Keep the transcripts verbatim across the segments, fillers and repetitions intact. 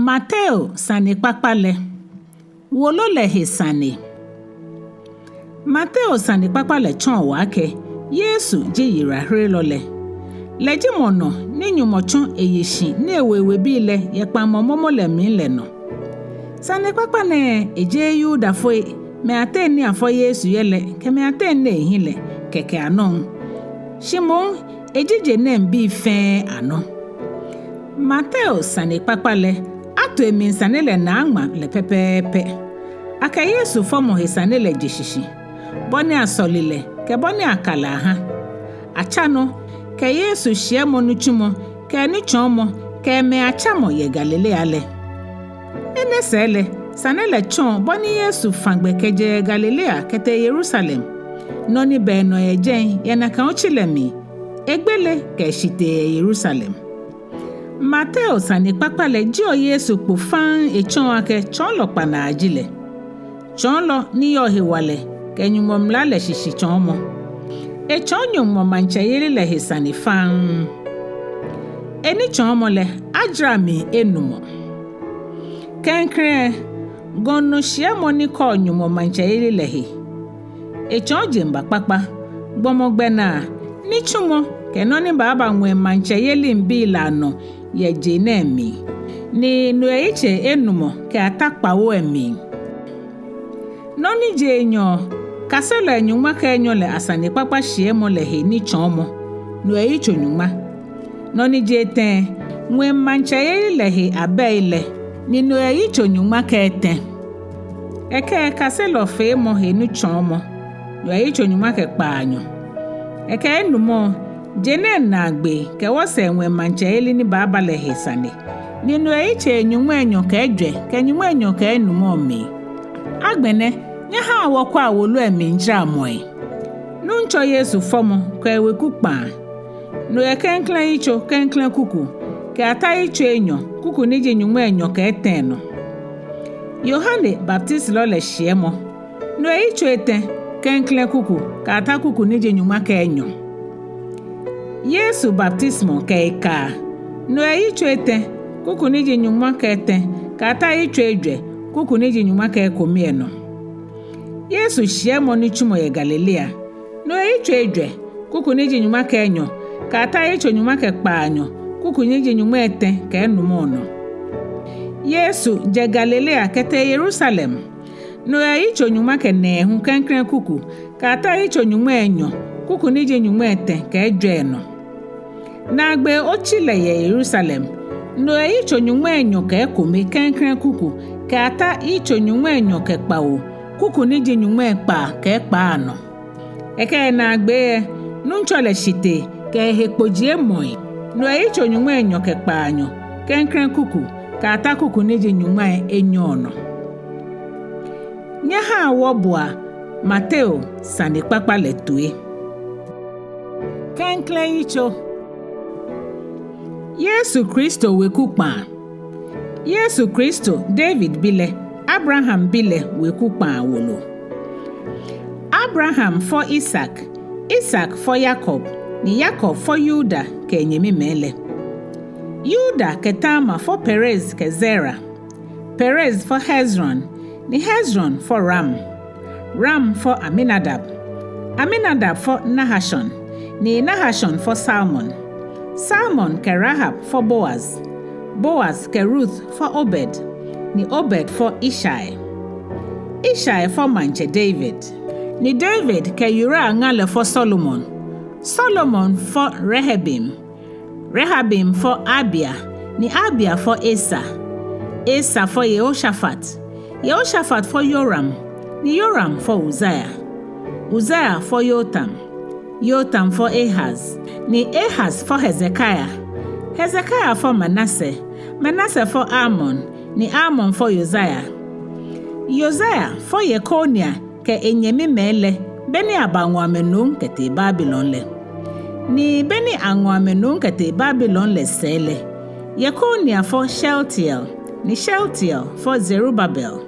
Mateo sanekpakpa lɛ. Wolo lɛ he sane. Mateo sanekpakpa lɛ tsɔɔ wɔ akɛ Yesu ji yiwalaherelɔ lɛ. Lɛ ji mɔ nɔ ni Nyɔŋmɔ tsɔ eyi shi ni ewo ewebii lɛ yɛ kpaŋmɔ momo lɛ mli lɛ nɔ. Sanekpakpa nɛɛ ejeee Yudafoi, mɛi ateŋ ni afɔ Yesu yɛ lɛ, kɛ mɛi ateŋ ni ehi lɛ kɛkɛ anɔ, shi moŋ eji je nɛɛŋ bii fɛɛ anɔ. Mateo sanekpakpa lɛ, ato emli sane lɛ naa aŋma lɛ pɛpɛɛpɛ. Akɛ Yesu fɔmɔ he sane lɛ je shishi, bɔ ni asɔle lɛ, kɛ bɔ ni aka lɛ aha. Atsa nɔ, kɛ Yesu shiɛmɔ nitsumɔ, kɛ enitsɔɔmɔ, kɛ mɛi atsamɔ yɛ Galilea lɛ. Enɛ sɛɛ lɛ, sane lɛ tsɔɔ bɔ ni Yesu fã gbɛ kɛjɛ Galilea kɛtee Yerusalem. Nɔ ni bɛ enɔ yɛ jɛi yɛ nakai otsi lɛ mli, egbele kɛ eshitee yɛ Yerusalem. Mateo sanekpakpa lɛ jieɔ Yesu kpo faŋŋ etsɔɔ akɛ tsɔɔlɔ kpanaa ji lɛ. Tsɔɔlɔ ni yɔɔ hewalɛ kɛ Nyɔŋmɔ mla lɛ shishitsɔɔmɔ. Etsɔɔ Nyɔŋmɔ maŋtsɛyeli lɛ he sane faŋŋ. Enitsɔɔmɔ lɛ, ajara mli enumɔ. Klɛŋklɛŋ, gɔŋ nɔ shiɛmɔ ni kɔɔ Nyɔŋmɔ maŋtsɛyeli lɛ he. Etsɔɔ jeŋba kpakpa, gbɔmɔ gbɛnaa, nitsumɔ, kɛ nɔ ni baaba ŋwɛi maŋtsɛyelibii lɛ anɔ yɛ je nɛɛ mli. Ni no yɛ yitsei enumɔ kɛ ata kpawo lɛ mli. Nɔ ni ji enyɔ, kaselɔi nyɔŋma kɛ enyɔ lɛ asanekpakpa shiɛmɔ lɛ he nitsɔɔmɔ, no yɛ yitso nyɔŋma. Nɔ ni ji etɛ, ŋwɛi maŋtsɛyeli lɛ he abɛi lɛ, ni no yɛ yitso nyɔŋma kɛ etɛ. Ekɛ kaselɔfeemɔ he nitsɔɔmɔ, no yɛ yitso nyɔŋma kɛ kpaanyɔ. Ekɛ enumɔ, je nɛɛ naagbee kɛ wɔsɛɛ ŋwɛi maŋtsɛyeli ni baaba lɛ he sane, ni no yɛ yitsei nyɔŋmai enyɔ kɛ ejwɛ kɛ nyɔŋmai enyɔ kɛ enumɔ mli. Agbɛnɛ, nyɛhaa wɔkwɛa wolo lɛ mlijaramɔi. Nuŋtsɔ Yesu fɔmɔ kɛ eweku kpaa. No yɛ klɛŋklɛŋ yitso, klɛŋklɛŋ kuku, kɛ ata yitso enyɔ, kuku ni ji nyɔŋmai enyɔ kɛ etɛ nɔ. Yohane Baptistilɔ lɛ shiɛmɔ. No yɛ yitso etɛ, klɛŋklɛŋ kuku, kɛ ata kuku ni ji nyɔŋma kɛ enyɔ. Yesu baptisimɔ kɛ ekaa. No yɛ yitso etɛ, kuku ni ji nyɔŋma kɛ etɛ, kɛ ata yitso ejwɛ, kuku ni ji nyɔŋma kɛ ekome nɔ. Yesu shiɛmɔ nitsumɔ yɛ Galilea. No yɛ yitso ejwɛ, kuku ni ji nyɔŋma kɛ enyɔ, kɛ ata yitso nyɔŋma kɛ kpaanyɔ, kuku ni ji nyɔŋma etɛ kɛ enumɔ nɔ. Yesu jɛ Galilea kɛtee Yerusalem. No yɛ yitso nyɔŋma kɛ nɛɛhu, klɛŋklɛŋ kuku, kɛ ata yitso nyɔŋma enyɔ, kuku ni ji nyɔŋma etɛ kɛ ejwɛ nɔ. Naagbee otsi lɛ yɛ Yerusalem. No yɛ yitso nyɔŋma enyɔ kɛ ekome, klɛŋklɛŋ kuku, kɛ ata yitso nyɔŋma enyɔ kɛ kpawo, kuku ni ji nyɔŋma ekpaa kɛ ekpaa nɔ. Ekɛ naagbee lɛ, Nuŋtsɔ lɛ shitee kɛ ehe kpojiemɔi. No yɛ yitso nyɔŋma enyɔ kɛ kpaanyɔ, klɛŋklɛŋ kuku, kɛ ata kuku ni ji nyɔŋma enyɔ nɔ. Nyɛhaa wɔboa Mateo sanekpakpa lɛ toi. Klɛŋklɛŋ yitso. Yesu Kristo weku kpaa. Yesu Kristo, David bi lɛ, Abraham bi lɛ, weku kpaa wolo. Abraham fɔ Isak, Isak fɔ Yakob, ni Yakob fɔ Yuda kɛ enyɛmimɛi lɛ. Yuda kɛ Tamar fɔ Perez kɛ Zera. Perez fɔ Hezron, ni Hezron fɔ Ram. Ram fɔ Aminadab. Aminadab fɔ Nahashon, ni Nahashon fɔ Salmon. Salmon kɛ Rahab fɔ Boaz. Boaz kɛ Rut fɔ Obed, ni Obed fɔ Ishai. Ishai fɔ maŋtsɛ David, ni David kɛ Uria ŋa lɛ fɔ Solomon. Solomon fɔ Rehabeam. Rehabeam fɔ Abia, ni Abia fɔ Asa. Asa fɔ Yehoshafat. Yehoshafat fɔ Yoram, ni Yoram fɔ Uzia. Uzia fɔ Yotam. Yotam fɔ Ahaz, ni Ahaz fɔ Hezekia. Hezekia fɔ Manase. Manase fɔ Amon, ni Amon fɔ Yosia. Yosia fɔ Yekonia kɛ enyɛmimɛi lɛ, beni abaŋɔ amɛ nom kɛtee Babilon lɛ. Ni beni aŋɔ amɛ nom kɛtee Babilon lɛ sɛɛ lɛ, Yekonia fɔ Shealtiel, ni Shealtiel fɔ Zerubabel.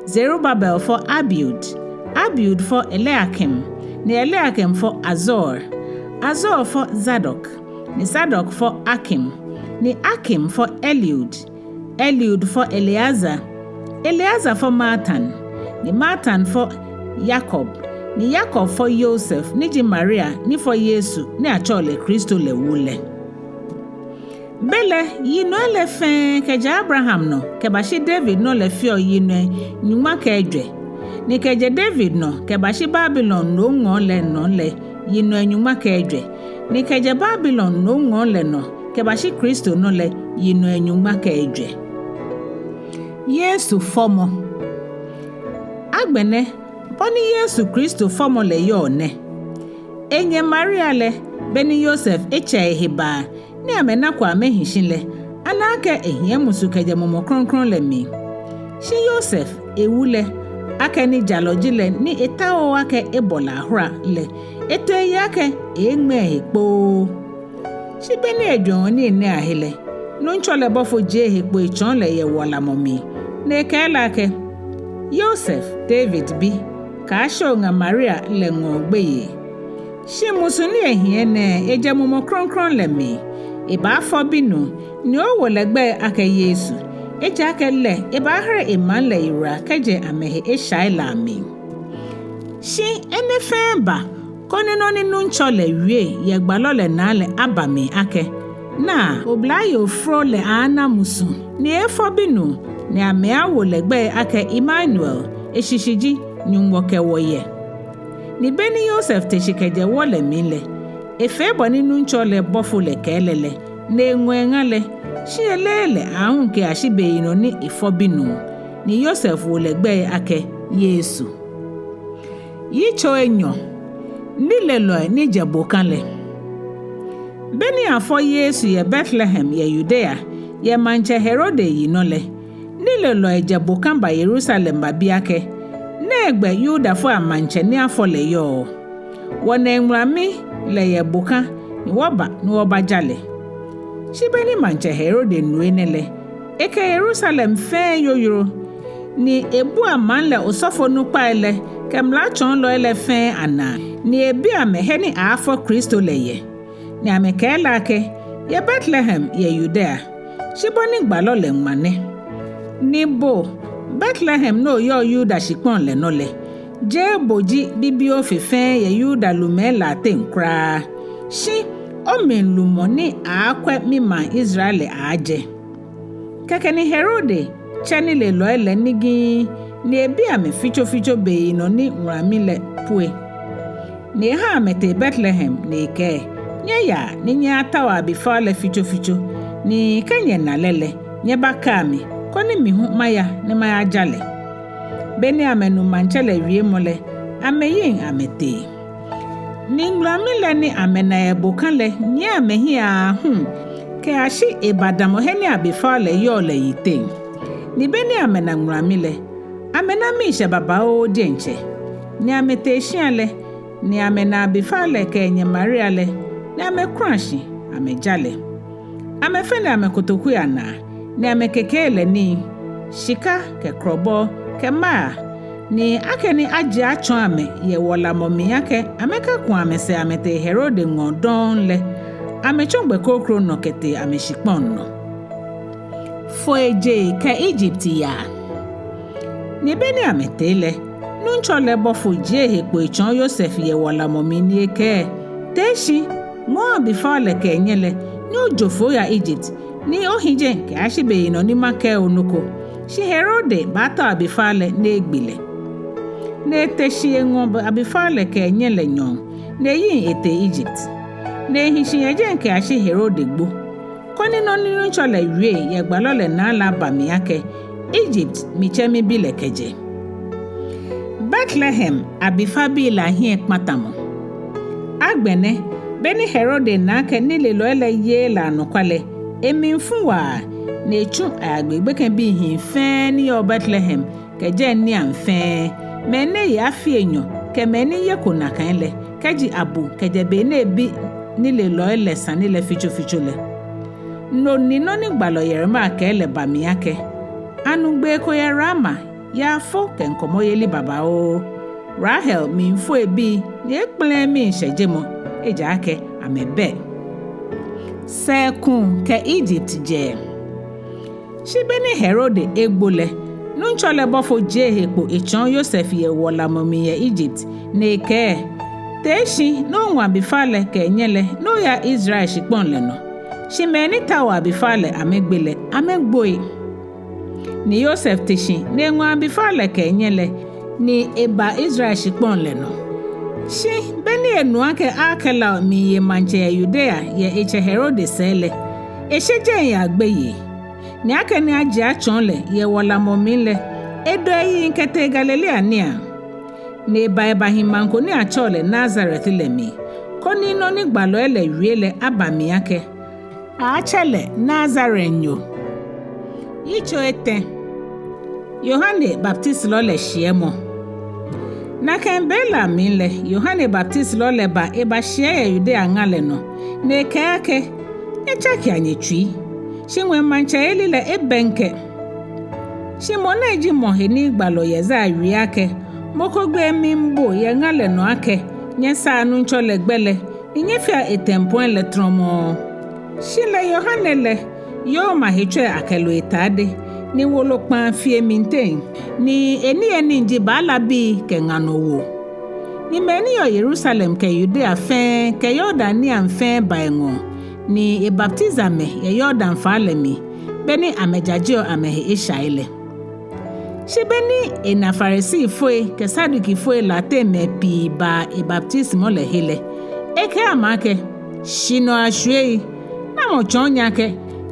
Zerubabel fɔ Abiud, Abiud fɔ Eliakim, ni Eliakim fɔ Azor. Azor fɔ Zadok, ni Zadok fɔ Akim, ni Akim fɔ Eliud. Eliud fɔ Eleazar, Eleazar fɔ Matthan, ni Matthan fɔ Yakob, ni Yakob fɔ Yosef, ni ji Maria ni fɔ Yesu ni atsɛɔ lɛ Kristo lɛ wu lɛ. Belɛ yinɔi lɛ fɛɛ, kɛjɛ Abraham nɔ kɛbashi David nɔ lɛ feɔ yinɔi nyɔŋma kɛ ejwɛ, ni kɛjɛ David nɔ kɛbashi Babilon nomŋɔɔ lɛ nɔ lɛ yinɔi nyɔŋma kɛ ejwɛ, ni kɛjɛ Babilon nomŋɔɔ lɛ nɔ kɛbashi Kristo nɔ lɛ yinɔi nyɔŋma kɛ ejwɛ. Yesu fɔmɔ. Agbɛnɛ, bɔ ni Yesu Kristo fɔmɔ lɛ yɔɔ nɛ. Enyɛ Maria lɛ, beni Yosef etsɛ ehe baa, ni amɛnako amɛhi shi lɛ, ana akɛ ehiɛ musu kɛjɛ Mumɔ Krɔŋkrɔŋ lɛ mli. Shi Yosef ewu lɛ, akɛni jalɔ ji lɛ ni etaooo akɛ ebɔ lɛ ahora lɛ, eto eyiŋ akɛ eeeŋmɛ ehe kpoo. Shi beni ejwɛŋɔ nii nɛɛ ahe lɛ, Nuŋtsɔ lɛ bɔfo jie ehe kpo etsɔɔ lɛ yɛ wɔlamɔ mli, ni ekɛɛ lɛ akɛ: Yosef, David bi, kaashe oŋa Maria lɛ ŋɔɔ gbeyei. Shi musu ni ehiɛ nɛɛ, ejɛ Mumɔ Krɔŋkrɔŋ lɛ mli. Ebaafɔ binuu, ni owo lɛ gbɛi akɛ Yesu. Ejaakɛ lɛ ebaahere emaŋ lɛ yiwala kɛjɛ amɛhe eshai lɛ amli. Shi enɛ fɛɛ ba, koni nɔ ni Nuŋtsɔ lɛ wie yɛ gbalɔ lɛ naa lɛ aba mli akɛ: Naa, oblayoo fro lɛ aaana musu, ni eeefɔ binuu, ni amɛaawo lɛ gbɛi akɛ Immanuel, eshishi ji Nyɔŋmɔ kɛ wɔ yɛ. Ni beni Yosef te shi kɛjɛ wɔ lɛ mli lɛ, efee bɔ ni Nuŋtsɔ lɛ bɔfo lɛ kɛɛ lɛ lɛ, ni eŋɔ eŋa lɛ, shi eleee lɛ aahu kɛyashi beyinɔ ni efɔ binuu, ni Yosef wo lɛ gbɛi akɛ Yesu. Yitso enyɔ. Nilelɔi ni jɛ boka lɛ. Beni afɔ Yesu yɛ Betlehem yɛ Yudea, yɛ maŋtsɛ Herode yinɔ lɛ, nilelɔi jɛ boka ba Yerusalem babi akɛ: Nɛgbɛ Yudafoi amaŋtsɛ ni afɔ lɛ yɔɔ? Wɔna eŋulami lɛ yɛ boka, ni wɔba ni wɔbaja lɛ. Shi beni maŋtsɛ Herode nu enɛ lɛ, ekɛ Yerusalem fɛɛ yoyoro, ni ebua maŋ lɛ osɔfonukpai lɛ kɛ mlatsɔɔlɔi lɛ fɛɛ anaa, ni ebi amɛ he ni aafɔ Kristo lɛ yɛ. Ni amɛkɛɛ lɛ akɛ: Yɛ Betlehem yɛ Yudea, shi bɔ ni gbalɔ lɛ ŋma nɛ: Ni bo, Betlehem ni oyɔɔ Yuda shikpɔŋ lɛ nɔ lɛ, jeee bo ji bibioo fe fɛɛ yɛ Yuda lumɛi lɛ ateŋ kwraa. Shi omli lumɔ ni aaakwɛ mimaŋ Israel lɛ aaajɛ. Kɛkɛ ni Herode tsɛ nilelɔi lɛ nigii, ni ebi amɛ fitsofitso beyinɔ ni ŋulami lɛ pue. Ni eha amɛtee Betlehem, ni ekɛɛ: Nyɛyaa ni nyɛyatao abifao lɛ fitsofitso, ni kɛ nyɛna lɛ lɛ, nyɛbakɛa mi, koni mi hu maya ni mayaja lɛ. Beni amɛnu maŋtsɛ lɛ wiemɔ lɛ, amɛyiŋ amɛtee. Ni ŋulami lɛ ni amɛna yɛ boka lɛ nyiɛ amɛhiɛ aahu kɛyashi ebadamɔ he ni abifao lɛ yɔɔ lɛ yiteŋ. Ni beni amɛna ŋulami lɛ, amɛna miishɛɛ babaoo diɛŋtsɛ. Ni amɛtee shia lɛ, ni amɛna abifao lɛ kɛ enyɛ Maria lɛ, ni amɛkula shi amɛja lɛ. Amɛfɛne amɛkotokui anaa, ni amɛkekee lɛ nii, shika kɛ krɔbɔɔ kɛ myrrh, ni akɛni ajie atsɔɔ amɛ yɛ wɔlamɔ mli akɛ amɛkaku amɛsɛɛ amɛtee Herode ŋɔɔ dɔŋŋ lɛ, amɛtsɔ gbɛ kroko nɔ kɛtee amɛshikpɔŋ nɔ. Foijee kɛ Egypt yaa. Ni beni amɛtee lɛ, Nuŋtsɔ lɛ bɔfo jie ehe kpo etsɔɔ Yosef yɛ wɔlamɔ mli ni ekɛɛ: Tee shi, ŋɔɔ abifao lɛ kɛ enyɛ lɛ, ni ojo foi oya Egypt, ni ohi jɛi kɛyashi beyinɔ ni makɛɛ o nɔ ko. Shi Herode baatao abifao lɛ ni egbe lɛ. Ni ete shi eŋɔ abifao lɛ kɛ enyɛ lɛ nyɔɔŋ, ni eyiŋ etee Egypt. Ni ehi shi yɛ jɛi kɛyashi Herode gbo, koni nɔ ni Nuŋtsɔ lɛ wie yɛ gbalɔ lɛ naa lɛ aba mli akɛ: Egypt mitsɛ mibi lɛ kɛjɛ. Betlehem abifabii lɛ ahiɛkpatamɔ. Agbɛnɛ, beni Herode na akɛ nilelɔi lɛ yeee lɛ anɔkwa lɛ, emli fu waa, ni etsu ayagbe gbekɛbii hii fɛɛ ni yɔɔ Betlehem kɛ jɛi niiaŋ fɛɛ, mɛi ni eye afii enyɔ kɛ mɛi ni yeko nakai lɛ, kɛji abu kɛjɛ be ni ebi nilelɔi lɛ sane lɛ fitsofitso lɛ. No ni nɔ ni gbalɔ Yeremia kɛɛ lɛ ba mli akɛ: Anu gbee ko yɛ Rama, yaafo kɛ ŋkɔmɔyeli babaoo. Rahel miifo ebii, ni ekpɛlɛɛɛ miishɛjemɔ, ejaakɛ amɛbɛ. Sɛɛkuu kɛ Egypt jɛɛ. Shi be ni Herode egbo lɛ, Nuŋtsɔ lɛ bɔfo jie ehe kpo etsɔɔ Yosef yɛ wɔlamɔ mli yɛ Egypt, ni ekɛɛ: Tee shi ni oŋɔ abifao lɛ kɛ enyɛ lɛ ni oya Israel shikpɔŋ lɛ nɔ. Shi mɛi ni taoɔ abifao lɛ amɛgbe lɛ, amɛgboi. Ni Yosef te shi ni eŋɔ abifao lɛ kɛ enyɛ lɛ, ni eba Israel shikpɔŋ lɛ nɔ. Shi be ni enu akɛ Arkelao miiye maŋtsɛ yɛ Yudea yɛ etsɛ Herode sɛɛ lɛ, eshe jɛi eya gbeyei. Ni akɛni ajie atsɔɔ lɛ yɛ wɔlamɔ mli lɛ, edɔ eyiŋ kɛtee Galilea niiaŋ. Ni eba ebahi maŋ ko ni atsɛɔ lɛ Nazaret lɛ mli, koni nɔ ni gbalɔi lɛ wie lɛ aba mli akɛ: Aaatsɛ lɛ Nazarenyo. Yitso etɛ. Yohane Baptisilɔ lɛ shiɛmɔ. Nakai be lɛ amli lɛ, Yohane Baptisilɔ lɛ ba ebashiɛ yɛ Yudea ŋa lɛ nɔ, ni ekɛɛ akɛ: Nyɛtsakea nyɛtsui, shi ŋwɛi maŋtsɛyeli lɛ ebɛŋkɛ. Shi mɔ nɛ ji mɔ he ni gbalɔ Yesaia wie akɛ: Mɔ ko gbee miibo yɛ ŋa lɛ nɔ akɛ: Nyɛsaa Nuŋtsɔ lɛ gbɛ lɛ, ni nyɛfea etɛmpɔŋ lɛ trɔmɔɔ. Shi lɛ Yohane lɛ, yooma hetsɔi akɛ lo etade, ni wolo kpaa fi emliteŋ, ni eniyenii ji baalabii kɛ ŋa nɔ woo. Ni mɛi ni yɔɔ Yerusalem kɛ Yudea fɛɛ kɛ Yordan niiaŋ fɛɛ ba eŋɔɔ, ni ebaptisi amɛ yɛ Yordan faa lɛ mli, be ni amɛjajeɔ amɛhe eshai lɛ. Shi be ni ena Farisifoi kɛ Sadukifoi latɛmɛi pii baa ebaptisimɔ lɛ he lɛ, ekɛɛ amɛ akɛ: Shinɔ ashwiei, namɔ tsɔɔ nyɛ akɛ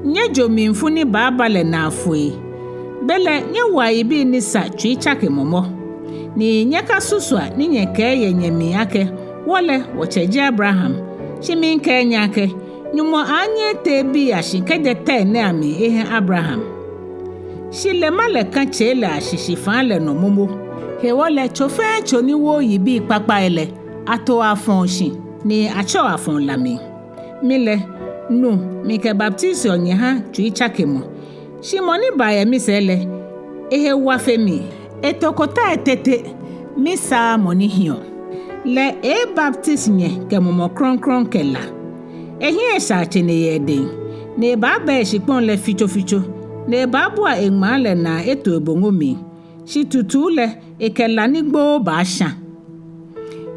nyɛjo mlifu ni baaba lɛ naa foi? Belɛ nyɛwoa yibii ni sa tsuitsakemɔ mɔ. Ni nyɛkasusua ni nyɛkɛɛ yɛ nyɛmli akɛ: Wɔ lɛ, wɔtsɛ ji Abraham. Shi miikɛɛ nyɛ akɛ Nyɔŋmɔ aaanyɛ etee bii ashi kɛjɛ tɛi nɛɛ amli eha Abraham. Shi lema lɛ kã tsei lɛ ashishi faa lɛ nɔ momo. Hewɔ lɛ tso fɛɛ tso ni wooo yibii kpakpai lɛ, atoɔ afɔ̃ɔ shi, ni atsɛɔ afɔ̃ɔ la mli. Mi lɛ, nu mikɛbaptisiɔ nyɛ ha tsuitsakemɔ. Shi mɔ ni baa yɛ misɛɛ lɛ, ehe wa fe mi. Etokota etete, misaa mɔ ni hiɔ. Lɛ eeebaptisi nyɛ kɛ Mumɔ Krɔŋkrɔŋ kɛ la. Ehiɛ eshaa tsene yɛ edɛŋ, ni ebaaba eshikpɔŋ lɛ fitsofitso, ni ebaabua eŋmaa lɛ naa eto eboŋo mli. Shi tutu lɛ, ekɛ la ni gbooo baashã.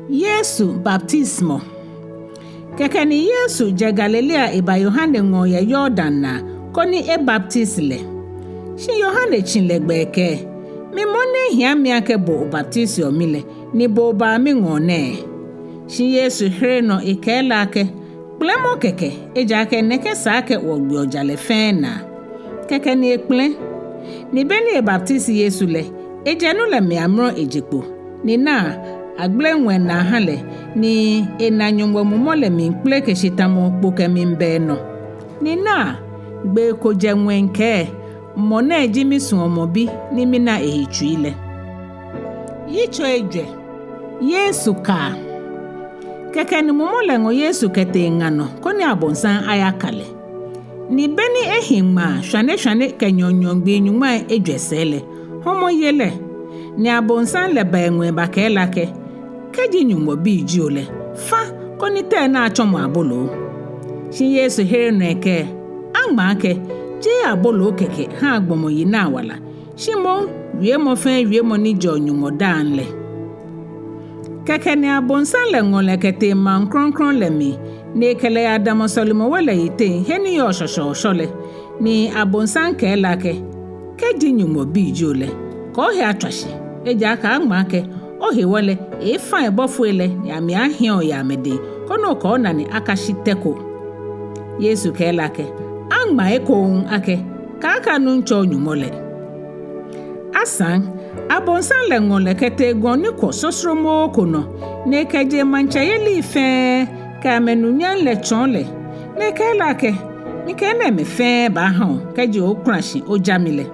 Yesu baptisimɔ. Kɛkɛ ni Yesu jɛ Galilea eba Yohane ŋɔɔ yɛ Yordan naa, koni ebaptisi lɛ. Shi Yohane tsi lɛ gbɛ ekɛɛ: Mi moŋ nɛ ehia mi akɛ bo obaptisiɔ mi lɛ, ni bo obaa miŋɔɔ nɛɛ? Shi Yesu here nɔ ekɛɛ lɛ akɛ: Kpɛlɛmɔ kɛkɛ, ejaakɛ nɛkɛ sa akɛ wɔgbeɔ jalɛ fɛɛ naa. Kɛkɛ ni ekpɛlɛ. Ni be ni ebaptisi Yesu lɛ, ejɛ nu lɛ mli amrɔ eje kpo. Ni naa, agbele ŋwɛi naa aha lɛ, ni ena Nyɔŋmɔ Mumɔ lɛ miikpeleke shi tamɔ kpo kɛmiiba enɔ. Ni naa, gbee ko jɛ ŋwɛi kɛɛ: Mɔ nɛɛ ji misuɔmɔ bi ni mina ehe tsui lɛ. Yitso ejwɛ. Yesu kaa. Kɛkɛ ni Mumɔ lɛ ŋɔ Yesu kɛtee ŋa nɔ, koni abonsam ayaka lɛ. Ni be ni ehi ŋmaa shwaneshwane kɛ nyɔɔŋnyɔɔŋ gbii nyɔŋmai ejwɛ sɛɛ lɛ, hɔmɔ ye lɛ. Ni abonsam lɛ ba eŋɔɔ ebakɛɛ lɛ akɛ: Kɛji Nyɔŋmɔ Bi ji bo lɛ, fã koni tɛi nɛɛ atsɔmɔ aboloo. Shi Yesu here nɔ ekɛɛ: Aŋma akɛ: Jeee aboloo kɛkɛ haa gbɔmɔ yi naa wala, shi moŋ wiemɔ fɛɛ wiemɔ ni jɛɔ Nyɔŋmɔ daaŋ lɛ. Kɛkɛ ni abonsam lɛ ŋɔ lɛ kɛtee maŋ krɔŋkrɔŋ lɛ mli, ni ekɛ lɛ yadamɔ sɔlemɔwe lɛ yiteŋ he ni yɔɔ shɔshɔɔshɔ lɛ. Ni abonsam kɛɛ lɛ akɛ: Kɛji Nyɔŋmɔ Bi ji bo lɛ, kɛ ohe atswa shi, ejaakɛ aŋma akɛ: Ohewɔ lɛ, eeefã ebɔfoi lɛ, ni amɛaahiɛ o yɛ amɛdɛŋ, koni okɛ onane akashi tɛ ko. Yesu kɛɛ lɛ akɛ: Aŋma ekoŋŋ akɛ: Kaaka Nuŋtsɔ o-Nyɔŋmɔ lɛ. Asaŋ, abonsam lɛ ŋɔ lɛ kɛtee gɔŋ ni kwɔ srɔsrɔmɔɔ ko nɔ, ni ekɛje emaŋtsɛyelii fɛɛ kɛ amɛnunyam lɛ tsɔɔ lɛ, ni ekɛɛ lɛ akɛ: Mikɛ enɛɛmɛi fɛɛ baaha o, kɛji ookula shi oja mi lɛ.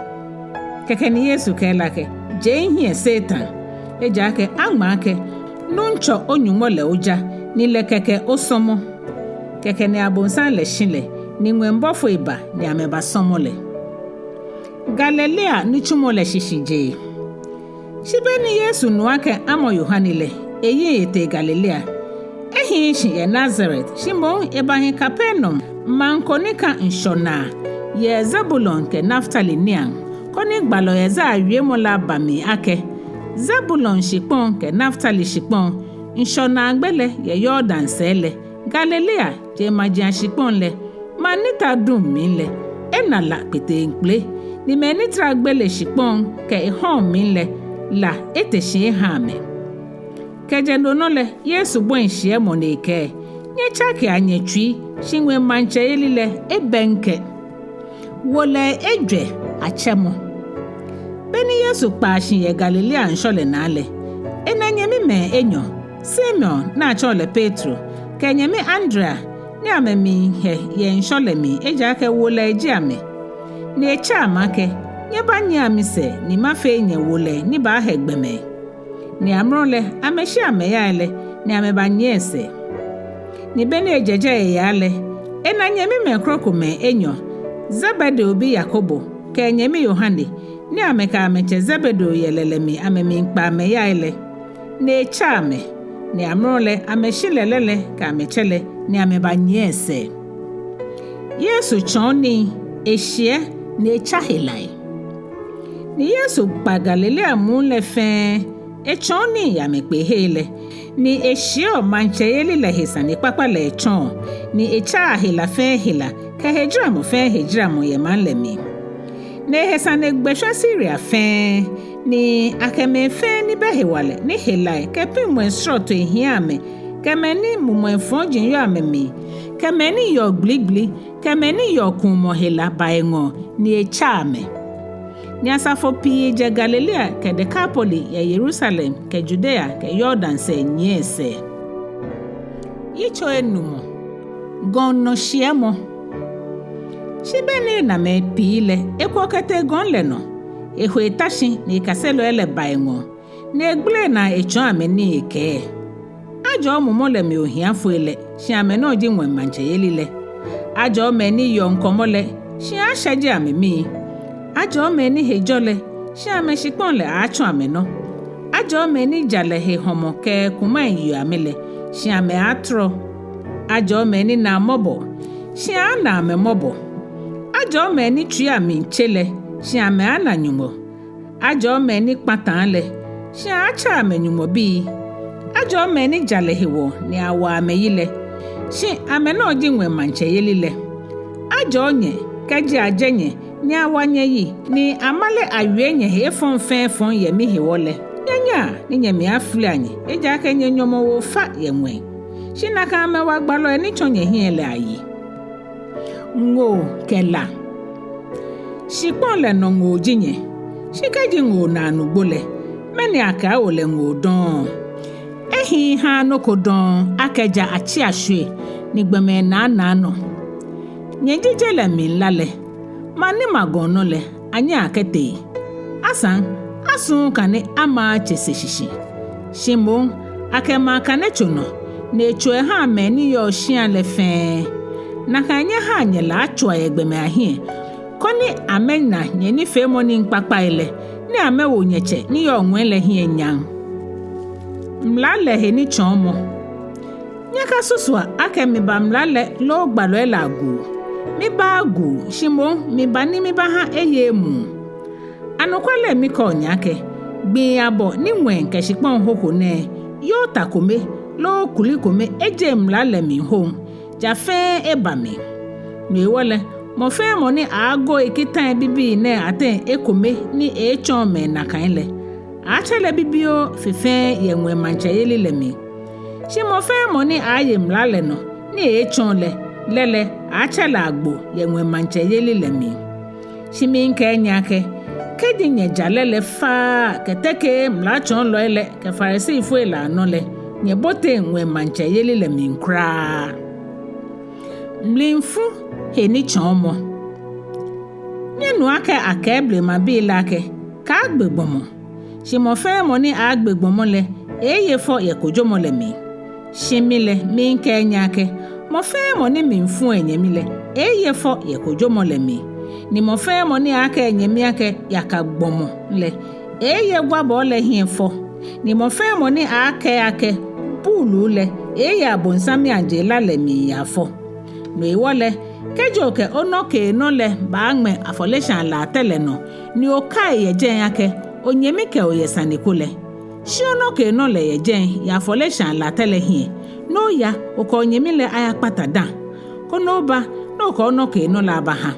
Kɛkɛ ni Yesu kɛɛ lɛ akɛ: Je mihiɛ, Satan, ejaakɛ aŋma akɛ: Nuŋtsɔ o-Nyɔŋmɔ lɛ oja, ni lɛ kɛkɛ osɔmɔ. Kɛkɛ ni abonsam lɛ shi lɛ, ni ŋwɛi bɔfoi ba, ni amɛbasɔmɔ lɛ. Galilea nitsumɔ lɛ shishijee. Shi be ni Yesu nu akɛ amɔ Yohane lɛ, eyi etee Galilea. Ehiii shi yɛ Nazaret, shi moŋ ebahi Kapernaum, maŋ ko ni ka ŋshɔ naa, yɛ Zebulon kɛ Naftali niiaŋ, koni gbalɔ Yesaia wiemɔ lɛ aba mli akɛ: Zebulon shikpɔŋ kɛ Naftali shikpɔŋ, ŋshɔnaagbɛ lɛ yɛ Yordan sɛɛ lɛ, Galilea, jeŋmaji ashikpɔŋ lɛ, maŋ ni ta duŋ mli lɛ, ena la kpeteŋkpele, ni mɛi ni tara gbele shikpɔŋ kɛ ehɔɔŋ mli lɛ, la ete shi eha amɛ. Kɛjɛ no nɔ lɛ, Yesu bɔi shiɛmɔ ni ekɛɛ: Nyɛtsakea nyɛtsui, shi ŋwɛi maŋtsɛyeli lɛ ebɛŋkɛ. Wolɛi ejwɛ atsɛmɔ. Beni Yesu kpaa shi yɛ Galilea ŋshɔ lɛ naa lɛ, ena nyɛmimɛi enyɔ: Simon ni atsɛɔ lɛ Petro, kɛ enyɛmi Andrea, ni amɛmiihɛ yɛ ŋshɔ lɛ mli, ejaakɛ wolɛi ji amɛ. Ni etsɛ amɛ akɛ: Nyɛbanyiɛa misɛɛ, ni mafee nyɛ wolɛi ni baahe gbɔmɛi. Ni amrɔ lɛ, amɛshi amɛyae lɛ, ni amɛbanyiɛ esɛɛ. Ni beni ejɛjɛ eyaa lɛ, ena nyɛmimɛi krokomɛi enyɔ: Zebedeo bi Yakobo, kɛ enyɛmi Yohane, ni amɛkɛ amɛtsɛ Zebedeo yɛ lɛlɛ mli amɛmiikpa amɛyae lɛ. Ni etsɛ amɛ, ni amrɔ lɛ, amɛshi lɛlɛ lɛ kɛ amɛtsɛ lɛ, ni amɛbanyiɛ esɛɛ. Yesu tsɔɔ nii, eshiɛ, ni etsa helai. Ni Yesu kpa Galilea muu lɛ fɛɛ, etsɔɔ nii yɛ amɛkpeehei lɛ, ni eshiɛɔ maŋtsɛyeli lɛ he sanekpakpa lɛ etsɔɔ, ni etsaa hela fɛɛ hela kɛ hejaramɔ fɛɛ hejaramɔ yɛ maŋ lɛ mli. Ni ehe sane gbɛ shwa Siria fɛɛ, ni akɛ mɛi fɛɛ ni bɛ hewalɛ ni helai kɛ piŋmɔi srɔtoi hiɛ amɛ, kɛ mɛi ni mumɔi fɔji yɔɔ amɛmli, kɛ mɛi ni yeɔ gbligbli, kɛ mɛi ni yeɔ kuumɔ hela ba eŋɔɔ, ni etsa amɛ. Ni asafo pii jɛ Galilea kɛ Dekapoli yɛ Yerusalem kɛ Yudea kɛ Yordan sɛɛ nyiɛ esɛɛ. Yitso enumɔ. Gɔŋ nɔ shiɛmɔ. Shi beni ena mɛi pii lɛ, ekwɔ kɛtee gɔŋ lɛ nɔ, eho eta shi ni ekaselɔi lɛ ba eŋɔɔ, ni egbele naa etsɔɔ amɛ nii ekɛɛ: Ajɔɔ mumɔ lɛ mli ohiafoi lɛ, shi amɛnɔ ji ŋwɛi maŋtsɛyeli lɛ. Ajɔɔ mɛi ni yeɔ ŋkɔmɔ lɛ, shi aaashɛje amɛmii. Ajɔɔ mɛi ni he jɔ lɛ, shi amɛshikpɔŋ lɛ aaatsɔ amɛnɔ. Ajɔɔ mɛi ni jalɛ he hɔmɔ kɛ kumai yeɔ amɛ lɛ, shi amɛaatɔrɔ. Ajɔɔ mɛi ni naa mɔbɔ, shi aaana amɛ mɔbɔ. Ajɔɔ mɛi ni tsuii amli tse lɛ, shi amɛaana Nyɔŋmɔ. Ajɔɔ mɛi ni kpataa lɛ, shi aaatsɛ amɛ Nyɔŋmɔ bii. Ajɔɔ mɛi ni jalɛ hewɔ ni awa amɛ yi lɛ, shi amɛnɔ ji ŋwɛi maŋtsɛyeli lɛ. Ajɔɔ nyɛ, kɛji ajɛ nyɛ, ni awa nyɛ yi, ni amale awie nyɛhe efɔŋ fɛɛ efɔŋ yɛ mihewɔ lɛ, nyɛnyaa ni nyɛmli afilia nyɛ, ejaakɛ nyɛnyɔmɔwoo fa yɛ ŋwɛi. Shi nakai amɛwa gbalɔi ni tsɔ nyɛhiɛ lɛ ayi. Ŋoo kɛ la. Shikpɔŋ lɛ nɔ ŋoo ji nyɛ, shi kɛji ŋoo na nugbo lɛ, mɛni akɛaawo lɛ ŋoo dɔŋŋ? Ehiii haaa nɔ ko dɔŋŋ akɛ ja atsia shwie, ni gbɔmɛi naanaa nɔ. Nyɛ ji je lɛ mli la lɛ. Maŋ ni ma gɔŋ nɔ lɛ, anyɛŋ akɛtee. Asaŋ, asuuu kane amaaa tsese shishi. Shi moŋ, akɛmaa kane tso nɔ, ni etso ehaa mɛi ni yɔɔ shia lɛ fɛɛ. Nakai nyɛhaa nyɛla atsoa yɛ gbɔmɛi ahiɛ, koni amɛna nyɛnifeemɔ nii kpakpai lɛ, ni amɛwo nyɛtsɛ ni yɔɔ ŋwɛi lɛ hiɛ nyam. Mla lɛ he nitsɔɔmɔ. Nyɛkasusua akɛ miba mla lɛ loo gbalɔi lɛ aguu. Mibaaa guu, shi moŋ miba ni mibaha eye emuu. Anɔkwale mikɛɔ nyɛ akɛ, gbii abɔ ni ŋwɛi kɛ shikpɔŋ hoko nɛɛ, yoo ta kome loo kuli kome ejeee mla lɛ mli hoŋ, ja fɛɛ eba mli. No hewɔ lɛ, mɔ fɛɛ mɔ ni aago ekitai bibii nɛɛ ateŋ ekome ni eeetsɔɔ mɛi nakai lɛ, aaatsɛ lɛ bibioo fe fɛɛ yɛ ŋwɛi maŋtsɛyeli lɛ mli. Shi mɔ fɛɛ mɔ ni aaaye mla lɛ nɔ ni eeetsɔɔ lɛ, lɛ lɛ aaatsɛ lɛ agbo yɛ ŋwɛi maŋtsɛyeli lɛ mli. Shi miikɛɛ nyɛ akɛ, kɛji nyɛjalɛ lɛ faaa kɛteke mlatsɔɔlɔi lɛ kɛ Farisifoi lɛ anɔ lɛ, nyɛboteŋ ŋwɛi maŋtsɛyeli lɛ mli kwraa. Mlifu he nitsɔɔmɔ. Nyɛnu akɛ akɛɛ blemabii lɛ akɛ, kaagbe gbɔmɔ. Shi mɔ fɛɛ mɔ ni aaagbe gbɔmɔ lɛ, eeeye fɔ yɛ kojomɔ lɛ mli. Shi mi lɛ, miikɛɛ nyɛ akɛ, mɔ fɛɛ mɔ ni mlifu enyɛmi lɛ, eeeye fɔ yɛ kojomɔ lɛ mli. Ni mɔ fɛɛ mɔ ni aaakɛɛ enyɛmi akɛ, yaka gbɔmɔ lɛ, eeeye gwabɔɔ lɛ hiɛ fɔ. Ni mɔ fɛɛ mɔ ni aaakɛɛ akɛ, buulu lɛ, eeeye abonsam ajela lɛ mli yaa fɔ. No hewɔ lɛ, Kɛji okɛ onɔkeenɔ lɛ baaŋmɛ afɔleshaa latɛ lɛ nɔ, ni okai yɛ jɛi akɛ onyɛmi kɛ o yɛ sane ko lɛ, shi onɔkeenɔ lɛ yɛ jɛi yɛ afɔleshaa latɛ lɛ hiɛ, ni oya okɛ onyɛmi lɛ ayakpata dã, koni oba ni okɛ onɔkeenɔ lɛ abaha.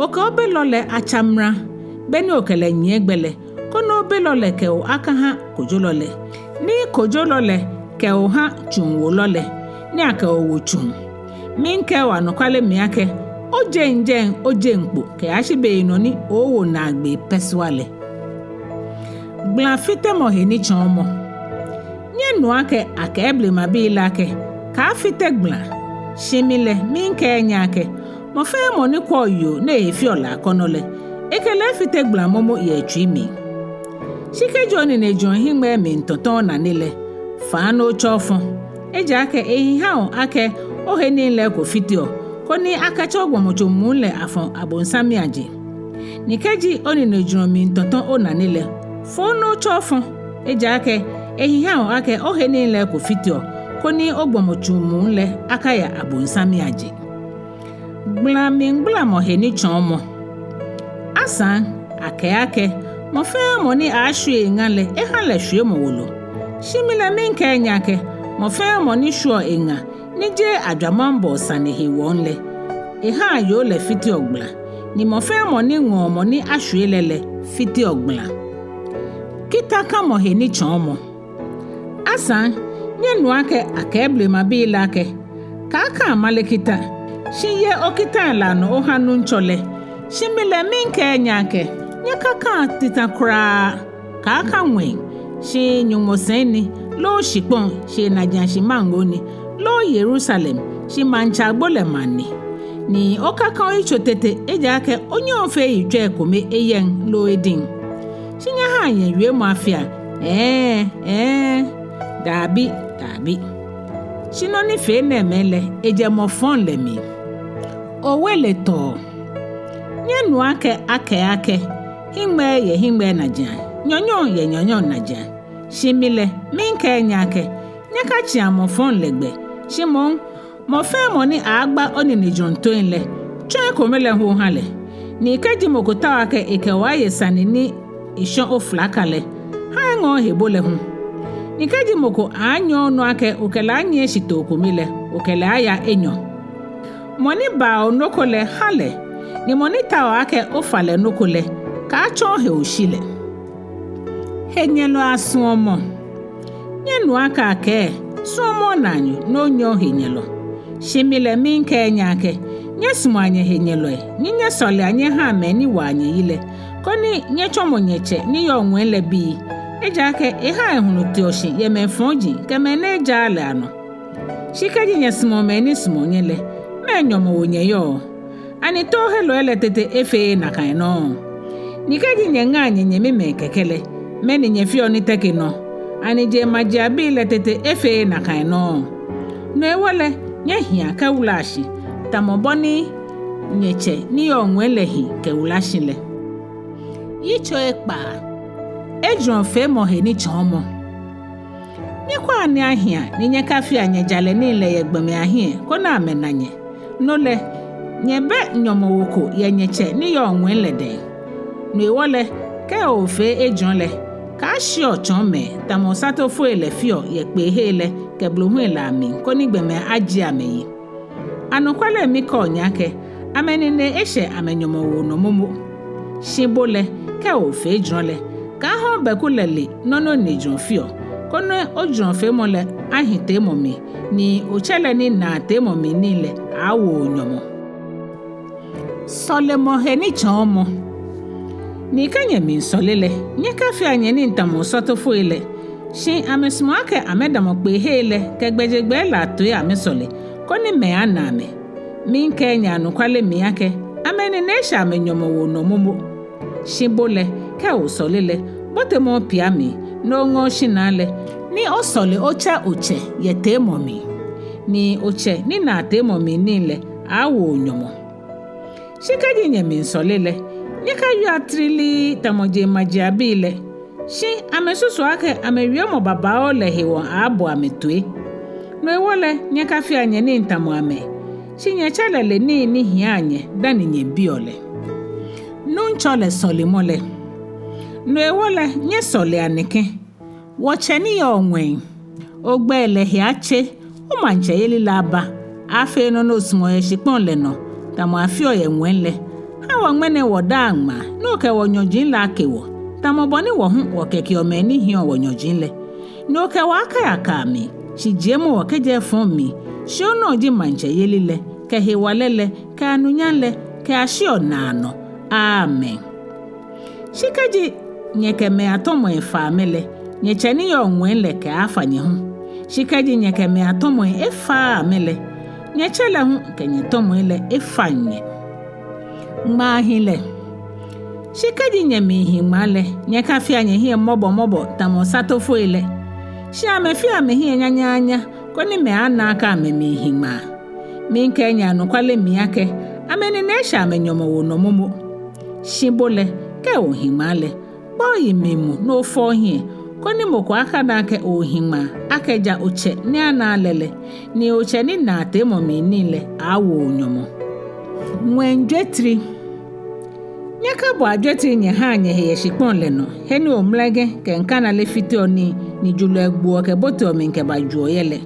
Okɛ obelɔ lɛ atsa mra, be ni okɛ lɛ nyiɛ gbɛ lɛ, koni obelɔ lɛ kɛ o akaha kojolɔ lɛ, ni kojolɔ lɛ kɛ o ha tsuŋwolɔ lɛ, ni akɛ o wo tsuŋ. Miikɛɛ o anɔkwale mli akɛ, ojeŋ jɛi ojeŋ kpo kɛyashi beyinɔ ni owo naagbee pɛsua lɛ. Gbala fitemɔ he nitsɔɔmɔ. Nyɛnu akɛ akɛɛ blemabii lɛ akɛ, kaafite gbala. Shi mi lɛ, miikɛɛ nyɛ akɛ, mɔ fɛɛ mɔ ni kwɛɔ yoo ni ehe feɔ lɛ akɔnɔ lɛ, ekɛ lɛ efite gbala momo yɛ etsui mli. Shi kɛji oninejurɔ hiŋmɛi miitɔtɔ onane lɛ, faa ni otsɛ ofɔ. Ejaakɛ ehi ha o akɛ ohe nii lɛ eko fiteɔ, koni akatsɛ ogbɔmɔtso muu lɛ afɔ abonsam aje. Ni kɛji oninejurɔ miitɔtɔ onane lɛ, fo ni otsɛ ofɔ. Ejaakɛ ehi ha o akɛ ohe nii lɛ eko fiteɔ, koni ogbɔmɔtso muu lɛ akaya abonsam aje. Gbala mligbalamɔ he nitsɔɔmɔ. Asaŋ, akɛɛ akɛ, mɔ fɛɛ mɔ ni aaashwie eŋa lɛ, eha lɛ shwiemɔ wolo. Shi mi lɛ, miikɛɛ nyɛ akɛ, mɔ fɛɛ mɔ ni shwieɔ eŋa, ni jeee ajwamaŋbɔɔ sane hewɔ lɛ, ehaa yoo lɛ fiteɔ gbala, ni mɔ fɛɛ mɔ ni ŋɔɔ mɔ ni ashwie lɛ lɛ fiteɔ gbala. Kitakamɔ he nitsɔɔmɔ. Asaŋ, nyɛnu akɛ akɛɛ blemabii lɛ akɛ, kaaka amale kita, shi ye okita lɛ anɔ oha Nuŋtsɔ lɛ. Shi mi lɛ, miikɛɛ nyɛ akɛ, nyɛkaka tita kwraa. Kaaka ŋwɛi, shi Nyɔŋmɔ sɛi ni, loo shikpɔŋ, shi enajiashi maŋoo ni, loo Yerusalem, shi maŋtsɛ agbo lɛ maŋ ni. Ni okaka oyitso tete, ejaakɛ onyɛŋ ofee yitswɛi kome eyɛŋ loo ediŋ. Shi nyɛhaa nyɛwiemɔ afea, ɛɛ, ɛɛ, dabi, dabi. Shi nɔ ni fee nɛɛmɛi lɛ, ejɛ mɔ fɔŋ lɛ mli. Oweletɔɔ. Nyɛnu akɛ akɛɛ akɛ, hiŋmɛi yɛ hiŋmɛi najiaŋ, nyanyɔŋ yɛ nyanyɔŋ najiaŋ. Shi mi lɛ, miikɛɛ nyɛ akɛ, nyɛkatsĩa mɔ fɔŋ lɛ gbɛ, shi moŋ, mɔ fɛɛ mɔ ni aaagba oninejurɔ toiŋ lɛ, tsɔ ekome lɛ hu oha lɛ. Ni kɛji mɔ ko taoɔ akɛ ekɛ o aye sane ni eshɔ oflaka lɛ, ha eŋɔ ohe bo lɛ hu. Ni kɛji mɔ ko aanyɔ onɔ akɛ okɛ lɛ anyiɛ shitoo kome lɛ, okɛ lɛ aya enyɔ. Mɔ ni baa o nɔ ko lɛ, ha lɛ, ni mɔ ni taoɔ akɛ ofa lɛ nɔ ko lɛ, kaatsɔ ohe oshi lɛ. Henyɛlɔi asuɔmɔ. Nyɛnu akɛ akɛɛ, suɔmɔ onaanyo ni onyɛ ohenyɛlɔ. Shi mi lɛ, miikɛɛ nyɛ akɛ, nyɛsumɔa nyɛhenyɛlɔi, ni nyɛsɔlea nyɛhaa mɛi ni waa nyɛyi lɛ, koni nyɛtsɔmɔ nyɛtsɛ ni yɔɔ ŋwɛi lɛ bii. Ejaakɛ ehaa ehulu teɔ shi yɛ mɛi fɔji kɛ mɛi ni ejaaa lɛ anɔ. Shi kɛji nyɛsumɔɔ mɛi ni sumɔɔ nyɛ lɛ, mɛɛ nyɔmɔwoo nyɛyɔɔ? Ani toohelɔi lɛ tete efeee nakai nɔŋŋ? Ni kɛji nyɛŋaa nyɛnyɛmimɛi kɛkɛ lɛ, mɛni nyɛfeɔ ni teke nɔ? Ani jeŋmajiaŋbii lɛ tete efeee nakai nɔŋŋ? No hewɔ lɛ, nyɛhia kɛwulaa shi, tamɔ bɔ ni nyɛtsɛ ni yɔɔ ŋwɛi lɛ hi kɛwula shi lɛ. Yitso ekpaa. Ejurɔfeemɔ he nitsɔɔmɔ. Nyɛkwɛa ni ahia, ni nyɛkafea nyɛjalɛ nii lɛ yɛ gbɔmɛi ahiɛ, koni amɛna nyɛ. No lɛ, nyɛbɛ nyɔmɔwoo ko yɛ nyɛtsɛ ni yɔɔ ŋwɛi lɛ dɛŋ. No hewɔ lɛ, kɛ oofee ejurɔ lɛ, kaashiɔ tsɔɔmɔ, tamɔ osatofoi lɛ feɔ yɛ kpeehei lɛ kɛ blohui lɛ amli, koni gbɔmɛi ajie amɛyi. Anɔkwale, mikɛɔ nyɛ akɛ, amɛnine eshɛ amɛnyɔmɔwoo nɔ momo. Shi bo lɛ, kɛ oofee ejurɔ lɛ, kaaha obɛku lɛ le nɔ ni onine jurɔ feɔ, koni ojurɔfeemɔ lɛ ahi teemɔ mli, ni otsɛ lɛ ni naa teemɔ mli nii lɛ awo o nyɔmɔ. Sɔlemɔ he nitsɔɔmɔ. Ni kɛ nyɛmiisɔle lɛ, nyɛkafea nyɛnii tamɔ osatofoi lɛ, shi amɛsumɔɔ akɛ amɛdamɔ kpeehei lɛ kɛ gbɛjegbɛi lɛ atoi amɛsɔle, koni mɛi ana amɛ. Miikɛɛ nyɛ anɔkwale mli akɛ, amɛnine eshɛ amɛnyɔmɔwoo nɔ momo. Shi bo lɛ, kɛ oosɔle lɛ, botemɔ opia mli, ni oŋa oshinaa lɛ, ni osɔle otsɛ otsɛ yɛ teemɔ mli, ni otsɛ ni naa teemɔ mli nii lɛ awo o nyɔmɔ. Shi kɛji nyɛmiisɔle lɛ, nyɛkawia trilii tamɔ jeŋmajiaŋbii lɛ, shi amɛsusuɔ akɛ amɛwiemɔ babaoo lɛ hewɔ aaabo amɛ toi. No hewɔ lɛ, nyɛkafea nyɛnii tamɔ amɛ, shi nyɛtsɛ lɛ le nii ni hiaa nyɛ dani nyɛbiɔ lɛ. Nuŋtsɔ lɛ sɔlemɔ lɛ. No hewɔ lɛ, nyɛsɔlea nɛkɛ. Wɔ Tsɛ ni yɔɔ ŋwɛi, ogbɛi lɛ he atse, omaŋtsɛyeli lɛ aba, afee nɔ ni osumɔɔ yɛ shikpɔŋ lɛ nɔ, tamɔ afeɔ yɛ ŋwɛi lɛ. Ha wɔ ŋmɛnɛ wɔdaa ŋmaa, ni okɛ wɔnyɔji lɛ ake wɔ, tamɔ bɔ ni wɔ hu wɔkɛkeɔ mɛi ni hiɛɔ wɔnyɔji lɛ. Ni okɛ wɔ akaya kaa mli, shi jiemɔ wɔ kɛjɛ efɔŋ mli, shi onɔ ji maŋtsɛyeli lɛ, kɛ hewalɛ lɛ, kɛ anunyam lɛ, kɛyashiɔ naanɔ. Amen. Shi kɛji nyɛkɛ mɛi atɔmɔi fa amɛ lɛ, nyɛ Tsɛ ni yɔɔ ŋwɛi lɛ kɛaafa nyɛ hu. Shi kɛji nyɛkɛ mɛi atɔmɔi efaaa amɛ lɛ, nyɛ Tsɛ lɛ hu kɛ nyɛtɔmɔi lɛ efaŋ nyɛ. Ŋmaahilɛ. Shi kɛji nyɛmiihi ŋmaa lɛ, nyɛkafea nyɛhiɛ mɔbɔmɔbɔ tamɔ osatofoi lɛ. Shi amɛfea amɛhiɛ nyanyanya, koni mɛi ana akɛ amɛmiihi ŋmaa. Miikɛɛ nyɛ anɔkwale mli akɛ, amɛnine eshɛ amɛnyɔmɔwoo nɔ momo. Shi bo lɛ, kɛ ohi ŋmaa lɛ, kpa oyi mli mu ni ofɔ ohiɛ, koni mɔ ko akana akɛ ohi ŋmaa, akɛ ja otsɛ ni anaaa lɛ lɛ, ni otsɛ ni naa teemɔ mli nii lɛ awo o nyɔmɔ. Ŋwɛi jwetri. Nyɛkaboa jwetri nyɛhaa nyɛhe yɛ shikpɔŋ lɛ nɔ, he ni omlɛgɛ kɛ ŋkanale fiteɔ nii, ni julɔi gbuɔ kɛboteɔ mli kɛbajuɔ yɛ lɛ.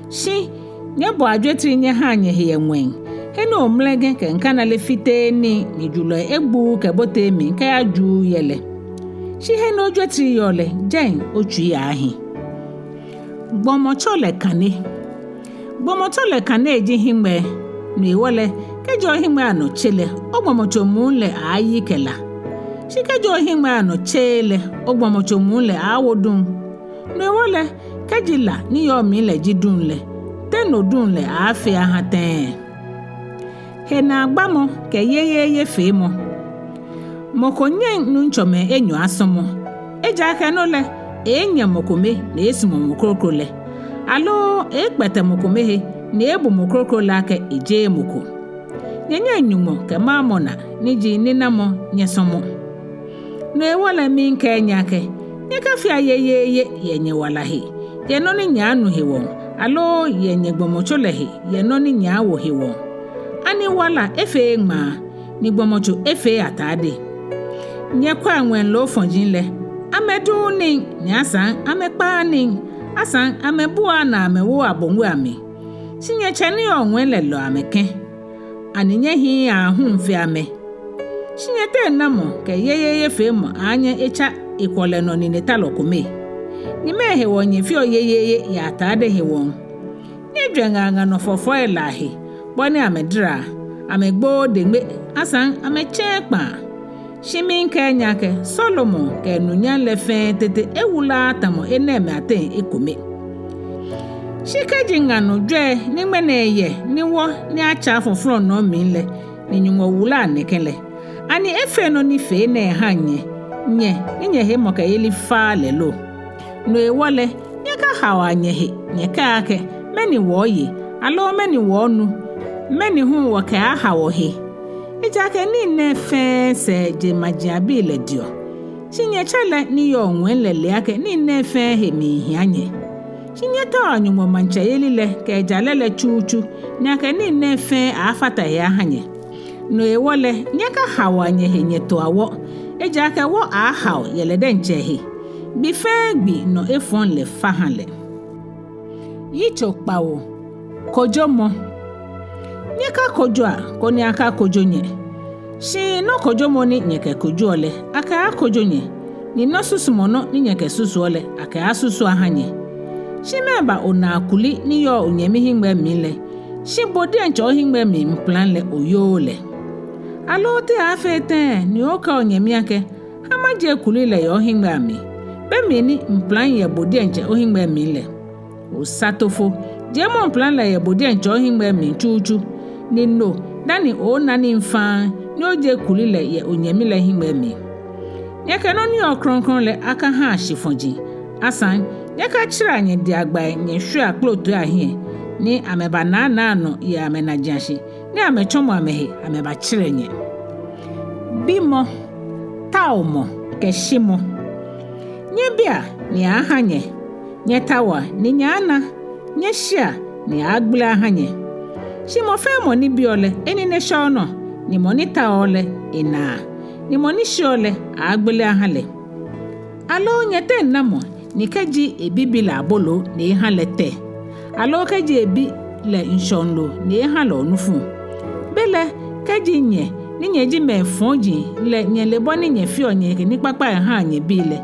Shi nyɛboa jwetri nyɛhaa nyɛhe yɛ ŋwɛi, he ni omlɛgɛ kɛ ŋkanale fiteee nii, ni julɔi egbuuu kɛboteee mli kɛyajuuu yɛ lɛ. Shi he ni ojwetri yɔɔ lɛ, jɛi otsui aaahi. Gbɔmɔtso lɛ kane. Gbɔmɔtso lɛ kane ji hiŋmɛi, no hewɔ lɛ, kɛji ohiŋmɛi anɔ tse lɛ, ogbɔmɔtso muu lɛ aaayi kɛ la. Shi kɛji ohiŋmɛi anɔ tseee lɛ, ogbɔmɔtso muu lɛ aaawo duŋ. No hewɔ lɛ, kɛji la ni yɔɔ mli lɛ ji duŋ lɛ, te no duŋ lɛ aaafee aha tɛŋŋ? Henaagbamɔ kɛ yeyeeyefeemɔ. Mɔ ko nyɛŋ nuŋtsɔmɛi enyɔ asɔmɔ. Ejaakɛ no lɛ, eeenyɛ mɔ kome ni eeesumɔ mɔ kroko lɛ, aloo eeekpɛtɛ mɔ kome he ni eeebu mɔ kroko lɛ akɛ ejeee mɔ ko. Nyɛnyɛŋ Nyɔŋmɔ kɛ mamona, ni ji ninamɔ, nyɛsɔmɔ. No hewɔ lɛ miikɛɛ nyɛ akɛ, nyɛkafea yeyeeye yɛ nyɛwala he, yɛ nɔ ni nyɛaanu hewɔ, aloo yɛ nyɛgbɔmɔtso lɛ he, yɛ nɔ ni nyɛaawo hewɔ. Ani wala efeee ŋmaa, ni gbɔmɔtso efeee atade? Nyɛkwɛa ŋwɛi loofɔji lɛ, amɛduuu nii, ni asaŋ amɛkpaaa nii, asaŋ amɛbuaa naa amɛwoɔ aboŋoi amli. Shi nyɛ Tsɛ ni yɔɔ ŋwɛi lɛ lɛɔ amɛ kɛ̃. Ani nyɛhiii aahu fe amɛ? Shi nyɛteŋ namɔ kɛ yeyeeyefeemɔ aaanyɛ etsa ekwɔlɛ nɔ ninetalɔ kome? Ni mɛɛ hewɔ nyɛfeɔ yeyeeye yɛ atade hewɔ? Nyɛjwɛŋa ŋa nɔ fɔfɔi lɛ ahe, bɔ ni amɛdaraa, amɛgbooo deŋme, asaŋ amɛtsɛɛɛ kpaa. Shi miikɛɛ nyɛ akɛ, Solomon kɛ enunyam lɛ fɛɛ tete ewulaaa tamɔ enɛɛmɛi ateŋ ekome. Shi kɛji ŋa nɔ jwɛi ni ŋmɛnɛ yɛ ni wɔ ni atsa afɔ flɔnɔɔ mli lɛ, ni Nyɔŋmɔ wulaa nɛkɛ lɛ, ani efeŋ nɔ ni fee enɛ ehaŋ nyɛ, nyɛ ni nyɛhemɔkɛyeli faaa lɛ lo? No hewɔ lɛ, nyɛkahaoa nyɛhe nyɛkɛɛ akɛ, mɛni wɔɔye, aloo mɛni wɔɔnu, mɛni hu wɔkɛaaha wɔhe? Ejaakɛ nii nɛɛ fɛɛ sɛɛ jeŋmajiaŋbii lɛ diɔ. Shi nyɛ Tsɛ lɛ ni yɔɔ ŋwɛi lɛ le akɛ nii nɛɛ fɛɛ he miihia nyɛ. Shi nyɛtaoa Nyɔŋmɔ maŋtsɛyeli lɛ kɛ ejalɛ lɛ tsutsu, ni akɛ nii nɛɛ fɛɛ aaafata he aha nyɛ. No hewɔ lɛ, nyɛkahaoa nyɛhe nyɛtoa wɔ, ejaakɛ wɔ aaahao yɛ lɛ diɛŋtsɛ ehe. Gbi fɛɛ gbi nɔ efɔŋ lɛ fa ha lɛ. Yitso kpawo. Kojomɔ. Nyɛkakojoa, koni akakojo nyɛ. Shi nɔ kojomɔ ni nyɛkɛkojoɔ lɛ, akɛaakojo nyɛ, ni nɔ susumɔ nɔ ni nyɛkɛsusuɔ lɛ, akɛaasusu aha nyɛ. Shi mɛɛba onaa kuli ni yɔɔ onyɛmi hiŋmɛi mli lɛ, shi bo diɛŋtsɛ ohiŋmɛi mli mplaŋ lɛ oyooo lɛ? Aloo te aaafee tɛŋŋ ni okɛɛ onyɛmi akɛ, ha majie kuli lɛ yɛ ohiŋmɛi amli, be mli ni mplaŋ yɛ bo diɛŋtsɛ ohiŋmɛi mli lɛ? Osatofo, jiemɔ mplaŋ lɛ yɛ bo diɛŋtsɛ ohiŋmɛi mli tsutsu, ni no dani oona nii faŋŋ ni ojie kuli lɛ yɛ onyɛmi lɛ hiŋmɛi mli. Nyɛkɛ nɔ ni yɔɔ krɔŋkrɔŋ lɛ akahaa shifɔji. Asaŋ, nyɛkatsɛrɛa nyɛdiagbai nyɛshwiea kplotoi ahiɛ, ni amɛbanaanaa nɔ yɛ amɛnajiashi, ni amɛtsɔmɔ amɛhe amɛbatserɛ nyɛ. Bimɔ, taomɔ kɛ shimɔ. Nyɛbia, ni aha nyɛ. Nyɛtaoa, ni nyɛaana. Nyɛshia, ni agbele aha nyɛ. Shi mɔ fɛɛ mɔ ni biɔ lɛ, enine shɛɔ nɔ, ni mɔ ni taoɔ lɛ, enaa, ni mɔ ni sheɔ lɛ, aaagbele aha lɛ. Aloo nyɛteŋ namɔ ni kɛji ebi bi lɛ aboloo ni eha lɛ tɛ? Aloo kɛji ebi lɛ ŋshɔŋ loo ni eha lɛ onufu? Belɛ kɛji nyɛ ni nyɛji mɛi fɔji lɛ nyɛle bɔ ni nyɛfeɔ nyɛkɛ nikpakpai haa nyɛbii lɛ,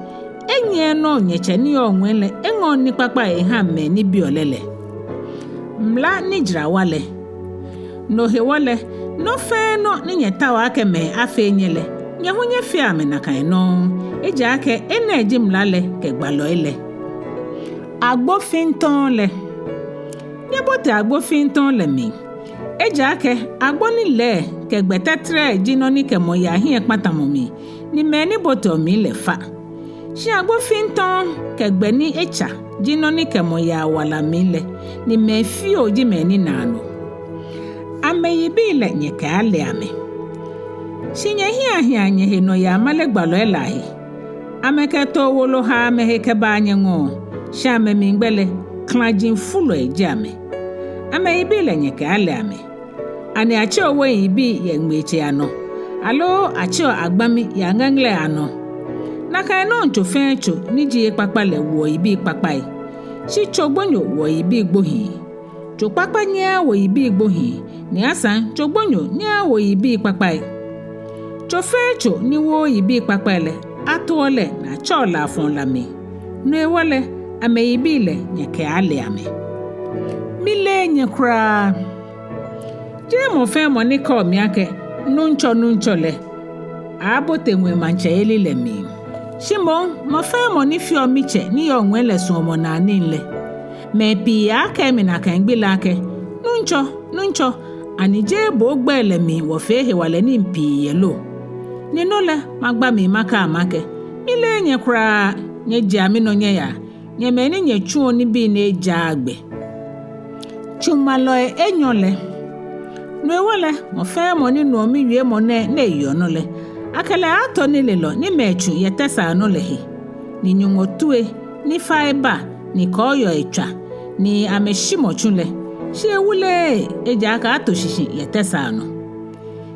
enyiɛ nɔ nyɛtsɛ ni yɔɔ ŋwɛi lɛ eŋɔɔ nikpakpai eha mɛi ni biɔ lɛ lɛ. Mla ni jara wa lɛ. No hewɔ lɛ, nɔ fɛɛ nɔ ni nyɛtaoɔ akɛ mɛi afee nyɛ lɛ, nyɛ hu nyɛfea amɛ nakai nɔŋŋ, ejaakɛ enɛ ji mla lɛ kɛ gbalɔi lɛ. Agbo fintɔŋ lɛ. Nyɛbote agbo fintɔŋ lɛ mli. Ejaakɛ agbo ni lɛɛ kɛ gbɛ tɛtrɛɛ ji nɔ ni kɛ mɔ yaa hiɛkpatamɔ mli, ni mɛi ni boteɔ mli lɛ fa. Shi agbo fintɔŋ kɛ gbɛ ni etsa ji nɔ ni kɛ mɔ yaa wala mli lɛ, ni mɛi fioo ji mɛi ni naa no. Amɛyibii lɛ nyɛkɛaale amɛ. Shi nyɛhiɛ ahiɛa nyɛhe nɔyaa amale gbalɔi lɛ ahe. Amɛkɛ too wolo haa amɛhe kɛbaa nyɛŋɔɔ, shi amɛmligbɛ lɛ, klãji fulɔi ji amɛ. Amɛyibii lɛ nyɛkɛaale amɛ. Ani atseɔ wein yibii yɛ ŋmeetsei anɔ, aloo atseɔ agbami yɛ aŋɛŋɛlɛi anɔ? Nakai nɔŋŋ tso fɛɛ tso ni ji ekpakpa lɛ woɔ yibii kpakpai, shi tso gbonyo woɔ yibii gbohii. Tso kpakpa nyɛɛɛ wo yibii gbohii, ni asaŋ tso gbonyo nyɛɛɛ wo yibii kpakpai. Tso fɛɛ tso ni wooo yibii kpakpai lɛ, atoɔ lɛ ni atsɛɔ lɛ afɔ̃ɔ la mli. No hewɔ lɛ, amɛyibii lɛ nyɛkɛaale amɛ. Mileee nyɛ kwraa. Jeee mɔ fɛɛ mɔ ni kɛɔ mi akɛ, Nuŋtsɔ, Nuŋtsɔ lɛ, aaabote ŋwɛi maŋtsɛyeli lɛ mli. Shi moŋ mɔ fɛɛ mɔ ni feɔ mitsɛ ni yɔɔ ŋwɛi lɛ suɔmɔnaa nii lɛ. Mɛi pii aaakɛɛ mi nakai gbi lɛ akɛ, Nuŋtsɔ, Nuŋtsɔ, ani jeee bo ogbɛi lɛ mli wɔfee hewalɛ nii pii yɛ lo? Ni no lɛ, magba mli makɛɛ amɛ akɛ, mileee nyɛ kwraa, nyɛjea minɔ nyɛyaa, nyɛ mɛi ni nyɛtsuɔ nibii ni ejaaa gbɛ. Tsumalɔi enyɔ lɛ. No hewɔ lɛ, mɔ fɛɛ mɔ ni nuɔ miwiemɔ nɛɛ ni eyeɔ nɔ lɛ, akɛ lɛ aaato nilelɔ ni mɛi tsu yɛ tɛsaa nɔ lɛ he. Ni Nyɔŋmɔ tue, ni fai ba, ni kɔɔyɔi tswa, ni amɛshimɔ tsu lɛ, shi ewuleee, ejaakɛ ato shishi yɛ tɛsaa nɔ.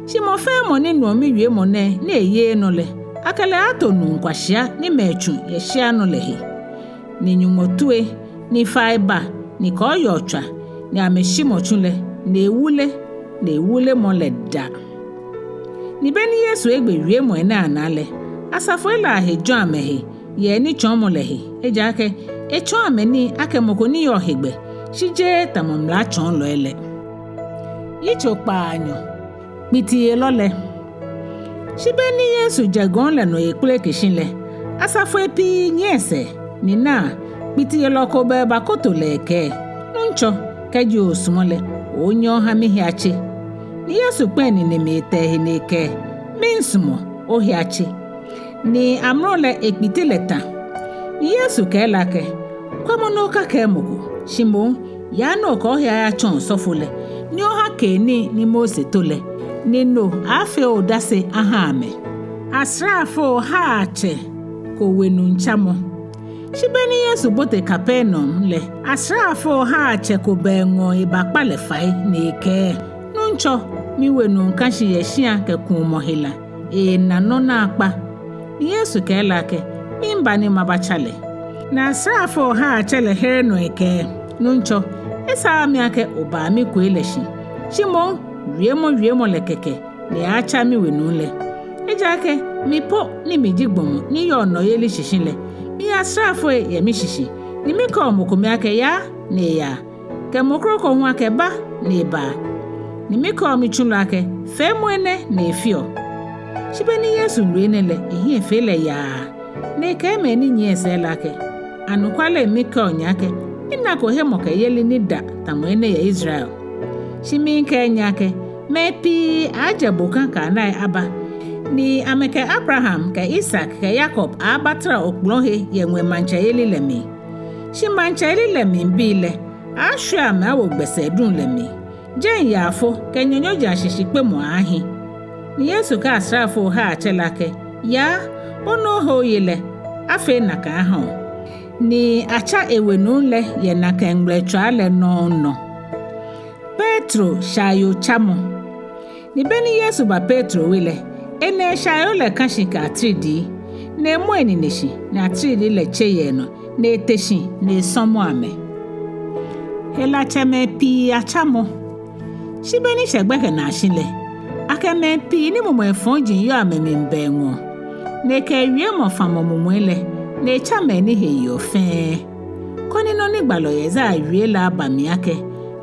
Shi mɔ fɛɛ mɔ ni nuɔ miwiemɔ nɛɛ ni eyeee nɔ lɛ, akɛ lɛ aaato nuu kwashia ni mɛi tsu yɛ shia nɔ lɛ he. Ni Nyɔŋmɔ tue, ni fai ba, ni kɔɔyɔi tswa, ni amɛshimɔ tsu lɛ, ni ewule, ni ewulemɔ lɛ da. Ni be ni Yesu egbe wiemɔi nɛɛ anaa lɛ, asafoi lɛ ahe jɔ̃ amɛhe yɛ enitsɔɔmɔ lɛ he, ejaakɛ etsɔɔ amɛ nii akɛ mɔ ko ni yɔɔ hegbɛ, shi jeee tamɔ mlatsɔɔlɔi lɛ. Yitso kpaanyɔ. Kpitiyelɔ lɛ. Shi be ni Yesu jɛ gɔŋ lɛ nɔ ekpeleke shi lɛ, asafoi pii nyiɛ esɛɛ, ni naa, kpitiyelɔ ko bɛ ebakoto lɛ ekɛɛ, Nuŋtsɔ, kɛji oosumɔ lɛ, onyɛ oha mihe atse. Ni Yesu kpɛ̃ enine mli etɛ ehe ni ekɛɛ, Miisumɔ, ohe atse. Ni amrɔ lɛ ekpiti lɛ tã. Ni Yesu kɛɛ lɛ akɛ, Kwɛmɔ ni okakɛɛ mɔ ko, shi moŋ yaa ni okɛ ohe ayatsɔɔ osɔfo lɛ, ni oha keenii ni Mose to lɛ, ni no aaafee odase aha amɛ. Asraafo haatsɛ ko we nuu tsamɔ. Shi be ni Yesu bote Kapernaum lɛ, asraafo haatsɛ ko bɛ eŋɔɔ ebakpa lɛ fai ni ekɛɛ, Nuŋtsɔ, miwe nuu kã shi yɛ shia kɛ kuumɔ hela, eena nɔ naakpa. Ni Yesu kɛɛ lɛ akɛ, Miiba ni mabatsa lɛ. Ni asraafo haatsɛ lɛ here nɔ ekɛɛ, Nuŋtsɔ, esaaa mi akɛ obaa mikoi lɛ shi, shi moŋ wiemɔ wiemɔ lɛ kɛkɛ ni aaatsa miwe nuu lɛ. Ejaakɛ mi po ni miji gbɔmɔ ni yɔɔ nɔyeli shishi lɛ, miyɛ asraafoi yɛ mishishi, ni mikɛɔ mɔ kome akɛ, Yaa, ni eyaa, kɛ mɔ kroko hu akɛ, Ba, ni ebaa. Ni mikɛɔ mitsulɔ akɛ, Feemɔ enɛ, ni efeɔ. Shi be ni Yesu nu enɛ lɛ, ehiɛ fee lɛ yaa, ni ekɛɛ mɛi ni nyiɛ esɛɛ lɛ akɛ, Anɔkwale mikɛɔ nyɛ akɛ, minako hemɔkɛyeli ni da tamɔ enɛ yɛ Israel. Shi miikɛɛ nyɛ akɛ, mɛi pii aaajɛ bokã kɛ anai aba, ni amɛkɛ Abraham kɛ Isak kɛ Yakob aabatara okplɔ̃ he yɛ ŋwɛi maŋtsɛyeli lɛ mli. Shi maŋtsɛyeli lɛ mli bii lɛ, aaashwie amɛ awo gbɛsɛɛ duŋ lɛ mli. Jɛi yaafo kɛ nyanyɔji ashishikpemɔ aaahi. Ni Yesu kɛɛ asraafo haatsɛ lɛ akɛ, Yaa, bɔ ni ohe oye lɛ, afee nakai aha o. Ni atsa ewe nuu lɛ yɛ nakai ŋmɛlɛtswaa lɛ nɔŋŋ nɔ. Petro shaayoo tsamɔ. Ni be ni Yesu ba Petro we lɛ, ena eshaayoo lɛ kã shi kɛ atiridii, ni emɔ enine shi, ni atiridii lɛ tse yɛ enɔ, ni ete shi ni esɔmɔ amɛ. Helatsɛmɛi pii atsamɔ. Shi be ni shɛ gbɛkɛ naa shi lɛ, akɛ mɛi pii ni mumɔi fɔji yɔɔ amɛmli bɛ eŋɔɔ, ni ekɛ ewiemɔ famɔ mumɔi lɛ, ni etsa mɛi ni he yeɔ fɛɛ, koni nɔ ni gbalɔ Yesaia wie lɛ aba mli akɛ,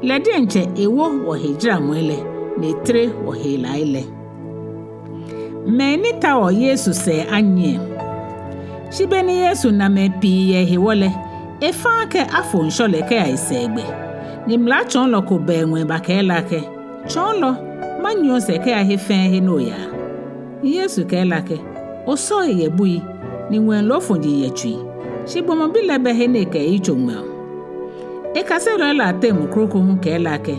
lɛ diɛŋtsɛ ewo wɔhejaramɔi lɛ, ni etere wɔhelai lɛ. Mɛi ni taoɔ Yesu sɛɛ anyiɛ. Shi be ni Yesu na mɛi pii yɛ ehewɔ lɛ, efa akɛ afo ŋshɔ lɛ kɛya esɛɛgbɛ. Ni mlatsɔɔlɔ ko ba eŋɔɔ ebakɛɛ lɛ akɛ, Tsɔɔlɔ, manyiɛ osɛɛ kɛya he fɛɛ he ni oyaa. Ni Yesu kɛɛ lɛ akɛ, Osɔi yɛ bui, ni ŋwɛi loofɔji yɛ tsui, shi gbɔmɔ bi lɛ bɛ he ni ekɛ eyitso ŋmɛɔ. Ekaselɔi lɛ ateŋ mɔ kroko hu kɛɛ lɛ akɛ,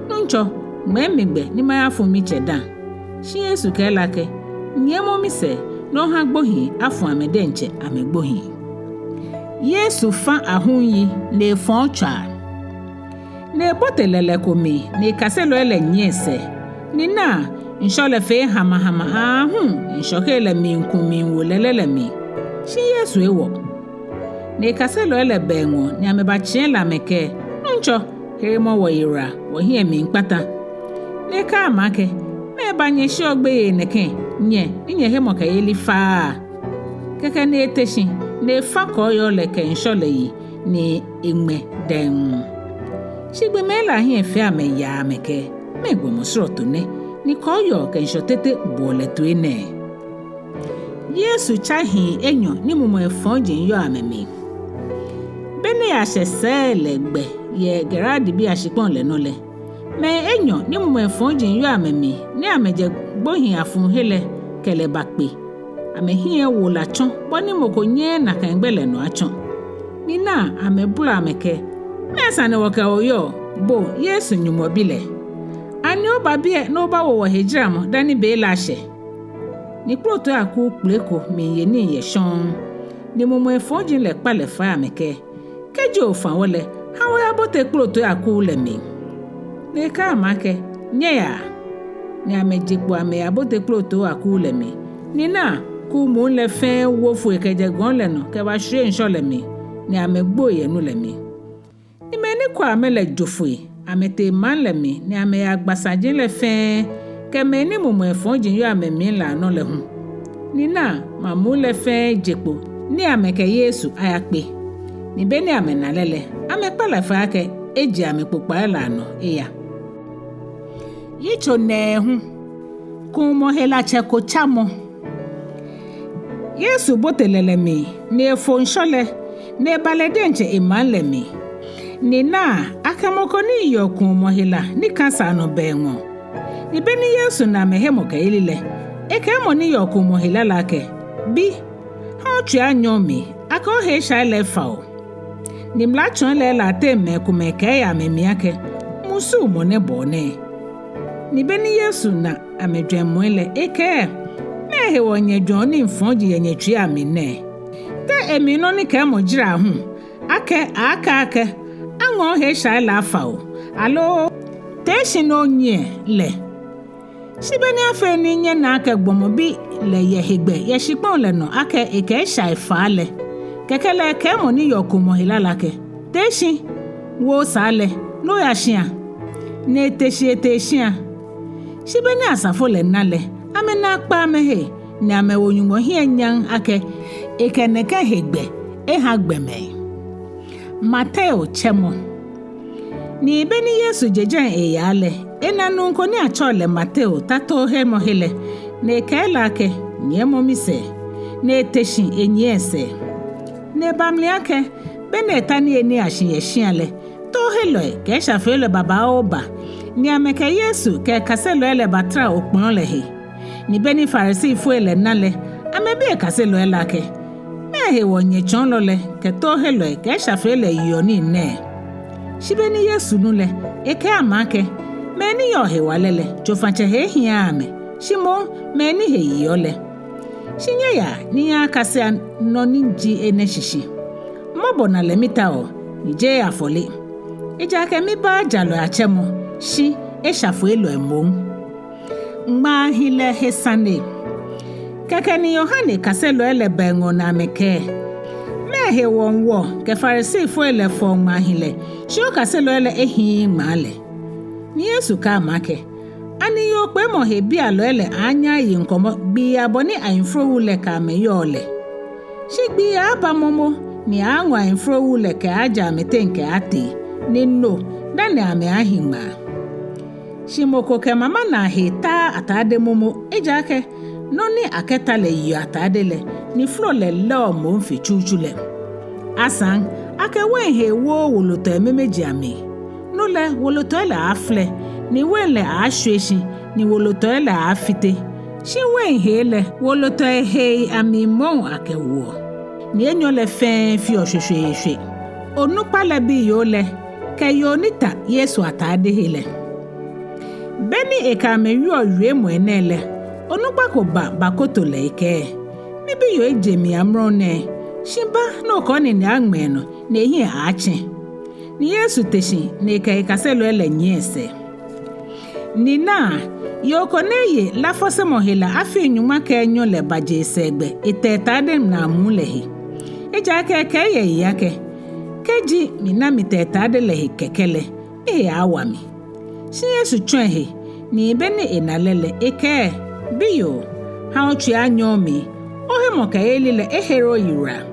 Nuŋtsɔ, ŋmɛɛ mi gbɛ ni mayafu mitsɛ dã. Shi Yesu kɛɛ lɛ akɛ, Nyiɛmɔ misɛɛ, ni oha gbohii afu amɛ diɛŋtsɛ amɛgbohii. Yesu fa ahum yi ni efɔɔ tswaa. Ni ebote lɛlɛ ko mli, ni ekaselɔi lɛ nyiɛ esɛɛ. Ni naa, ŋshɔ lɛ fee hamahama aahu, ŋshɔkei lɛ miiku miiwo lɛlɛ lɛ mli. Shi Yesu ewɔ. Ni ekaselɔi lɛ ba eŋɔɔ, ni amɛbatsiɛ lɛ amɛkɛɛ, Nuŋtsɔ, heremɔ wɔyiwala, wɔhiɛ miikpata. Ni ekɛɛ amɛ akɛ, Mɛɛba nyɛsheɔ gbeyei nɛkɛ, nyɛ ni nyɛhemɔkɛyeli faaa? Kɛkɛ ni ete shi, ni efa kɔɔyɔɔ lɛ kɛ ŋshɔ lɛ yi, ni eŋmɛ dɛŋŋ. Shi gbɔmɛi lɛ ahiɛ fee amɛ yaa amɛkɛɛ, Mɛɛ gbɔmɔ srɔto nɛ, ni kɔɔyɔɔ kɛ ŋshɔ tete boɔ lɛ toi nɛɛ? Yesu tsa hii enyɔ ni mumɔi fɔji yɔɔ amɛmli. Be ni eyashɛ sɛɛ lɛ gbɛ yɛ Gerasenibii ashikpɔŋ lɛ nɔ lɛ, mɛi enyɔ ni mumɔi fɔji yɔɔ amɛmli ni amɛjɛ gbohii afuhe lɛ kɛ lɛ bakpe. Amɛhiɛ ewo la tsɔ bɔ ni mɔ ko nyɛɛɛ nakai gbɛ lɛ nɔ atsɔ. Ni naa, amɛbolɔ amɛkɛɛ, Mɛɛ sane wɔkɛ bo yɔɔ, bo Yesu Nyɔŋmɔ Bi lɛ? Ani oba biɛ ni obawo wɔ hejaramɔ dani be lɛ ashɛ? Ni kplotoi akuu kpele ko miiye nii yɛ shɔŋŋ. Ni mumɔi fɔji lɛ kpa lɛ fai amɛkɛɛ, Kɛji ofã wɔ lɛ, ha wɔyabote kplotoi akuu lɛ mli. Ni ekɛɛ amɛ akɛ, Nyɛyaa. Ni amɛje kpo amɛyabote kplotoi akuu lɛ mli. Ni naa, kuu muu lɛ fɛɛ wo foi kɛjɛ gɔŋ lɛ nɔ kɛbashwie ŋshɔ lɛ mli, ni amɛgboi yɛ nu lɛ mli. Ni mɛi ni kwɛɔ amɛ lɛ jo foi, amɛtee maŋ lɛ mli, ni amɛyagba saji lɛ fɛɛ, kɛ mɛi ni mumɔi fɔji yɔɔ amɛmli lɛ anɔ lɛ hu. Ni naa, maŋ muu lɛ fɛɛ je kpo ni amɛkɛ Yesu ayakpe. Ni be ni amɛna lɛ lɛ, amɛkpa lɛ fai akɛ eje amɛkpokpai lɛ anɔ eya. Yitso nɛɛhu. Kuumɔ helatsɛ ko tsamɔ. Yesu bote lɛlɛ mli, ni efo ŋshɔ lɛ, ni eba lɛ diɛŋtsɛ emaŋ lɛ mli. Ni naa, akɛ mɔ ko ni yeɔ kuumɔ hela ni kã saa nɔ ba eŋɔɔ. Ni be ni Yesu na amɛhemɔkɛyeli lɛ, ekɛɛ mɔ ni yeɔ kuumɔ hela lɛ akɛ, Bi, ha otsui anyɔ omli, akɛ ohe eshai lɛ efa o. Ni mlatsɔɔlɔi lɛ ateŋ mɛi komɛi kɛɛ yɛ amɛmli akɛ, Musu mɔ nɛɛ bɔ nɛɛ. Ni be ni Yesu na amɛjwɛŋmɔi lɛ, ekɛɛ, Mɛɛ hewɔ nyɛjwɛŋɔ nii fɔji yɛ nyɛtsuii amli nɛɛ? Te emli nɔ ni kɛɛmɔ jara hu, akɛ, akɛɛ akɛ, Aŋɔ ohe eshai lɛ afa o, aloo, Tee shi ni onyiɛ lɛ? Shi be ni afee ni nyɛna akɛ gbɔmɔ bi lɛ yɛ hegbɛ yɛ shikpɔŋ lɛ nɔ akɛ ekɛ eshai faa lɛ, kɛkɛ lɛ ekɛɛ mɔ ni yeɔ kuumɔ hela lɛ akɛ, Tee shi, wo osaa lɛ, ni oya shia. Ni ete shi etee shia. Shi be ni asafo lɛ na lɛ, amɛnaa kpa amɛhe, ni amɛwo Nyɔŋmɔ hiɛ nyam akɛ ekɛ nɛkɛ hegbɛ eha gbɔmɛi. Mateo tsɛmɔ. Ni be ni Yesu je jɛi eyaa lɛ, ena nuu ko ni atsɛɔ lɛ Mateo ta toohemɔhe lɛ, ni ekɛɛ lɛ akɛ, Nyiɛmɔ misɛɛ. Ni ete shi enyiɛ esɛɛ. Ni eba mli akɛ, be ni eta niyenii ashi yɛ shia lɛ, toohelɔi kɛ eshafeelɔi babaoo ba, ni amɛkɛ Yesu kɛ ekaselɔi lɛ batara okplɔ̃ lɛ he. Ni be ni Farisifoi lɛ na lɛ, amɛbi ekaselɔi lɛ akɛ, Mɛɛ hewɔ nyɛtsɔɔlɔ lɛ kɛ toohelɔi kɛ eshafeelɔi yeɔ nii nɛɛ? Shi be ni Yesu nu lɛ, ekɛɛ amɛ akɛ, Mɛi ni yɔɔ hewalɛ lɛ, tsofatsɛ he ehiaaa amɛ, shi moŋ mɛi ni he yeɔ lɛ. Shi nyɛyaa ni nyɛyakasea nɔ ni ji enɛ shishi. Mɔbɔnalɛ mitaoɔ, ni jeee afɔle. Ejaakɛ mibaaa jalɔi atsɛmɔ, shi eshafoilɔi moŋ. Ŋmaahilɛ he sane. Kɛkɛ ni Yohane kaselɔi lɛ ba eŋɔɔ ni amɛkɛɛ: Mɛɛ hewɔ wɔ kɛ Farisifoi lɛ fɔɔ ŋmaahilɛ, shi okaselɔi lɛ ehiii ŋmaa lɛ? Ni Yesu kɛɛ amɛ akɛ: Ani yookpeemɔ he bialɔi lɛ aaanyɛ aye ŋkɔmɔ gbii abɔ ni ayemforowu lɛ kɛ amɛ yɔɔ lɛ? Shi gbii aaaba momo ni aaaŋɔ ayemforowu lɛ kɛaaje amɛteŋ kɛaatee, ni no dani amɛaahi ŋmaa. Shi mɔ ko kɛ mama naa hee taaa atade momo, ejaakɛ nɔ ni akɛta lɛ yeɔ atade lɛ, ni folo lɛ lɛɔ moŋ fe tsutsu lɛ. Asaŋ, akɛ wein hee wooo wolotɔi memeji amli. No lɛ, wolotɔi lɛ aaaflɛ, ni wein lɛ aaashwie shi, ni wolotɔi lɛ aaafite. Shi wein hee lɛ, wolotɔi hei amli moŋ akɛwoɔ, ni enyɔ lɛ fɛɛ feɔ shweshweeshwe. Onukpa lɛ biyoo lɛ kɛ yoo ni ta Yesu atade he lɛ. Beni ekɛ amɛ wieɔ wiemɔi nɛɛ lɛ, onukpa ko ba bakoto lɛ ekɛɛ: Mibiyoo eje mli amrɔ nɛɛ, shi ba ni okɛ onine aŋmɛ enɔ, ni ehiɛ aatsɛ. Ni Yesu te shi ni ekɛ ekaselɔi lɛ nyiɛ esɛɛ. Ni naa, yoo ko ni eye lafɔsemɔ hela afii nyɔŋma kɛ enyɔ lɛ baje esɛɛgbɛ eta etade naa muu lɛ he. Ejaakɛ ekɛɛ yɛ eyiŋ akɛ: Kɛji mina mita etade lɛ he kɛkɛ lɛ, mihe aawa mi. Shi Yesu tsɔ ehe, ni beni ena lɛ lɛ, ekɛɛ: Biyoo, ha otsui anyɔ omli, ohemɔkɛyeli lɛ ehere oyiwala.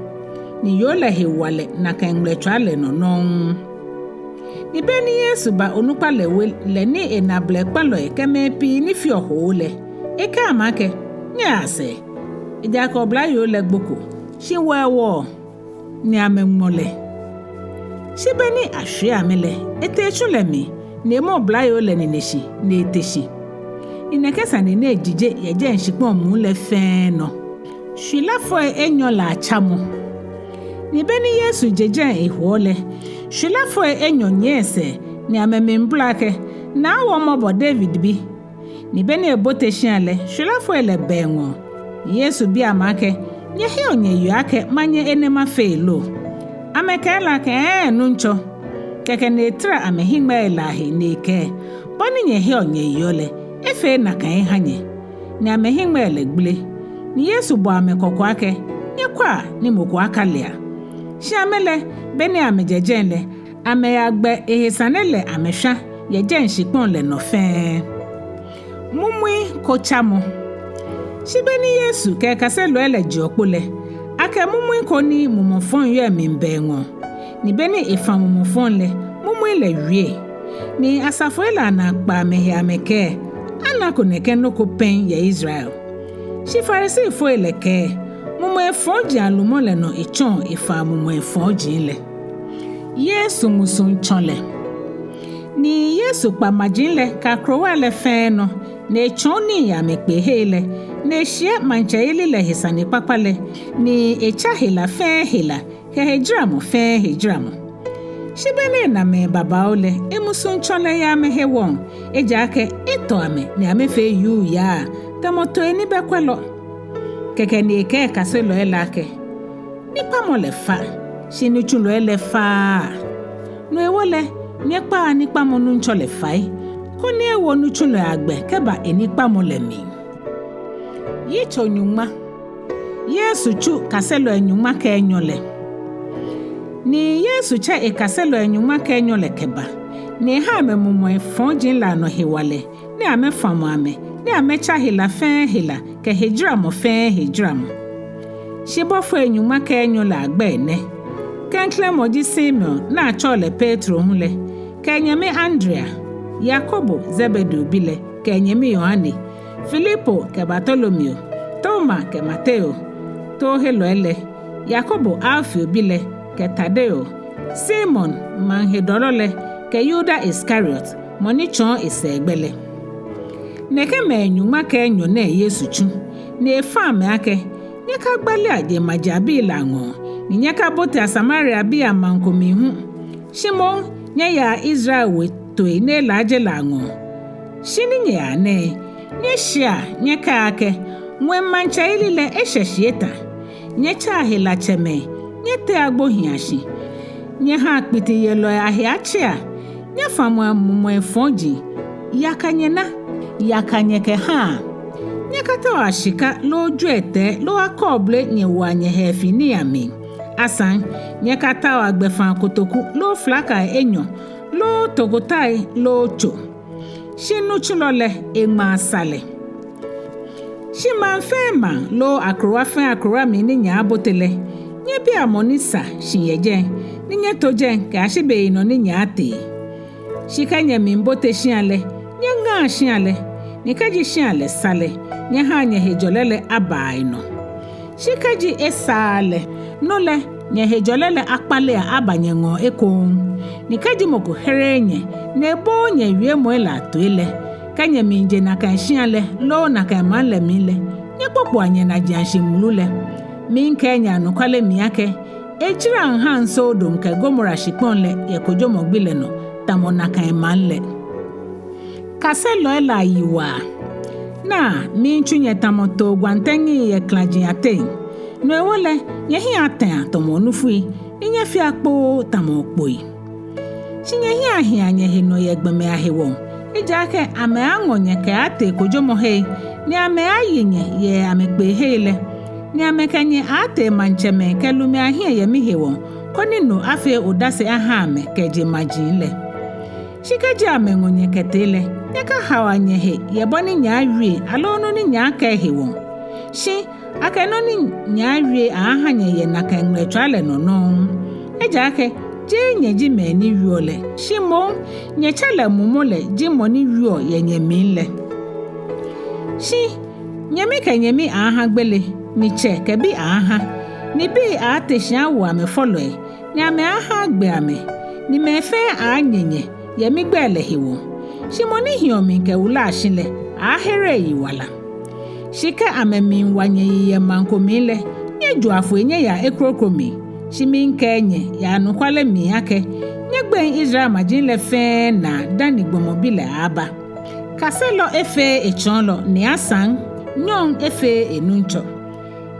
Ni yoo lɛ he wa lɛ nakai ŋmlɛtswaa lɛ nɔ nɔŋŋ. Ni beni Yesu ba onukpa lɛ we lɛ ni ena blɛkpalɔi kɛ mɛi pii ni feɔ hoo lɛ, ekɛɛ amɛ akɛ: Nyɛyaa sɛɛ, ejaakɛ oblayoo lɛ gboko, shi wɔ ewɔɔ, ni amɛŋmɔ lɛ. Shi beni ashwie amɛ lɛ, etee tsu lɛ mli, ni emɔ oblayoo lɛ nine shi, ni ete shi. Ni nɛkɛ sane nɛɛ jije yɛ jɛi shikpɔŋ muu lɛ fɛɛ nɔ. Shwilafoi enyɔ lɛ atsamɔ. Ni beni Yesu je jɛi ehoɔ lɛ, shwilafoi enyɔ nyiɛ esɛɛ, ni amɛmiibolɔ akɛ: Naa, wɔ mɔbɔ, David bi. Ni beni ebote shia lɛ, shwilafoi lɛ ba eŋɔɔ. Ni Yesu bi amɛ akɛ: Nyɛheɔ nyɛyeɔ akɛ manyɛ enɛ mafee lo? Amɛkɛɛ lɛ akɛ: Hɛɛ, Nuŋtsɔ. Kɛkɛ ni etara amɛhiŋmɛii lɛ ahe ni ekɛɛ: Bɔ ni nyɛheɔ nyɛyeɔ lɛ, efee nakai eha nyɛ. Ni amɛhiŋmɛii lɛ gbele. Ni Yesu bɔ amɛ kɔkɔ akɛ: Nyɛkwɛa ni mɔ ko akalea. Shi amɛ lɛ, beni amɛjɛ jɛi lɛ, amɛyagbɛ ehe sane lɛ amɛshwa yɛ jɛi shikpɔŋ lɛ nɔ fɛɛ. Mumui ko tsamɔ. Shi beni Yesu kɛ ekaselɔi lɛ jeɔ kpo lɛ, akɛ mumui ko ni mumɔ fɔŋ yɔɔ emli ba eŋɔɔ. Ni beni efa mumɔ fɔŋ lɛ, mumui lɛ wie. Ni asafoi lɛ anaa kpa amɛhe amɛkɛɛ: Anako nɛkɛ nɔ ko pɛŋ yɛ Israel. Shi Farisifoi lɛ kɛɛ: Mumɔi fɔji alumɔ lɛ nɔ etsɔɔ efaa mumɔi fɔji lɛ. Yesu musuŋtsɔlɛ. Ni Yesu kpa maji lɛ kɛ akrowai lɛ fɛɛ nɔ, ni etsɔɔ nii yɛ amɛkpeehei lɛ, ni eshiɛ maŋtsɛyeli lɛ he sanekpakpa lɛ, ni etsa hela fɛɛ hela kɛ hejaramɔ fɛɛ hejaramɔ. Shi beni ena mɛi babaoo lɛ, emusuŋtsɔlɛ yɛ amɛhewɔ, ejaakɛ etɔ amɛ ni amɛfee yuu yaa, tamɔ toi ni bɛ kwɛlɔ. Kɛkɛ ni ekɛɛ ekaselɔi lɛ akɛ: Nikpamɔ lɛ fa, shi nitsulɔi lɛ faaa. No hewɔ lɛ, nyɛkpaa nikpamɔ Nuŋtsɔ lɛ fai, koni ewo nitsulɔi agbɛ kɛba enikpamɔ lɛ mli. Yitso nyɔŋma. Yesu tsu kaselɔi nyɔŋma kɛ enyɔ lɛ. Ni Yesu tsɛ ekaselɔi nyɔŋma kɛ enyɔ lɛ kɛba, ni eha amɛ mumɔi fɔji lɛ anɔ hewalɛ, ni amɛfamɔ amɛ, ni amɛtsa hela fɛɛ hela kɛ hejaramɔ fɛɛ hejaramɔ. Shi bɔfoi nyɔŋma kɛ enyɔ lɛ agbɛi nɛ: klɛŋklɛŋ mɔ ji Simon ni atsɛɔ lɛ Petro hu lɛ, kɛ enyɛmi Andrea, Yakobo, Zebedeo bi lɛ, kɛ enyɛmi Yohane, Filipo kɛ Bartolomeo, Toma kɛ Mateo, toohelɔi lɛ, Yakobo Alfeo bi lɛ, kɛ Tadeo, Simon maŋhedɔlɔ lɛ, kɛ Yuda Iskariot, mɔ ni tsɔɔ esɛɛgbɛ lɛ. Nɛkɛ mɛi nyɔŋma kɛ enyɔ nɛɛ Yesu tsu, ni efa amɛ akɛ: Nyɛkagbalea jeŋmajiaŋbii lɛ aŋɔɔ, ni nyɛkabotea Samariabii amaŋ ko mli hu. Shi moŋ nyɛyaa Israel we toi ni elaaje lɛ aŋɔɔ. Shi ni nyɛyaa nɛɛ, nyɛshia nyɛkɛa akɛ: Ŋwɛi maŋtsɛyeli lɛ eshɛ shi eta. Nyɛtsɛa helatsɛmɛi, nyɛtea agbo hia shi. Nyɛhaa kpitiyelɔi ahe atsea, Nyɛfamɔa mumɔi fɔji, yaka nyɛna, yaka nyɛkɛhaa. Nyɛkataoa shika loo jwiɛtɛi loo akɔɔble nyɛwoa nyɛhɛɛ fe nii amli. Asaŋ, nyɛkataoa gbɛfaa kotoku loo flakai enyɔ loo tokotai loo tso. Shi nitsulɔ lɛ, eŋmaa sa lɛ. Shi maŋ fɛɛ maŋ loo akrowa fɛɛ akrowa mli ni nyɛaabote lɛ, nyɛbia mɔ ni sa shi yɛ jɛi, ni nyɛto jɛi kɛyashi beyinɔ ni nyɛaatee. Shi kɛ nyɛmiibote shia lɛ, nyɛŋaa shia lɛ, ni kɛji shia lɛ sa lɛ, nyɛhaa nyɛhejɔlɛ lɛ abaa enɔ. Shi kɛji esaaa lɛ, no lɛ, nyɛhejɔlɛ lɛ akpalea aba nyɛŋɔɔ ekoŋŋ. Ni kɛji mɔ ko hereee nyɛ, ni ebooo nyɛwiemɔi lɛ atoi lɛ, kɛ nyɛmiije nakai shia lɛ loo nakai maŋ lɛ mli lɛ, nyɛkpokpoa nyɛnajiashi mulu lɛ. Miikɛɛ nyɛ anɔkwale mli akɛ, ejaraŋ haŋ Sodom kɛ Gomora shikpɔŋ lɛ yɛ kojomɔ gbi lɛ nɔ, tamɔ nakai maŋ lɛ. Kaselɔi lɛ ayi waa. Naa, miitsu nyɛ tamɔ too gwantɛŋi yɛ klaji ateŋ. No hewɔ lɛ, nyɛhiɛ ataa tamɔ onufui, ni nyɛfea kpoo tamɔ okpoi. Shi nyɛhiɛ ahia nyɛhe nɔ yɛ gbɔmɛi ahewɔ, ejaakɛ amɛaaŋɔ nyɛ kɛaatee kojomɔhei, ni amɛaayi nyɛ yɛ amɛkpeehei lɛ, ni amɛkɛ nyɛ aaatee maŋtsɛmɛi kɛ lumɛi ahiɛ yɛ mihewɔ, koni no afee odase aha amɛ kɛ jeŋmaji lɛ. Shi kɛji amɛŋɔ nyɛ kɛtee lɛ, nyɛkahaoa nyɛhe yɛ bɔ ni nyɛaawie aloo nɔ ni nyɛaakɛɛ hewɔ. Shi akɛ nɔ ni nyɛaawie aaaha nyɛ yɛ nakai ŋmɛlɛtswaa lɛ nɔ nɔŋŋ. Ejaakɛ jeee nyɛ ji mɛi ni wieɔ lɛ, shi moŋ nyɛtsɛ lɛ mumɔ lɛ ji mɔ ni wieɔ yɛ nyɛmli lɛ. Shi nyɛmi kɛ nyɛmi aaaha gbele, ni tsɛ kɛ bi aaaha, ni bii aaate shi awo amɛfɔlɔi, ni amɛaaha agbe amɛ, ni mɛi fɛɛ aanyɛ nyɛ yɛ migbɛi lɛ hewɔ. Shi mɔ ni hiɔ mli kɛ wula shi lɛ, aaahere eyiwala. Shi kɛ amɛmiiwa nyɛ yi yɛ maŋ ko mli lɛ, nyɛjoa foi nyɛyaa ekroko mli. Shi miikɛɛ nyɛ yɛ anɔkwale mli akɛ, nyɛgbeŋ Israel maji lɛ fɛɛ naa dani gbɔmɔ bi lɛ aaaba. Kaselɔ efeee etsɔɔlɔ, ni asaŋ nyɔŋ efeee enuŋtsɔ.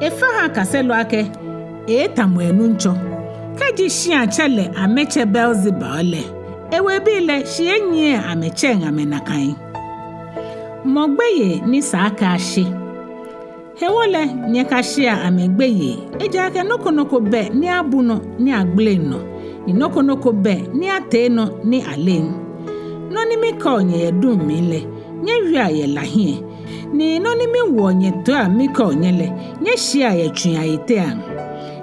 Efa ha kaselɔ akɛ eeetamɔ enuŋtsɔ. Kɛji shiatsɛ lɛ amɛtsɛ Beelzebul lɛ, ewebii lɛ shi enyiɛ amɛtsɛŋ amɛ nakai. Mɔ gbeyei ni sa akɛ ashe. Hewɔ lɛ nyɛkashea amɛ gbeyei, ejaakɛ nɔ ko nɔ ko bɛ ni abu nɔ ni agbeleŋ nɔ, ni nɔ ko nɔ ko bɛ ni atee nɔ ni aleŋ. Nɔ ni mikɛɔ nyɛ yɛ duŋ mli lɛ, nyɛwiea yɛ la hiɛ, ni nɔ ni miwoɔ nyɛ toiŋ mikɛɔ nyɛ lɛ, nyɛshiea yɛ tsui ayiteaŋ.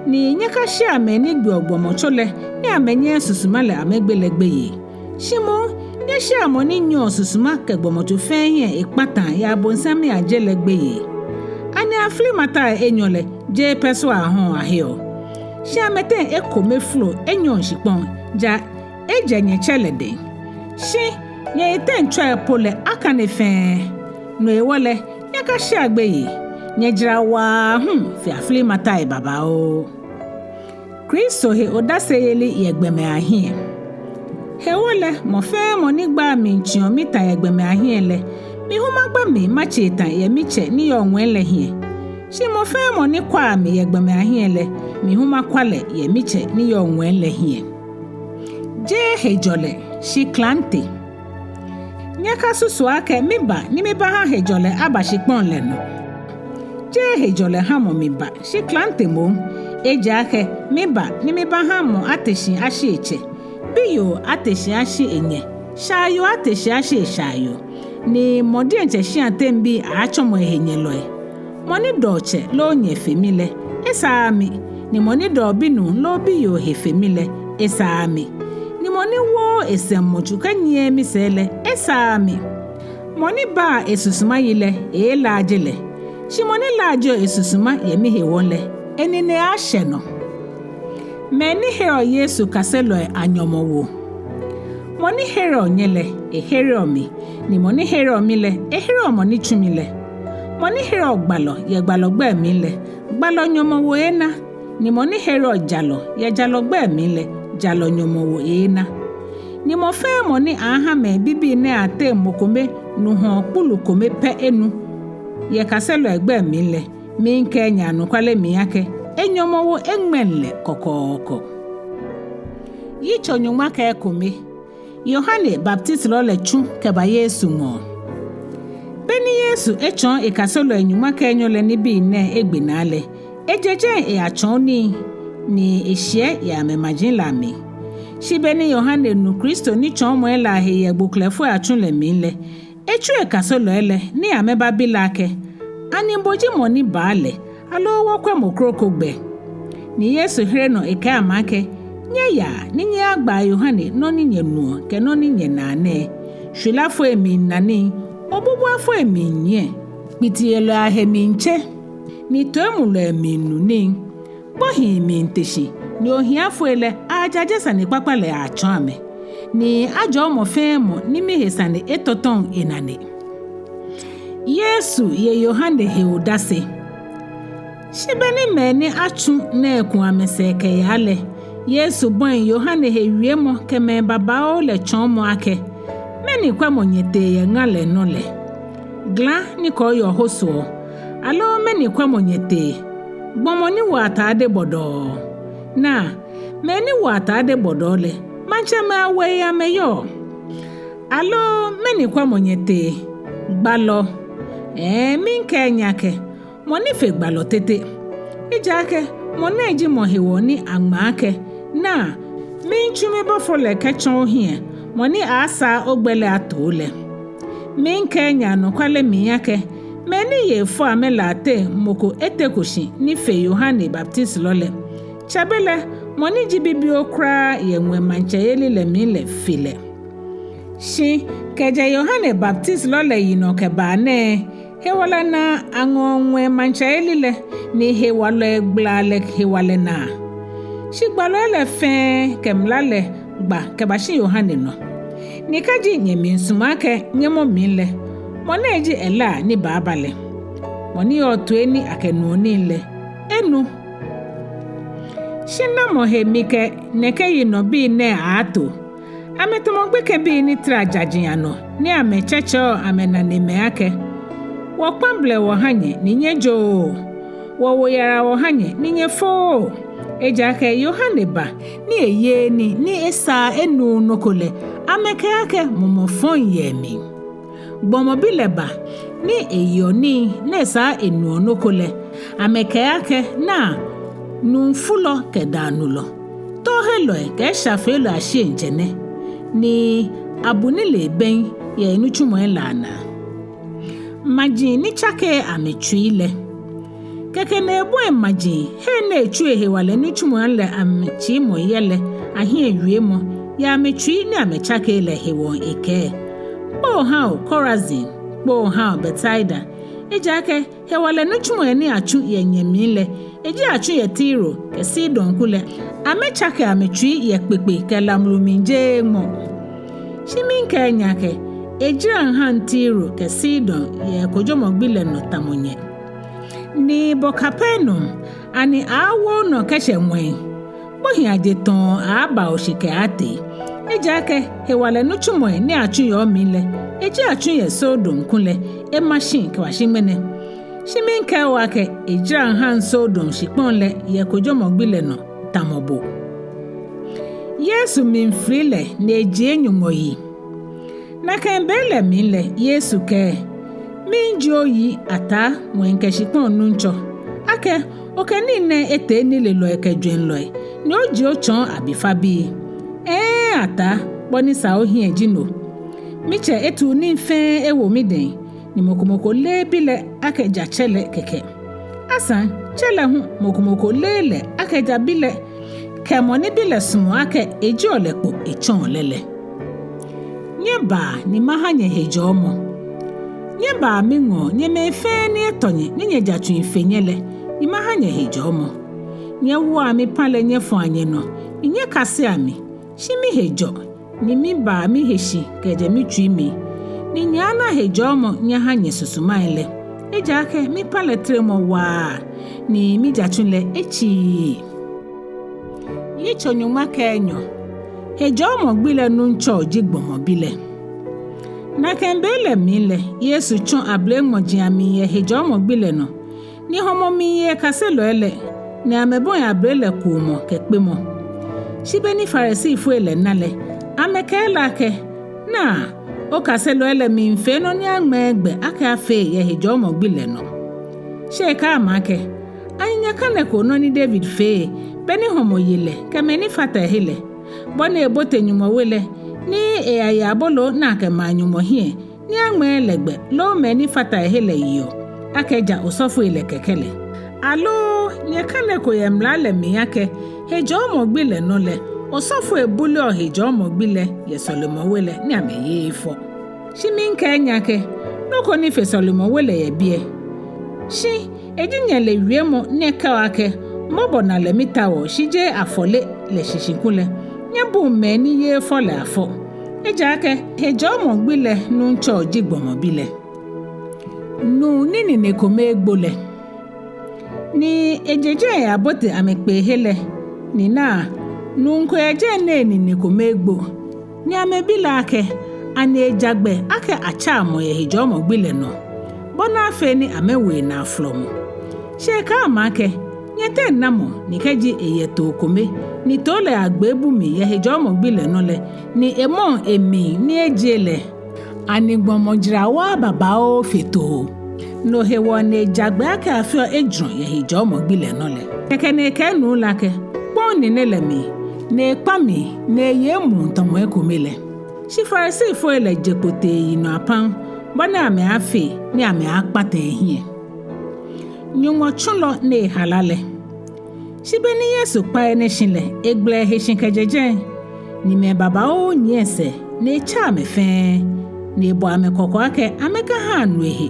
Ni nyɛkashea mɛi ni gbeɔ gbɔmɔtso lɛ ni amɛnyɛɛɛ susuma lɛ amɛgbe lɛ gbeyei. Shi moŋ, nyɛshea mɔ ni nyiɛɔ susuma kɛ gbɔmɔtso fɛɛ hiɛ ekpataa yɛ abonsam aje lɛ gbeyei. Ani aflimataai enyɔ lɛ, jeee pɛ so ahɔɔ aheɔ? Shi amɛteŋ ekome folo enyɔŋ shikpɔŋ, ja ejɛ nyɛtsɛ lɛ dɛŋ. Shi nyɛyiteŋ tsɔi po lɛ akane fɛɛ. No hewɔ lɛ, nyɛkashea gbeyei, nyɛjara wa aahu fe aflimatai babaoo. Kristo he odaseyeli yɛ gbɔmɛi ahiɛ. Hewɔ lɛ, mɔ fɛɛ mɔ ni gbaa mi tsiɔ mita yɛ gbɔmɛi ahiɛ lɛ, mi hu magba mli matsi eta yɛ mitsɛ ni yɔɔ ŋwɛi lɛ hiɛ. Shi mɔ fɛɛ mɔ ni kwaa mi yɛ gbɔmɛi ahiɛ lɛ, mi hu makwa lɛ yɛ mitsɛ ni yɔɔ ŋwɛi lɛ hiɛ. Jeee hejɔlɛ, shi klante. Nyɛkasusu akɛ miba ni mibaha hejɔlɛ aba shikpɔŋ lɛ nɔ. Jeee hejɔlɛ hamɔ miba, shi klante moŋ. Ejaakɛ miba ni mibaha mɔ ate shi ashi etsɛ, biyoo ate shi ashi enyɛ, shaayoo ate shi ashi eshaayoo. Ni mɔ diɛŋtsɛ shia teŋ bii aaatsɔmɔ ehenyɛlɔi. Mɔ ni dɔɔ tsɛ loo nyɛ fe mi lɛ, esaaa mi. Ni mɔ ni dɔɔ binuu loo biyoo he fe mi lɛ, esaaa mi. Ni mɔ ni wooo esɛŋmɔtso kɛnyiɛɛɛ misɛɛ lɛ, esaaa mi. Mɔ ni baa esusuma yi lɛ, eeelaaje lɛ. Shi mɔ ni laajeɔ esusuma yɛ mihewɔ lɛ, enine aaashɛ nɔ. Mɛi ni hereɔ Yesu kaselɔi anyɔmɔwoo. Mɔ ni hereɔ nyɛ lɛ, ehereɔ mi, ni mɔ ni hereɔ mi lɛ, ehereɔ mɔ ni tsu mi lɛ. Mɔ ni hereɔ gbalɔ yɛ gbalɔ gbɛi mli lɛ, gbalɔ nyɔmɔwoo eeena, ni mɔ ni hereɔ jalɔ yɛ jalɔ gbɛi mli lɛ, jalɔ nyɔmɔwoo eeena. Ni mɔ fɛɛ mɔ ni aaaha mɛi bibii nɛɛ ateŋ mɔ kome nu hɔɔ kpulu kome pɛ enu yɛ kaselɔi gbɛi mli lɛ, miikɛɛ nyɛ anɔkwale mli akɛ, enyɔmɔwoo eŋmɛŋ lɛ kɔkɔɔkɔ. Yitso nyɔŋma kɛ ekome. Yohane Baptisilɔ lɛ tsu kɛba Yesu ŋɔɔ. Beni Yesu etsɔɔ ekaselɔi nyɔŋma kɛ enyɔ lɛ nibii nɛɛ egbe naa lɛ, eje jɛi eyatsɔɔ nii ni eshiɛ yɛ amɛmaji lɛ amli. Shi beni Yohane nu Kristo nitsɔɔmɔi lɛ ahe yɛ gboklɛfoi atsu lɛ mli lɛ, etsu ekaselɔi lɛ ni amɛbabi lɛ akɛ: Ani bo ji mɔ ni baa lɛ, aloo wɔkwɛ mɔ kroko gbɛ? Ni Yesu here nɔ ekɛɛ amɛ akɛ: Nyɛyaa ni nyɛyagbaa Yohane nɔ ni nyɛnuɔ kɛ nɔ ni nyɛnaa nɛɛ: Shwilafoi miina nii, obubuafoi minyiɛ, kpitiyelɔi ahe miitse, ni toimulɔi miinu nii, gbohii miite shi, ni ohiafoi lɛ ajaje sanekpakpa lɛ atsɔɔ amɛ, ni ajɔɔ mɔ fɛɛ mɔ ni mihe sane etɔtɔŋ enane. Yesu ye Yohane he odase. Shi beni mɛi ni atsu nɛɛ ku amɛsɛɛ kɛyaa lɛ, Yesu bɔi Yohane he wiemɔ kɛ mɛi babaoo lɛ tsɔɔmɔ akɛ: Mɛni kwɛmɔ nyɛtee yɛ ŋa lɛ nɔ lɛ? Gla ni kɔɔyɔɔ hosoɔ, aloo mɛni kwɛmɔ nyɛtee? Gbɔmɔ ni wo atade bɔdɔɔ? Naa, mɛi ni wo atade bɔdɔɔ lɛ, maŋtsɛmɛi awei amɛyɔɔ. Aloo mɛni kwɛmɔ nyɛtee? Gbalɔ? Ɛɛ, miikɛɛ nyɛ akɛ, mɔ ni fe gbalɔ tete. Ejaakɛ mɔ nɛɛ ji mɔ hewɔ ni aŋma akɛ: Naa, miitsu mibɔfo lɛ kɛtsɔ ohiɛ, mɔ ni asaa ogbɛ lɛ ato lɛ. Miikɛɛ nyɛ anɔkwale mli akɛ, mɛi ni ye fɔ amɛ lɛ ateŋ mɔ ko eteko shi ni fe Yohane Baptisilɔ lɛ, tsɛbelɛ mɔ ni ji bibioo kwraa yɛ ŋwɛi maŋtsɛyeli lɛ mli lɛ fe lɛ. Shi kɛjɛ Yohane Baptisilɔ lɛ yinɔ kɛbaa nɛɛ, hewalɛ naa aŋɔɔ ŋwɛi maŋtsɛyeli lɛ, ni hewalɔi gbalaa lɛ hewalɛ naa. Shi gbalɔi lɛ fɛɛ kɛ mla lɛ gba kɛbashi Yohane nɔ. Ni kɛji nyɛmiisumɔ akɛ nyɛmɔ mli lɛ, mɔ nɛɛ ji Elia ni baaba lɛ. Mɔ ni yɔɔ toi ni akɛnuɔ nii lɛ, enu. Shi namɔ he mikɛ nɛkɛ yinɔbii nɛɛ aaato? Amɛtamɔ gbekɛbii ni tara jaji anɔ, ni amɛtsɛtsɛɔ amɛnanemɛi akɛ: Wɔkpã blɛ wɔha nyɛ, ni nyɛjooo. Wɔwo yara wɔha nyɛ, ni nyɛfooo. Ejaakɛ Yohane ba, ni eyeee nii, ni esaaa enuuu nɔ ko lɛ, amɛkɛɛ akɛ mumɔ fɔŋ yɛ emli. Gbɔmɔ Bi lɛ ba, ni eyeɔ nii, ni esaaa enuɔ nɔ ko lɛ, amɛkɛɛ akɛ: Naa, nuufulɔ kɛ daanulɔ, toohelɔi kɛ eshafeelɔi ashiɛŋtsɛ nɛ, ni abu nilee bem yɛ enitsumɔi lɛ anaa. Maji ni tsakeee amɛtsui lɛ. Kɛkɛ ni ebɔi maji hei ni etsuɔ hewalɛ nitsumɔi lɛ amɛtsiimɔ yɛ lɛ ahiɛ wiemɔ yɛ amɛtsui ni amɛtsakeee lɛ hewɔ ekɛɛ: Kpoo ha o, Korazin! Kpoo ha o, Betsaida! Ejaakɛ hewalɛ nitsumɔi ni atsu yɛ nyɛmli lɛ, eji atsu yɛ Tiro kɛ Sidon kulɛ, amɛtsake amɛtsui yɛ kpekpe kɛ lamulu mli jeeŋmɔ. Shi miikɛɛ nyɛ akɛ, ejaraŋ haŋ Tiro kɛ Sidon yɛ kojomɔ gbi lɛ nɔ tamɔ nyɛ. Ni bo Kapernaum, ani aaawo onɔ kɛshɛ ŋwɛi? Gbohiiaje tɔɔ aaaba oshi kɛaatee. Ejaakɛ hewalɛ nitsumɔi ni atsu yɛ omli lɛ, eji atsu yɛ Sodom kulɛ, ema shi kɛbashi ŋmɛnɛ. Shi miikɛɛ o akɛ, ejaraŋ haŋ Sodom shikpɔŋ lɛ yɛ kojomɔ gbi lɛ nɔ tamɔ bo. Yesu mli fili lɛ ni ejie Nyɔŋmɔ yi. Nakai be lɛ mli lɛ Yesu kɛɛ: Miji oyi, Ataa, ŋwɛi kɛ shikpɔŋ Nuŋtsɔ, akɛ okɛ nii nɛɛ etee nilelɔi kɛ jwɛŋlɔi, ni ojie otsɔɔ abifabii. Ɛɛ, Ataa, bɔ ni sa ohiɛ ji no. Mitsɛ etuu nii fɛɛ ewo midɛŋ, ni mɔ ko mɔ ko leee bi lɛ akɛ ja tsɛ lɛ kɛkɛ. Asaŋ tsɛ lɛ hu mɔ ko mɔ ko leee lɛ akɛ ja bi lɛ, kɛ mɔ ni bi lɛ sumɔɔ akɛ ejieɔ lɛ kpo etsɔɔ lɛ lɛ. Nyɛbaa ni maha nyɛ hejɔɔmɔ. Nyɛbaa miŋɔɔ, nyɛ mɛi fɛɛ ni etɔ nyɛ ni nyɛjatsui fe nyɛ lɛ, ni maha nyɛ hejɔɔmɔ. Nyɛwoa mipã lɛ nyɛfɔa nyɛnɔ, ni nyɛkasea mi, shi mihe jɔ, ni mibaa mihe shi kɛjɛ mitsui mli, ni nyɛaana hejɔɔmɔ nyɛha nyɛsusumai lɛ. Ejaakɛ mipã lɛ tremɔ waa, ni mijatsu lɛ etsiii. Yitso nyɔŋma kɛ enyɔ. Hejɔɔmɔ gbi lɛ Nuŋtsɔ ji gbɔmɔ bi lɛ. Nakai be lɛ mli lɛ Yesu tsɔ abele ŋmɔji amli yɛ hejɔɔmɔ gbi lɛ nɔ, ni hɔmɔ miiye ekaselɔi lɛ, ni amɛbɔi abele lɛ kuumɔ kɛ kpemɔ. Shi beni Farisifoi lɛ na lɛ, Amɛkɛɛ lɛ akɛ, Naa, okaselɔi lɛ miifee nɔ ni aŋmɛɛɛ gbɛ akɛ afee yɛ hejɔɔmɔ gbi lɛ nɔ. Shi ekɛɛ amɛ akɛ, Ani nyɛkanɛko nɔ ni David fee, be ni hɔmɔ ye lɛ, kɛ mɛi ni fata ehe lɛ, bɔ ni ebote Nyɔŋmɔ we lɛ, ni eyaye aboloo ni akɛmaa Nyɔŋmɔ hiɛ, ni aŋmɛɛɛ lɛ gbɛ, loo mɛi ni fata ehe lɛ yeɔ, akɛ ja osɔfoi lɛ kɛkɛ lɛ? Aloo nyɛkanɛko yɛ mla lɛ mli akɛ, hejɔɔmɔ gbi lɛ nɔ lɛ, osɔfoi buleɔ hejɔɔmɔ gbi lɛ yɛ sɔlemɔwe lɛ ni amɛyeee fɔ? Shi miikɛɛ nyɛ akɛ, nɔ ko ni fe sɔlemɔwe lɛ yɛ biɛ. Shi eji nyɛle wiemɔ ni kɛɔ akɛ, Mɔbɔnalɛ mitaoɔ, shi jeee afɔle lɛ shishi kulɛ, nyɛbuŋ mɛi ni yeee fɔ lɛ afɔ. Ejaakɛ hejɔɔmɔ gbi lɛ Nuŋtsɔ ji gbɔmɔ bi lɛ. Nuu ni nine kome egbo lɛ. Ni eje jɛi eyabote amɛkpeehe lɛ, ni naa, nuu ko yɛ jɛi ni enine kome egbo. Ni amɛbi lɛ akɛ, ani eja gbɛ akɛ atsaa mɔ yɛ hejɔɔmɔ gbi lɛ nɔ, bɔ ni afee ni amɛwo enaa flɔmɔ. Shi ekɛɛ amɛ akɛ, Nyɛteŋ namɔ ni kɛji eyɛ too kome, ni too lɛ agbe ebu mli yɛ hejɔɔmɔ gbi lɛ nɔ lɛ, ni emɔŋ emli ni ejie lɛ, ani gbɔmɔ jara wa babaoo fe too? No hewɔ ni eja gbɛ akɛ afeɔ ejurɔ yɛ hejɔɔmɔ gbi lɛ nɔ lɛ. Kɛkɛ ni ekɛɛ nuu lɛ akɛ, Kpɔŋ nine lɛ mli, ni ekpa mli, ni eye emuu tamɔ ekome lɛ. Shi Farisifoi lɛ je kpo tee eyinɔ apam, bɔ ni amɛaafee ni amɛaakpata ehiɛ. Nyɔŋmɔ tsulɔ ni ehala lɛ. Shi be ni Yesu kpa enɛ shi lɛ, egbala ehe shi kɛjɛ jɛi. Ni mɛi babaoo nyiɛ esɛɛ, ni etsa amɛ fɛɛ, ni ebɔ amɛ kɔkɔ akɛ amɛkahaa nu ehe,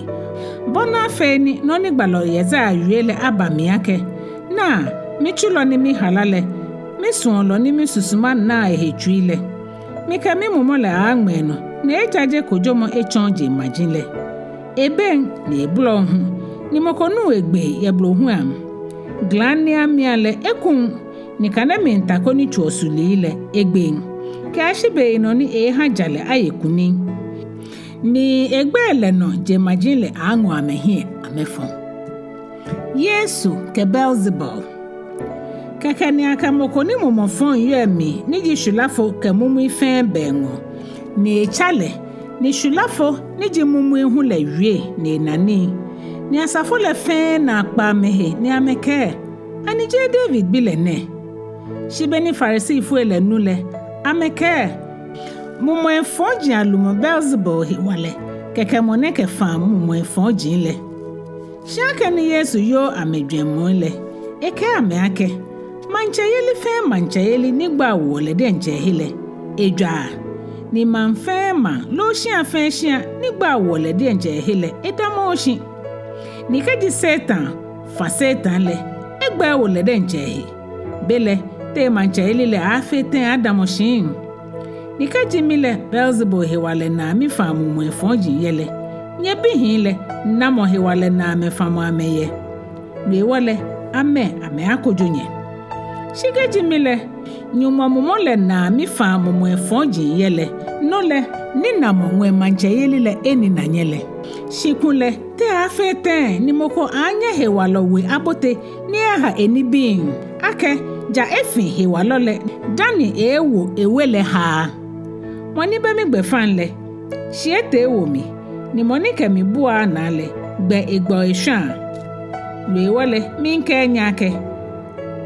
bɔ ni afee ni nɔ ni gbalɔ Yesaia wie lɛ aba mli akɛ, Naa, mitsulɔ ni mihala lɛ, misuɔlɔ ni misusuma naa ehe tsui lɛ. Mikɛ mimumɔ lɛ aaaŋmɛ enɔ, ni eeejaje kojomɔ etsɔɔ jeŋmaji lɛ. Ebeŋ ni ebolɔɔ hu, ni mɔ ko nuuu egbee yɛ blohuiaŋ. Glaŋ ni amia lɛ ekuŋ, ni kane mli ta ko ni tsuɔ sulii lɛ egbeŋ, kɛyashi beyinɔ ni eeeha jalɛ aye kunim. Ni egbɛi lɛ nɔ jeŋmaji lɛ aaaŋɔ amɛhiɛ amɛfɔ. Yesu kɛ Beelzebul. Kɛkɛ ni akɛ mɔ ko ni mumɔ fɔŋ yɔɔ emli ni ji shwilafo kɛ mumui fɛɛ ba eŋɔɔ, ni etsa lɛ, ni shwilafo ni ji mumui hu lɛ wie ni ena nii. Ni asafo lɛ fɛɛ naa kpa amɛhe ni amɛkɛɛ, Ani jeee David bi lɛ nɛ? Shi be ni Farisifoi lɛ nu lɛ, amɛkɛɛ, Mumɔi fɔji alumɔ Beelzebul hewalɛ, kɛkɛ mɔ nɛɛ kɛfaa mumɔi fɔji lɛ. Shi akɛni Yesu yoo amɛjwɛŋmɔi lɛ, ekɛɛ amɛ akɛ, Maŋtsɛyeli fɛɛ maŋtsɛyeli ni gbaa woɔ lɛ diɛŋtsɛ ehe lɛ, ejwaa. Ni maŋ fɛɛ maŋ loo shia fɛɛ shia ni gbaa woɔ lɛ diɛŋtsɛ ehe lɛ, edamɔɔɔ shi. Ni kɛji Satan fa Satan lɛ, egbɛɛɛ ewo lɛ diɛŋtsɛ ehe. Belɛ, te emaŋtsɛyeli lɛ aaafee tɛŋŋ adamɔ shi? Ni kɛji mi lɛ Beelzebul hewalɛ naa mifaa mumɔi fɔji yɛ lɛ, nyɛbihii lɛ, namɔ hewalɛ naa amɛfamɔ amɛ yɛ? No hewɔ lɛ, amɛ amɛaakojo nyɛ. Shi kɛji mi lɛ Nyɔŋmɔ mumɔ lɛ naa mifaa mumɔi fɔji yɛ lɛ, no lɛ, ninamɔ ŋwɛi maŋtsɛyeli lɛ enina nyɛ lɛ? Shi kulɛ, te aaafee tɛŋŋ ni mɔ ko aanyɛ hewalɔ we abote ni eha enibii, akɛ ja efi hewalɔ lɛ dani eeewo ewe lɛ haa? Mɔ ni bɛ migbɛfaŋ lɛ, shi etee ewo mi, ni mɔ ni kɛ mi buaa naa lɛ, gbɛ egbɛɔ eshwãa. No hewɔ lɛ, miikɛɛ nyɛ akɛ,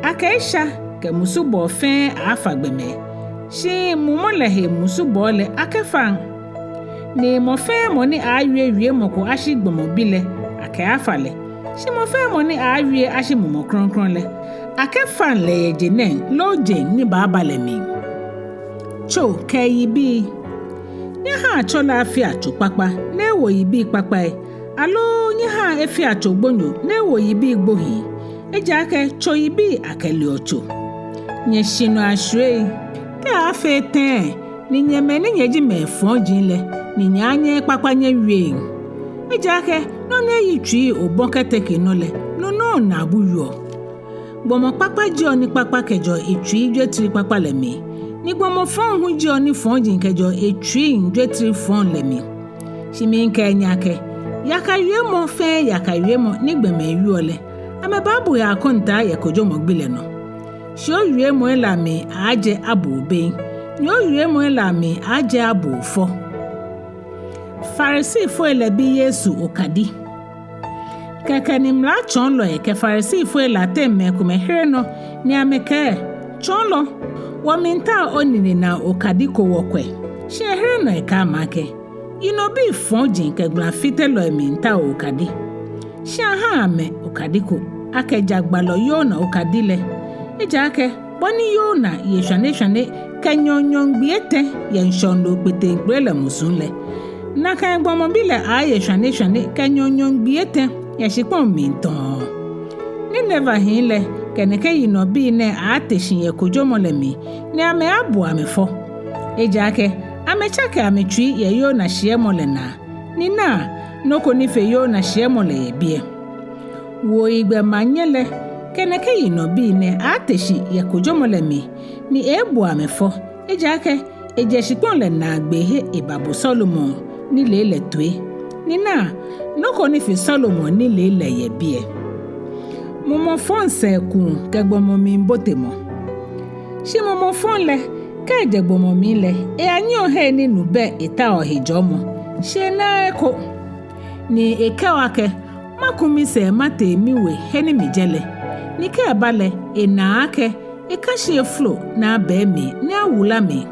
akɛ esha kɛ musubɔɔ fɛɛ aaafa gbɔmɛi, shi mumɔ lɛ he musubɔɔ lɛ akɛfaŋ. Ni mɔ fɛɛ mɔ ni aaawie wiemɔ ko ashi gbɔmɔ bi lɛ, akɛaafa lɛ, shi mɔ fɛɛ mɔ ni aaawie ashi Mumɔ Krɔŋkrɔŋ lɛ, akɛfaŋ lɛ yɛ je nɛŋ loo jeŋ ni baaba lɛ mli. Tso kɛ yibii. Nyɛhaa tso lɛ afea tso kpakpa, ni ewo yibii kpakpai, aloo nyɛhaa efea tso gbonyo, ni ewo yibii gbohii. Ejaakɛ tso yibii akɛleɔ tso. Nyɛshi nɔ ashwiei. Te aaafee tɛŋŋ ni nyɛ mɛi ni nyɛji mɛi fɔji lɛ, ni nyɛaanyɛ ekpakpa nyɛwieŋ? Ejaakɛ nɔ ni eyi tsui obɔ kɛteke nɔ lɛ, no nɔŋŋ naabu wieɔ. Gbɔmɔ kpakpa jieɔ nii kpakpa kɛjɛɔ etsui jwetri kpakpa lɛ mli, ni gbɔmɔ fɔŋ hu jieɔ nii fɔji kɛjɛɔ etsui jwetri fɔŋ lɛ mli. Shi miikɛɛ nyɛ akɛ, yaka wiemɔ fɛɛ yaka wiemɔ ni gbɔmɛi wieɔ lɛ, amɛbaabu he akɔntaa yɛ kojomɔ gbi lɛ nɔ. Shi owiemɔi lɛ amli aaajɛ abu bo bem, Ni owiemɔi lɛ amli aaajɛ abu fɔ. Farisifoi lɛ bi Yesu okadi. Kɛkɛ ni mlatsɔɔlɔi kɛ Farisifoi lɛ ateŋ mɛi komɛi here nɔ ni amɛkɛɛ, Tsɔɔlɔ, wɔmiitao oninenaa okadi ko wɔkwɛ. Shi ehere nɔ ekɛɛ amɛ akɛ, Yinɔbii fɔji kɛ gbãlãfitelɔi miitao okadi, shi ahaaa amɛ okadi ko akɛ ja gbalɔ Yona okadi lɛ. Ejaakɛ bɔ ni Yona ye shwaneshwane kɛ nyɔɔŋnyɔɔŋ gbii etɛ yɛ ŋshɔŋloo kpeteŋkpele lɛ musuŋ lɛ, nakai gbɔmɔ bi lɛ aaaye shwaneshwane kɛ nyɔɔŋnyɔɔŋ gbii etɛ yɛ shikpɔŋ mli tɔɔ. Ninevehii lɛ kɛ nɛkɛ yinɔbii nɛɛ aaate shi yɛ kojomɔ lɛ mli, ni amɛaabu amɛ fɔ. Ejaakɛ amɛtsake amɛtsui yɛ Yona shiɛmɔ lɛ naa, ni naa, nɔ ko ni fe Yona shiɛmɔ lɛ yɛ biɛ. Wuoyigbɛ maŋnyɛ lɛ kɛ nɛkɛ yinɔbii nɛɛ aaate shi yɛ kojomɔ lɛ mli, ni eeebu amɛ fɔ, ejaakɛ ejɛ shikpɔŋ lɛ naagbee he ebabo Salomo nilee lɛ toi. Ni naa, nɔ ko ni fe Salomo nilee lɛ yɛ biɛ. Mumɔ fɔŋ sɛɛkuu kɛ gbɔmɔ mli botemɔ. Shi mumɔ fɔŋ lɛ, kɛ ejɛ gbɔmɔ mli lɛ, eyanyiɛɔ hei ni nu bɛ etaoɔ hejɔɔmɔ, shi enaaa eko. Ni ekɛɔ akɛ, Maku misɛɛ matee miwe he ni mijɛ lɛ. Ni kɛ eba lɛ, enaa akɛ eka shi efolo ni abɛɛ mli ni awula mli.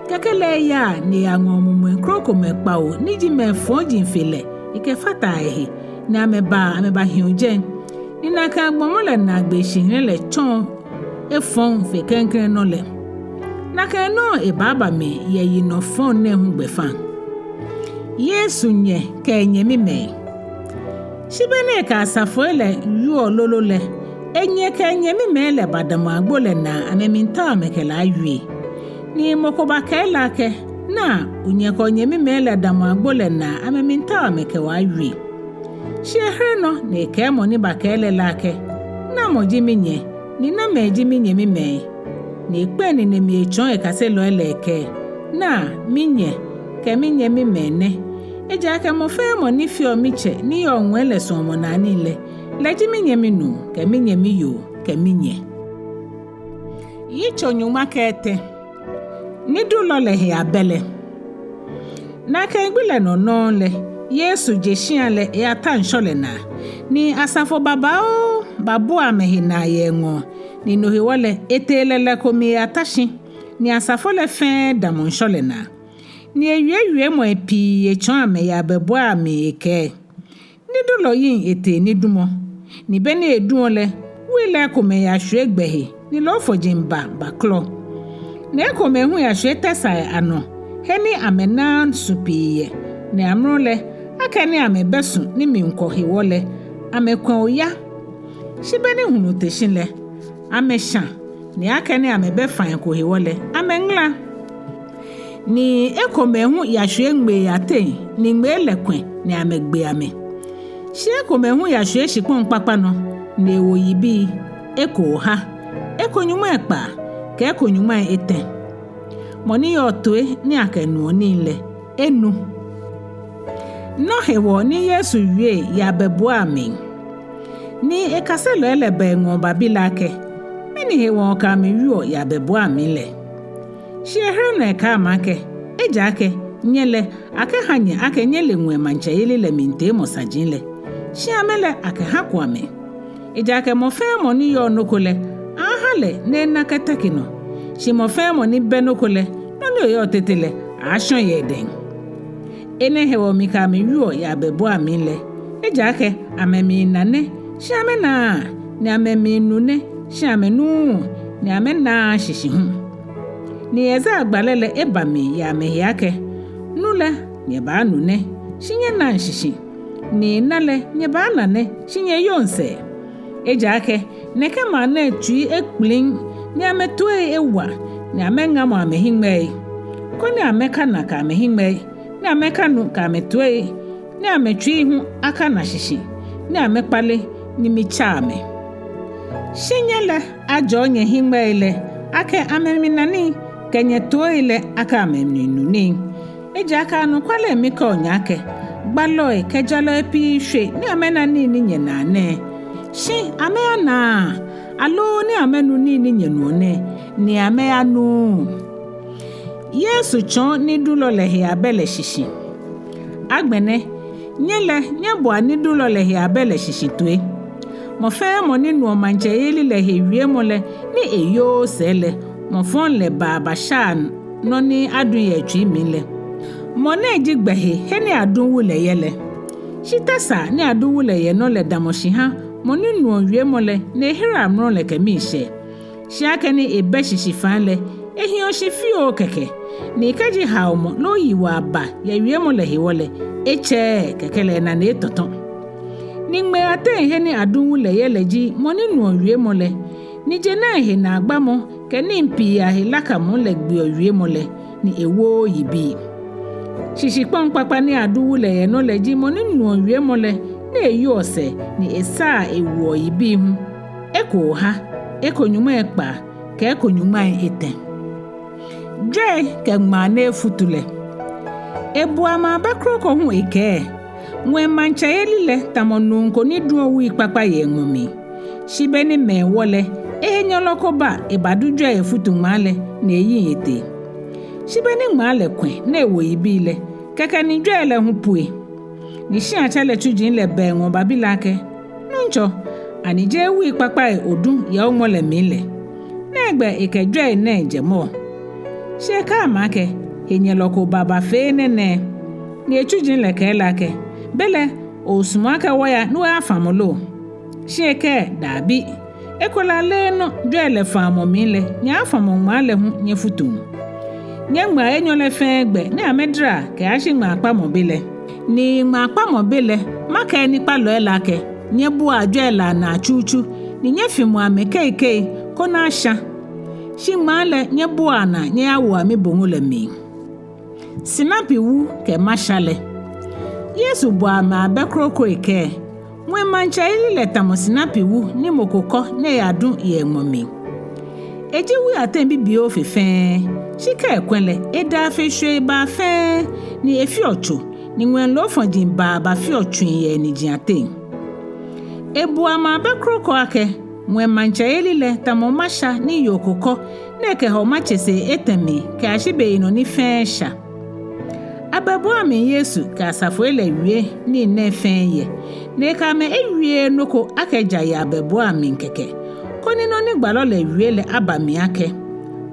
Kɛkɛ lɛ eyaa ni eyaŋɔɔ mumɔi krokomɛi kpawo ni ji mɛi fɔji fe lɛ ekɛfataa ehe, ni amɛbaa amɛbahiɔ jɛi. Ni nakai gbɔmɔ lɛ naagbee shihilɛ lɛ tsɔɔ efɔŋ fe klɛŋklɛŋ nɔ lɛ. Nakai nɔŋŋ ebaaba mli yɛ yinɔ fɔŋ nɛɛ hu gbɛfaŋ. Yesu nyɛ kɛ enyɛmimɛi. Shi be ni ekɛ asafoi lɛ wieɔ lolo lɛ, enyɛ kɛ enyɛmimɛi lɛ badamɔ agbo lɛ naa amɛmiitao amɛkɛ lɛ awie. Ni mɔ ko bakɛɛ lɛ akɛ, Naa, onyɛ kɛ onyɛmimɛi lɛ damɔ agbo lɛ naa amɛmiitao amɛkɛ wɔ awie. Shi ehere nɔ ni ekɛɛ mɔ ni bakɛɛ lɛ lɛ akɛ, Namɔ ji minyɛ, ni namɛi ji minyɛmimɛi? Ni ekpɛlɛɛɛ enine mli etsɔɔ ekaselɔi lɛ ekɛɛ, Naa, minyɛ kɛ minyɛmimɛi nɛ. Ejaakɛ mɔ fɛɛ mɔ ni feɔ mitsɛ ni yɔɔ ŋwɛi lɛ suɔmɔnaa nii lɛ, lɛ ji minyɛmi nuu kɛ minyɛmi yoo kɛ minyɛ. Yitso nyɔŋma kɛ etɛ. Nidulɔ lɛ he abɛ lɛ. Nakai gbi lɛ nɔ nɔŋŋ lɛ, Yesu je shia lɛ eyata ŋshɔ lɛ naa. Ni asafo babaoo babua amɛhe naa yɛ eŋɔɔ, ni no hewɔ lɛ etee lɛlɛ ko mli eyata shi, ni asafo lɛ fɛɛ damɔ ŋshɔ lɛ naa. Ni ewie wiemɔi pii etsɔɔ amɛ yɛ abɛbuai amli ekɛɛ, Nidulɔ yiŋ etee nidumɔ. Ni be ni eduɔ lɛ, wui lɛ ekomɛi yashwie gbɛ he, ni loofɔji ba bakɔlɔ. Ni ekomɛi hu yashwie tɛsaai anɔ, he ni amɛnaaa su pii yɛ, ni amrɔ lɛ, akɛni amɛbɛ su ni mli kwɔ hewɔ lɛ, amɛkwɛ oya. Shi be ni hulu te shi lɛ, amɛshã, ni akɛni amɛbɛ fai ko hewɔ lɛ, amɛŋala. Ni ekomɛi hu yashwie ŋmei ateŋ, ni ŋmei lɛ kwɛ, ni amɛgbe amɛ. Shi ekomɛi hu yashwie shikpɔŋ kpakpa nɔ, ni ewo yibii, eko oha, eko nyɔŋmai ekpaa, kɛ eko nyɔŋmai etɛ. Mɔ ni yɔɔ toi ni akɛnuɔ nii lɛ, enu. Nɔ hewɔ ni Yesu wie yɛ abɛbuai amli. Ni ekaselɔi lɛ ba eŋɔɔ babi lɛ akɛ, Mɛni hewɔ okɛ amɛ wieɔ yɛ abɛbuai amli lɛ? Shi ehere nɔ ekɛɛ amɛ akɛ, Ejaakɛ nyɛ lɛ, akɛha nyɛ akɛ nyɛle ŋwɛi maŋtsɛyeli lɛ mli teemɔ saji lɛ, shi amɛ lɛ akɛhako amɛ. Ejaakɛ mɔ fɛɛ mɔ ni yɔɔ nɔ ko lɛ, aaaha lɛ ni ena kɛteke nɔ. Shi mɔ fɛɛ mɔ ni bɛ nɔ ko lɛ, nɔ ni eyɔɔ tete lɛ, aaashɔ yɛ edɛŋ. Enɛ hewɔ mikɛ amɛ wieɔ yɛ abɛbuai amli lɛ, ejaakɛ amɛmiina nɛ, shi amɛnaaa, ni amɛmiinu nɛ, shi amɛnuuu, ni amɛnaaa shishi hu. Ni Yesaia gbalɛ lɛ eba mli yɛ amɛhe akɛ, Nu lɛ, nyɛbaanu nɛ, shi nyɛnaŋ shishi. Ni na lɛ, nyɛbaana nɛ, shi nyɛyoŋ sɛɛ. Ejaakɛ nɛkɛ maŋ nɛɛ tsui ekpliŋ, ni amɛtoii ewa, ni amɛŋamɔ amɛhiŋmɛii, koni amɛkana kɛ amɛhiŋmɛii, ni amɛkanu kɛ amɛtoii, ni amɛtsui hu akana shishi, ni amɛkpale, ni mitsa amɛ. Shi nyɛ lɛ, ajɔɔ nyɛhiŋmɛii lɛ akɛ amɛmiina nii, kɛ nyɛtoii lɛ akɛ amɛmiinu nii. Ejaakɛ anɔkwale mikɛɔ nyɛ akɛ, gbalɔi kɛ jalɔi pii shwe ni amɛna nii ni nyɛnaa nɛɛ, shi amɛyanaaa, aloo ni amɛnu nii ni nyɛnuɔ nɛɛ, ni amɛyanuuu. Yesu tsɔɔ nidulɔ lɛ he abɛ lɛ shishi. Agbɛnɛ, nyɛ lɛ, nyɛboa nidulɔ lɛ he abɛ lɛ shishi toi. Mɔ fɛɛ mɔ ni nuɔ maŋtsɛyeli lɛ he wiemɔ lɛ ni eyooo sɛɛ lɛ, mɔ fɔŋ lɛ baa bashaa nɔ ni adu yɛ etsui mli lɛ. Mɔ nɛ ji gbɛ he, he ni adu wu lɛ yɛ lɛ. Shi tɛsaa ni adu wu lɛ yɛ nɔ lɛ damɔ shi ha mɔ ni nuɔ wiemɔ lɛ ni ehereɔ amrɔ lɛ kɛ miishɛɛ. Shi akɛni ebɛ shishifã lɛ, ehiɔ shi fioo kɛkɛ, ni kɛji haomɔ loo yiwaa ba yɛ wiemɔ lɛ hewɔ lɛ, etsɛɛɛ, kɛkɛ lɛ enane etɔtɔ. Ni ŋmei ateŋ he ni adu wu lɛ yɛ lɛ ji mɔ ni nuɔ wiemɔ lɛ, ni je nɛɛ he naagbamɔ kɛ nii pii ahe lakamɔ lɛ gbeɔ wiemɔ lɛ, ni ewooo yibii. Shishikpɔŋ kpakpa ni adu wu lɛ yɛ nɔ lɛ ji mɔ ni nuɔ wiemɔ lɛ, ni eyoɔ sɛɛ, ni esaa ewoɔ yibii hu, eko oha, eko nyɔŋmai ekpaa, kɛ eko nyɔŋmai etɛ. Jwɛi kɛ ŋmaa ni efutu lɛ. Ebu amɛ abɛ kroko hu ekɛɛ: Ŋwɛi maŋtsɛyeli lɛ tamɔ nuu ko ni duɔ wui kpakpa yɛ eŋmɔ mli. Shi beni mɛi wɔ lɛ, ehenyɛlɔ ko ba ebadu jwɛi efutu ŋmaa lɛ, ni eyiŋ etee. Shi beni ŋmaa lɛ kwɛ ni ewo yibii lɛ, kɛkɛ ni jwɛi lɛ hu pue. Ni shiatsɛ lɛ tsuji lɛ ba eŋɔɔ babi lɛ akɛ: Nuŋtsɔ, ani jeee wui kpakpai odu yɛ oŋmɔ lɛ mli lɛ? Nɛgbɛ ekɛ jwɛi nɛɛ jɛ mɔ? Shi ekɛɛ amɛ akɛ: Henyɛlɔ ko ba bafee enɛ nɛɛ. Ni etsuji lɛ kɛɛ lɛ akɛ: Belɛ osumɔɔ akɛ wɔya ni wɔyafamɔ lo? Shi ekɛɛ: Dabi. Ekolɛ aleenɔ jwɛi lɛ famɔ mli lɛ, nyɛaafamɔ ŋmaa lɛ hu nyɛfutuŋ. Nyɛŋmaa enyɔ lɛ fɛɛ gbɛ ni amɛdara kɛyashi ŋmaakpamɔ be lɛ. Ni ŋmaakpamɔ be lɛ, makɛɛ nikpalɔi lɛ akɛ: Nyɛbuaa jwɛi lɛ anaa tsutsu, ni nyɛfimɔa amɛ keikei koni asha. Shi ŋmaa lɛ, nyɛbuaa naa nyɛyawoa miboŋo lɛ mli. Sinapi wu kɛ masha lɛ. Yesu bu amɛ abɛ kroko ekɛɛ: Ŋwɛi maŋtsɛyeli lɛ tamɔ sinapi wu ni mɔ ko kɔ ni eyadu yɛ eŋmɔ mli. Eji wui ateŋ bibioo fe fɛɛ, shi kɛ ekwɛ lɛ, edaa fe shwiei baa fɛɛ, ni efeɔ tso, ni ŋwɛi loofɔji baa bafeɔ tsui yɛ eniji ateŋ. Ebu amɛ abɛ kroko akɛ: Ŋwɛi maŋtsɛyeli lɛ tamɔ masha ni yoo ko kɔ ni ekɛhɔ matsese etɛ mli kɛyashi beyinɔ ni fɛɛ sha. Abɛbuamli Yesu kɛ asafoi lɛ wie nii nɛɛ fɛɛ yɛ, ni ekɛ amɛ ewieee nɔ ko akɛ ja yɛ abɛbuamli kɛkɛ, koni nɔ ni gbalɔ lɛ wie lɛ aba mli akɛ: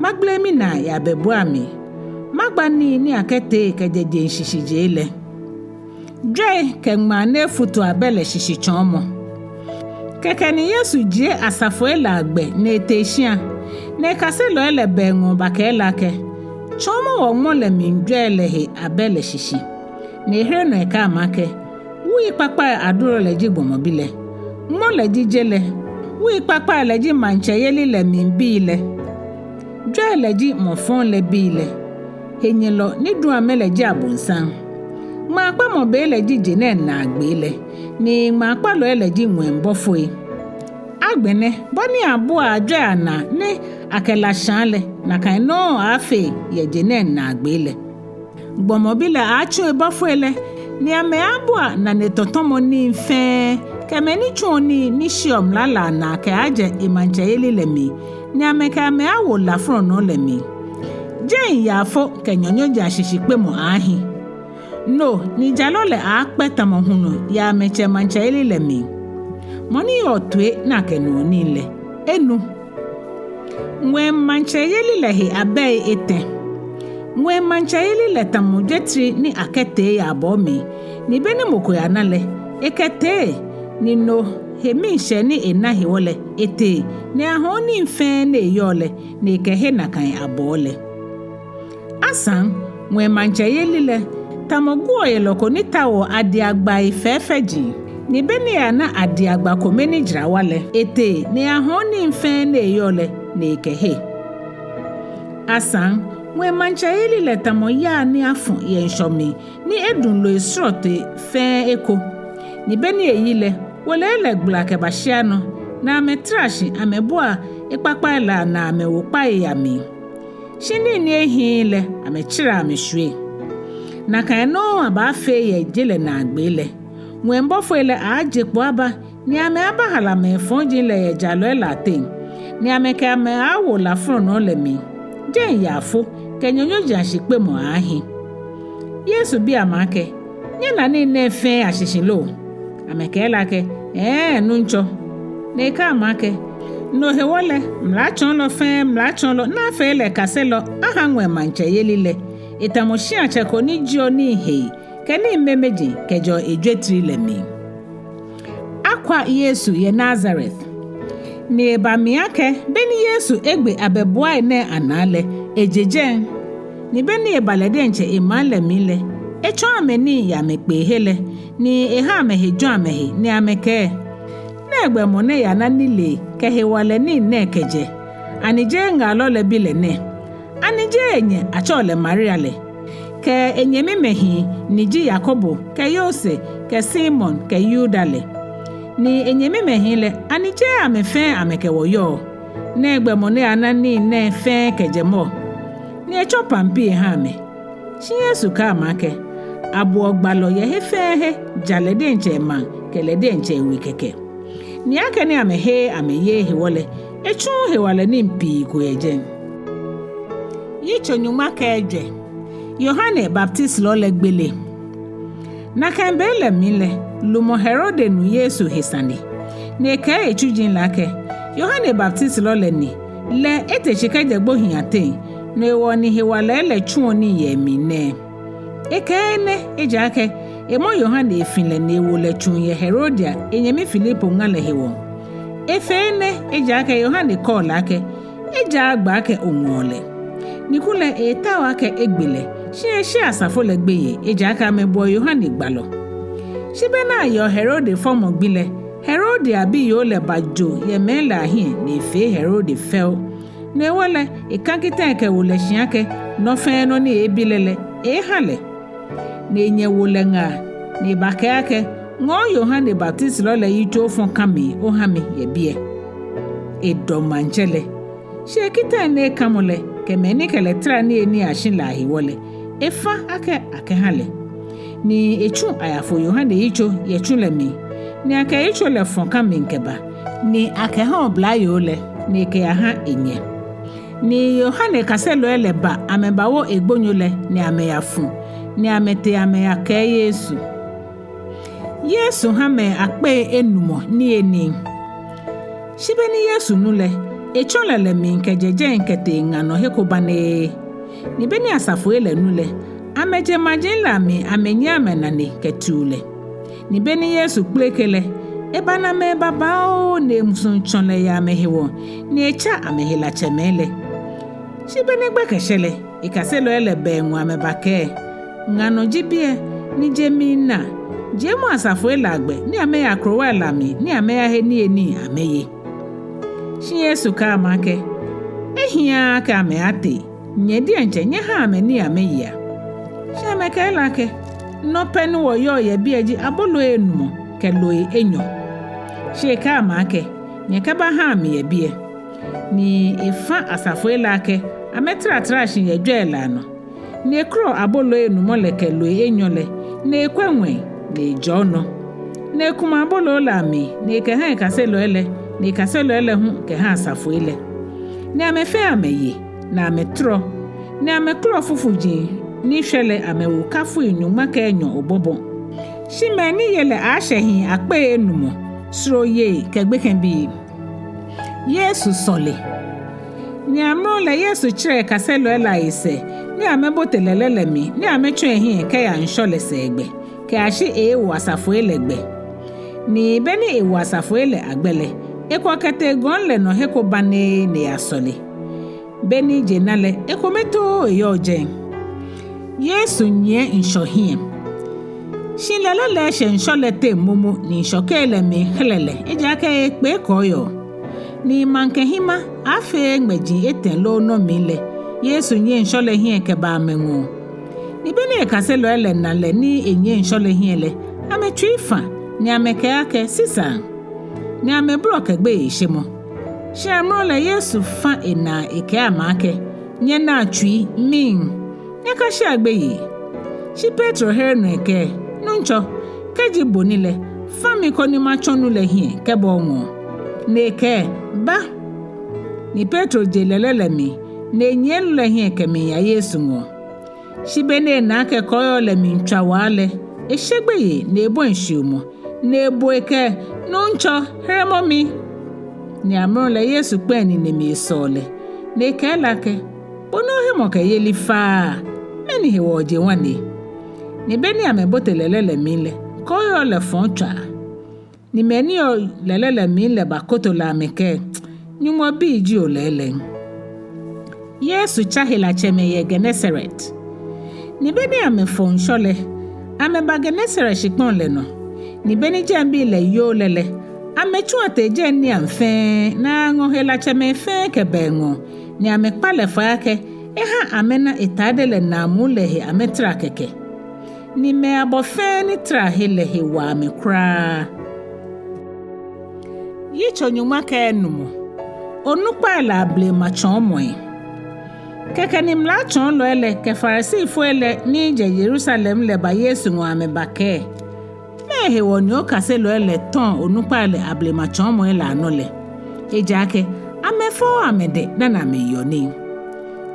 Magbele minaa yɛ abɛbuamli, magba nii ni akɛtee kɛjɛ jeŋ shishijee lɛ. Jwɛi kɛ ŋmaa ni efutu abɛ lɛ shishitsɔɔmɔ. Kɛkɛ ni Yesu jie asafoi lɛ agbɛ ni etee shia, ni ekaselɔi lɛ ba eŋɔɔ bakɛɛ lɛ akɛ: Tsɔɔmɔ wɔ ŋmɔ lɛ mli jwɛi lɛ he abɛ lɛ shishi. Ni ehere nɔ ekɛɛ amɛ akɛ: Wui kpakpai adulɔ lɛ ji gbɔmɔ bi lɛ, ŋmɔ lɛ ji je lɛ, wui kpakpai lɛ ji maŋtsɛyeli lɛ mli bii lɛ, jwɛi lɛ ji mɔ fɔŋ lɛ bii lɛ, henyɛlɔ ni duɔ amɛ lɛ ji abonsam. Ŋmaakpamɔ be lɛ ji je nɛɛ naagbee lɛ, ni ŋmaakpalɔi lɛ ji ŋwɛi bɔfoi. Agbɛnɛ, bɔ ni abuaa jwɛi anaa ni akɛ la shaa lɛ, nakai nɔŋŋ aaafee yɛ je nɛɛ naagbee lɛ. Gbɔmɔ bi lɛ aatsu ebɔfoi lɛ, ni amɛaabua nane tɔtɔmɔ nii fɛɛ, kɛ mɛi ni tsuɔ nii ni shiɔ mla lɛ anaa kɛaajɛ emaŋtsɛyeli lɛ mli, ni amɛkɛ amɛ awo la flɔnɔɔ lɛ mli. Jɛi yaafo kɛ nyanyɔji ashishikpemɔ aahi. No ni jalɔ lɛ aakpɛ tamɔ hulu yɛ amɛtsɛ maŋtsɛyeli lɛ mli. Mɔ ni yɔɔ toi ni akɛnuɔ nii lɛ, enu. Ŋwɛi maŋtsɛyeli lɛ he abɛi etɛ. Ŋwɛi maŋtsɛyeli lɛ tamɔ jwetri ni akɛtee yɛ abɔɔ mli, ni beni mɔ ko yana lɛ, ekɛtee, ni no he miishɛɛ ni ena hewɔ lɛ, etee, ni ahɔɔ nii fɛɛ ni eyɔɔ lɛ, ni ekɛhe nakai abɔɔ lɛ. Asaŋ, ŋwɛi maŋtsɛyeli lɛ tamɔ guɔyelɔ ko ni taoɔ adiagbai fɛfɛji, ni beni eyana adiagba kome ni jara wa lɛ, etee, ni ahɔɔ nii fɛɛ ni eyɔɔ lɛ, ni ekɛhe. Asaŋ, ŋwɛi maŋtsɛyeli lɛ tamɔ yaa ni afɔ yɛ ŋshɔ mli, ni edu loi srɔtoi fɛɛ eko. Ni beni eyi lɛ, wolɛi lɛ gbala kɛba shia nɔ, ni amɛtara shi amɛbua ekpakpai lɛ anaa amɛwo kpaii amli. Shi nii ni ehiii lɛ, amɛtsɛrɛa amɛshwie. Nakai nɔŋŋ abaafee yɛ je lɛ naagbee lɛ. Ŋwɛi bɔfoi lɛ aaje kpo aba, ni amɛaabahala mɛi fɔji lɛ yɛ jalɔi lɛ ateŋ, ni amɛkɛ amɛ aawo la flɔnɔɔ lɛ mli. Jɛi yaafo kɛ nyanyɔji ashikpemɔ aahi. Yesu bi amɛ akɛ, Nyɛna nii nɛɛ fɛɛ ashishi lo? Amɛkɛɛ lɛ akɛ, Ɛɛ, Nuŋtsɔ. Ni ekɛɛ amɛ akɛ, No hewɔ lɛ, mlatsɔɔlɔ fɛɛ mlatsɔɔlɔ ni afee lɛ kaselɔ aha ŋwɛi maŋtsɛyeli lɛ, etamɔ shiatsɛ ko ni jieɔ nii hei kɛ nii memeji kɛjɛɔ ejwetri lɛ mli. Akwa Yesu yɛ Nazaret. Ni eba mli akɛ, be ni Yesu egbe abɛbuai nɛɛ anaa lɛ, eje jɛi. Ni be ni eba lɛ diɛŋtsɛ emaŋ lɛ mli lɛ, etsɔɔ amɛ nii yɛ amɛkpeehe lɛ, ni eha amɛhe jɔ̃ amɛhe, ni amɛkɛɛ, Nɛgbɛ mɔ nɛɛ yana nilee kɛ hewalɛ nii nɛɛ kɛjɛ? Ani jeee ŋaalɔ lɛ bi lɛ nɛ? Ani jeee enyɛ atsɛɔ lɛ Maria lɛ, kɛ enyɛmimɛi hii ni ji Yakobo kɛ Yose kɛ Simon kɛ Yuda lɛ? Ni enyɛmimɛi hii lɛ, ani jeee amɛ fɛɛ amɛkɛ wɔ yɔɔ? Nɛgbɛ mɔ nɛɛ yana nii nɛɛ fɛɛ kɛjɛ mɔ? Ni etsɔ pampi eha amɛ. Shi Yesu kɛɛ amɛ akɛ, Abuɔ gbalɔ yɛ he fɛɛ he, ja lɛ diɛŋtsɛ emaŋ kɛ lɛ diɛŋtsɛ ewe kɛkɛ. Ni akɛni amɛheee amɛyeee hewɔ lɛ, etsuuu hewalɛ nii pii ko yɛ jɛi. Yitso nyɔŋma kɛ ejwɛ. Yohane Baptisilɔ lɛ gbele. Nakai be lɛ mli lɛ, lumɔ Herode nu Yesu he sane, ni ekɛɛ etsuji lɛ akɛ, Yohane Baptisilɔ lɛ ni, lɛ ete shi kɛjɛ gbohii ateŋ, no hewɔ ni hewalɛi lɛ tsuɔ nii yɛ emli nɛɛ. Ekɛɛ enɛ ejaakɛ emɔ Yohane efi lɛ ni ewo lɛ tsuŋ yɛ Herodia enyɛmi Filipo ŋa lɛ hewɔ. Efee enɛ ejaakɛ Yohane kɛɔ lɛ akɛ, Ejaaa gbɛ akɛ oŋɔɔ lɛ. Ni kulɛ eetao akɛ egbe lɛ, shi esheee asafo lɛ gbeyei, ejaakɛ amɛbuɔ Yohane gbalɔ. Shi be ni ayɔɔ Herode fɔmɔ gbi lɛ, Herodia biyoo lɛ bajo yɛ mɛi lɛ ahiɛ ni efee Herode fɛo. No hewɔ lɛ, ekã kita ekɛwo lɛ shi akɛ, nɔ fɛɛ nɔ ni eeebi lɛ lɛ, eeeha lɛ. Ni enyɛ wo lɛ ŋaa, ni ebakɛɛ akɛ, Ŋɔɔ Yohane Baptisilɔ lɛ yitso ofɔ kã mli oha mi yɛ biɛ. Edɔ maŋtsɛ lɛ. Shi ekitãi ni ekamɔ lɛ, kɛ mɛi ni kɛ lɛ tara niyenii ashi lɛ ahewɔ lɛ, efã akɛ akɛha lɛ. Ni etsu ayafo Yohane yitso yɛ tsu lɛ mli, ni akɛ yitso lɛ fɔ kã mli kɛba, ni akɛha oblayoo lɛ, ni ekɛyaha enyɛ. Ni Yohane kaselɔi lɛ ba amɛbawo egbonyo lɛ, ni amɛyafu, ni amɛtee amɛyakɛɛ Yesu. Yesu ha mɛi akpei enumɔ niyenii. Shi be ni Yesu nu lɛ, etsɔ lɛlɛ mli kɛjɛ jɛi kɛtee ŋa nɔ he ko banee. Ni be ni asafoi lɛ nu lɛ, amɛje maji lɛ amli amɛnyiɛ amɛnane kɛtiu lɛ. Ni be ni Yesu kpeleke lɛ, ebana mɛi babaoo ni emusuŋ tsɔ lɛ yɛ amɛhewɔ, ni etsa amɛhelatsɛmɛi lɛ. Shi be ni gbɛkɛ shɛ lɛ, ekaselɔi lɛ ba eŋɔɔ amɛbakɛɛ, Ŋa nɔ ji biɛ, ni je mli na, jiemɔ asafoi lɛ agbɛ ni amɛya akrowai lɛ amli ni amɛyahe niyenii amɛye. Shi Yesu kɛɛ amɛ akɛ, Ehiaaa akɛ amɛatee, nyɛ diɛŋtsɛ nyɛhaa amɛ nii amɛyea. Shi amɛkɛɛ lɛ akɛ, Nɔ pɛ ni wɔyɔɔ yɛ biɛ ji aboloi enumɔ kɛ loi enyɔ. Shi ekɛɛ amɛ akɛ, Nyɛkɛbahaa mi yɛ biɛ. Ni efã asafoi lɛ akɛ amɛtratara shi yɛ jwɛi lɛ anɔ. Ni ekrɔ aboloi enumɔ lɛ kɛ loi enyɔ lɛ, ni ekwɛ ŋwɛi, ni ejɔɔ nɔ. Ni ekumɔ aboloo lɛ amli, ni ekɛha ekaselɔi lɛ, ni ekaselɔi lɛ hu kɛha asafoi lɛ. Ni amɛ fɛɛ amɛye, ni amɛtɔrɔ, ni amɛkɔlɔ fufuji ni shwɛ lɛ amɛwo kafui nyɔŋma kɛ enyɔ obɔbɔ. Shi mɛi ni ye lɛ aaashɛ hii akpei enumɔ, soro yei kɛ gbekɛbii. Yesu sɔle. Ni amrɔ lɛ Yesu tsɛrɛ ekaselɔi lɛ ayisɛɛ, ni amɛbote lɛlɛ lɛ mli, ni amɛtsɔ ehiɛ kɛya ŋshɔ lɛ sɛɛgbɛ, kɛyashi eeewo asafoi lɛ gbɛ. Ni be ni ewo asafoi lɛ agbɛ lɛ, ekwɔ kɛtee gɔŋ lɛ nɔ he ko banee ni eyasɔle. Be ni je na lɛ, ekome too eyɔɔ jɛi. Yesu nyiɛ ŋshɔ hiɛ. Shi lɛlɛ lɛ eshɛ ŋshɔ lɛ teŋ momo ni ŋshɔkei lɛ miihere lɛ, ejaakɛ eekpee kɔɔyɔɔ. Ni maŋkɛ hima, aaafee ŋmɛji etɛ loo nɔ mli lɛ, Yesu nyiɛ ŋshɔ lɛ hiɛ kɛba amɛŋɔɔ. Ni be ni ekaselɔi lɛ na lɛ ni enyiɛ ŋshɔ lɛ hiɛ lɛ, amɛtsui fã, ni amɛkɛɛ akɛ, Sisai. Ni amɛbolɔ kɛ gbeyeishemɔ. Shi amrɔ lɛ Yesu fã enaa ekɛɛ amɛ akɛ, Nyɛnaa tsui, miŋ, nyɛkashea gbeyei. Shi Petro here nɔ ekɛɛ, Nuŋtsɔ, kɛji bo ni lɛ, fã mi koni matsɔ nu lɛ hiɛ kɛba oŋɔɔ. Ni ekɛɛ, Ba. Ni Petro je lɛlɛ lɛ mli, ni enyiɛ nu lɛ hiɛ kɛmiiya Yesu ŋɔɔ. Shi be ni ena akɛ kɔɔyɔɔ lɛ miitswa waa lɛ, eshe gbeyei ni ebɔi shiomɔ, ni ebo ekɛɛ, "Nuŋtsɔ, heremɔ mi!" Ni amrɔ lɛ Yesu kpɛ enine mli esɔo lɛ, ni ekɛɛ lɛ akɛ, "Bo ni ohemɔkɛyeli faaa, mɛni hewɔ oje ŋwane?" Ni be ni amɛbote lɛlɛ lɛ mli lɛ, kɔɔyɔɔ lɛ fɔɔ tswaa. Ni mɛi ni yɔɔ lɛlɛ lɛ mli lɛ bakoto lɛ amɛkɛɛ, "Nyɔŋmɔ bi ji olɛɛlɛŋ." Yesu tsa helatsɛmɛi yɛ Genesaret. Ni be ni amɛfɔ ŋshɔ lɛ, amɛba Genesaret shikpɔŋ lɛ nɔ. Ni be ni jɛŋbii lɛ yoo lɛ lɛ, amɛtsu atee jɛŋ niiaŋ fɛɛ, ni aŋɔ helatsɛmɛi fɛɛ kɛba eŋɔɔ, ni amɛkpa lɛ fai akɛ eha amɛna etade lɛ naamuu lɛ he amɛtara kɛkɛ. Ni mɛi abɔ fɛɛ ni tara he lɛ he wa amɛ kwraa. Yitso nyɔŋma kɛ enumɔ. Onukpai lɛ ablema tsɔɔmɔi. Kɛkɛ ni mlatsɔɔlɔi lɛ kɛ Farisifoi lɛ ni jɛ Yerusalem lɛ ba Yesu ŋɔɔ amɛbakɛɛ, "Mɛɛ hewɔ ni okaselɔi lɛ tɔɔ onukpai lɛ ablema tsɔɔmɔi lɛ anɔ lɛ? Ejaakɛ amɛfɔɔɔ amɛdɛŋ dani amɛyeɔ nii."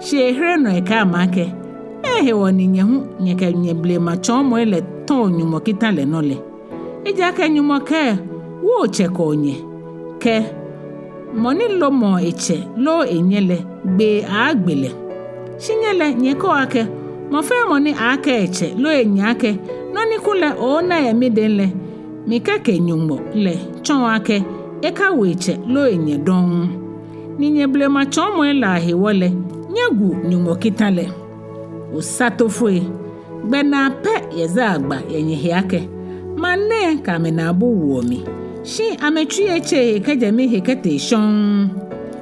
Shi ehere nɔ ekɛɛ amɛ akɛ, "Mɛɛ hewɔ ni nyɛ hu nyɛkɛ nyɛblema tsɔɔmɔi lɛ tɔɔ Nyɔŋmɔ kita lɛ nɔ lɛ? Ejaakɛ Nyɔŋmɔ kɛɛ, 'Wo otsɛ kɛ onyɛ,' kɛ, 'Mɔ ni lomɔɔ etsɛ loo enyɛ lɛ, gbee aaagbe lɛ.' Shi nyɛ lɛ, nyɛkɛɔ akɛ, 'Mɔ fɛɛ mɔ ni aaakɛɛ etsɛ loo enyɛ akɛ, nɔ ni kulɛ oona yɛ midɛŋ lɛ, mikɛke Nyɔŋmɔ lɛ, tsɔɔ akɛ ekawo etsɛ loo enyɛ dɔŋŋ.' Ni nyɛblema tsɔɔmɔi lɛ ahewɔ lɛ, nyɛgu Nyɔŋmɔ kita lɛ. Osatofoi, gbɛnaa pɛ yɛ zaa gba yɛ nyɛhe akɛ, 'Maŋ nɛɛ kɛ amɛnaabu woɔ mi, shi amɛtsui etsɛɛɛ he kɛjɛ mihe kɛtee shɔŋŋ.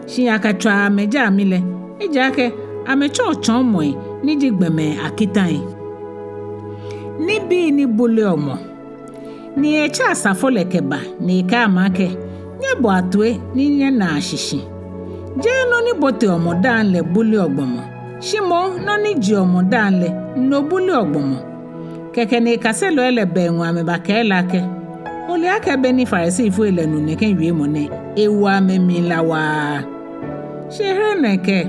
Shi akɛtswaa amɛjaa mi lɛ, ejaakɛ amɛtsɔɔ tsɔɔmɔi ni ji gbɔmɛi akitãi.'" Nibii ni buleɔ mɔ. Ni etsɛ asafo lɛ kɛba, ni ekɛɛ amɛ akɛ, "Nyɛboa toi ni nyɛnaa shishi. Jeee nɔ ni boteɔ mɔ daaŋ lɛ buleɔ gbɔmɔ, shi moŋ nɔ ni jeɔ mɔ daaŋ lɛ, no buleɔ gbɔmɔ." Kɛkɛ ni ekaselɔi lɛ ba eŋɔɔ amɛbakɛɛ lɛ akɛ, "Ole akɛ be ni Farisifoi lɛ nu nɛkɛ wiemɔ nɛɛ, ewo amɛmli la waa." Shi ehere nɔ ekɛɛ,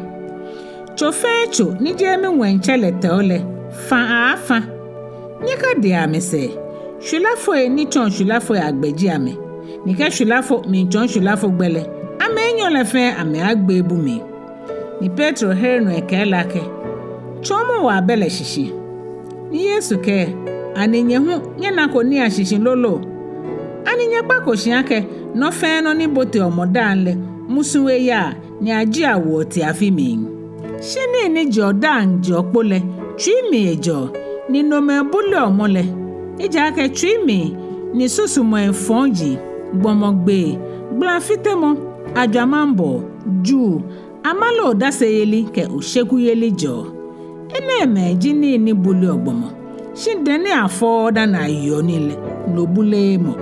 "Tso fɛɛ tso ni jeee miŋwɛitsɛ lɛ tɛo lɛ, fã aaafã. Nyɛkadea amɛsɛɛ. Shwilafoi ni tsɔɔ shwilafoi agbɛ ji amɛ. Ni kɛ shwilafo miitsɔɔ shwilafo gbɛ lɛ, amɛ enyɔ lɛ fɛɛ amɛaagbee bu mli." Ni Petro here nɔ ekɛɛ lɛ akɛ, "Tsɔɔmɔ wɔ abɛ lɛ shishi." Ni Yesu kɛɛ, "Ani nyɛ hu nyɛnako niiaŋ shishi lolo? Ani nyɛkpako shi akɛ nɔ fɛɛ nɔ ni boteɔ mɔ daaŋ lɛ, musuŋ eyaa, ni ajieɔ awoɔ tiafi mli? Shi nii ni jeɔ daaŋ jeɔ kpo lɛ, tsui mli ejɛɔ, ni nomɛi buleɔ mɔ lɛ. Ejaakɛ tsui mli ni susumɔi fɔji, gbɔmɔgbee, gbalafitemɔ, ajwamaŋbɔɔ, juu, amale odaseyeli kɛ oshekuyeli jɛɔ. Enɛɛmɛi ji nii ni buleɔ gbɔmɔ, shi dɛŋ ni afɔɔɔ dani ayeɔ nii lɛ, no buleee mɔ."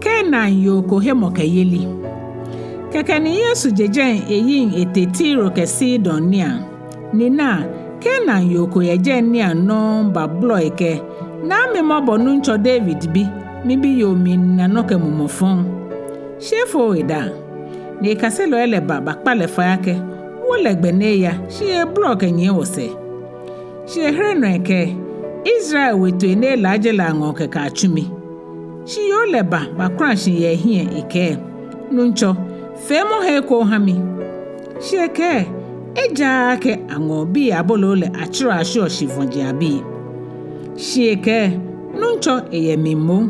Kanaan yoo ko hemɔkɛyeli. Kɛkɛ ni Yesu je jɛi eyiŋ etee Tiro kɛ Sidon niiaŋ. Ni naa, Kanaan yoo ko yɛ jɛi niiaŋ nɔŋŋ babolɔ ekɛɛ, "Naa mi mɔbɔ, Nuŋtsɔ, David bi, mibiyoo miina nɔ kɛ mumɔ fɔŋ." Shi efooo edaaŋ. Ni ekaselɔi lɛ ba bakpa lɛ fai akɛ, "Wo lɛ gbɛ ni eya, shi eeebolɔ kɛnyiɛ wɔsɛɛ." Shi ehere nɔ ekɛɛ, "Israel wetoi ni elaaje lɛ aŋɔɔ kɛkɛ atsu mi." Shi yoo lɛ ba bakula shi yɛ ehiɛ ekɛɛ, "Nuŋtsɔ, feemɔ he eko oha mi." Shi ekɛɛ, "Ejaaa akɛ aŋɔɔ bii aboloo lɛ atsɛrɛɔ ashwieɔ shifɔji abii." Shi ekɛɛ, "Nuŋtsɔ, eyɛ mli moŋ.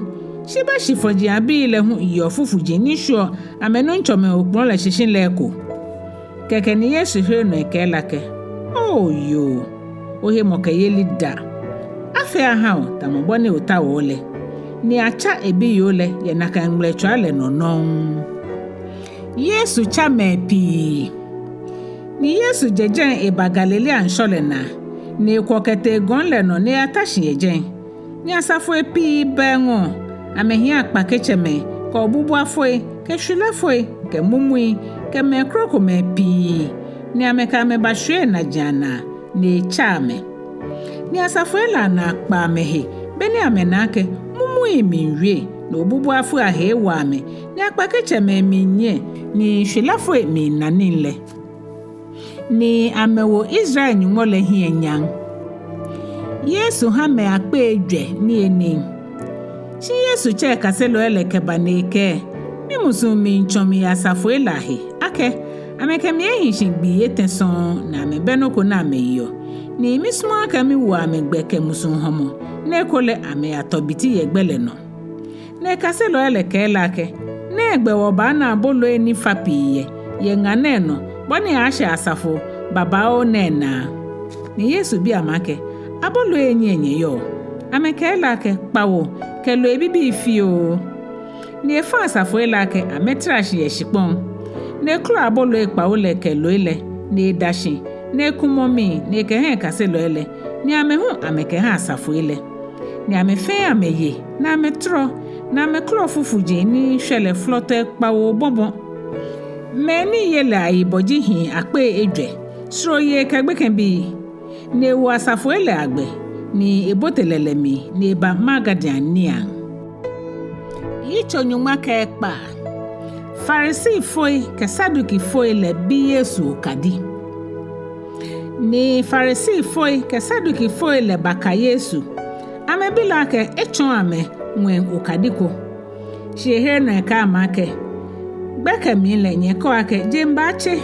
Shi bɛ shifɔji abii lɛ hu yeɔ fufuji ni shwieɔ amɛnuŋtsɔmɛi okplɔ̃ lɛ shishi lɛ eko." Kɛkɛ ni Yesu here nɔ ekɛɛ lɛ akɛ, "Oo yoo, ohemɔkɛyeli da. Afee aha o tamɔ bɔ ni otaoɔ lɛ." Ni atsa ebiyoo lɛ yɛ nakai ŋmɛlɛtswaa lɛ nɔ nɔŋŋ. Yesu tsa mɛi pii. Ni Yesu je jɛi eba Galilea ŋshɔ lɛ naa, ni ekwɔ kɛtee gɔŋ lɛ nɔ ni eyata shi yɛ jɛi. Ni asafoi pii ba eŋɔɔ, amɛhiɛ akpaketsɛmɛi kɛ obubuafoi kɛ shwilafoi kɛ mumui kɛ mɛi krokomɛi pii, ni amɛkɛ amɛ bashwie enaji anaa, ni etsa amɛ. Ni asafoi lɛ anaa kpa amɛhe beni amɛna akɛ mumui miiwie, ni obubuafoi ahe ewa amɛ, ni akpaketsɛmɛi miinyiɛ, ni shwilafoi miina nii lɛ. Ni amɛwo Israel Nyɔŋmɔ lɛ hiɛ nyam. Yesu ha mɛi akpei ejwɛ niyenii. Shi Yesu tsɛ ekaselɔi lɛ kɛba ni ekɛɛ: Mimusuŋ miitsɔ mi yɛ asafoi lɛ ahe, akɛ amɛkɛ mi ehi shi gbii etɛ sɔŋŋ ni amɛbɛ nɔ ko ni amɛyeɔ. Ni misumɔɔɔ akɛ miwo amɛ gbɛ kɛ musuŋ hɔmɔ, ni ekolɛ amɛyatɔ biti yɛ gbɛ lɛ nɔ. Ni ekaselɔi lɛ kɛɛ lɛ akɛ: Nɛgbɛ wɔbaana aboloi ni fa pii yɛ, yɛ ŋa nɛɛ nɔ, bɔ ni aaashɛ asafo babaoo nɛɛ naa? Ni Yesu bi amɛ akɛ: Aboloi enyiɛ nyɛyɔɔ? Amɛkɛɛ lɛ akɛ: Kpawo, kɛ loi bibii fioo. Ni efã asafoi lɛ akɛ amɛtara shi yɛ shikpɔŋ. Ni eklɔ aboloi kpawo lɛ kɛ loi lɛ, ni eda shi, ni ekumɔ mli, ni ekɛha ekaselɔi lɛ, ni amɛ hu amɛkɛha asafoi lɛ. Ni amɛ fɛɛ amɛye, ni amɛtɔrɔ, ni amɛklɔ fufuji ni shwɛ lɛ flɔtɔi kpawo bɔbɔ. Mɛi ni ye lɛ ayibɔ ji hii akpei ejwɛ, soro yei kɛ gbekɛbii. Ni ewo asafoi lɛ agbɛ, ni ebote lɛlɛ mli, ni eba Magadan niiaŋ. Yitso nyɔŋma kɛ ekpaa. Farisifoi kɛ Sadukifoi lɛ bi Yesu okadi. Ni Farisifoi kɛ Sadukifoi lɛ baka Yesu, amɛbi lɛ akɛ etsɔɔ amɛ ŋwɛi okadi ko. Shi ehere nɔ ekɛɛ amɛ akɛ: Gbɛkɛ mli lɛ nyɛkɛɔ akɛ jeŋba atse,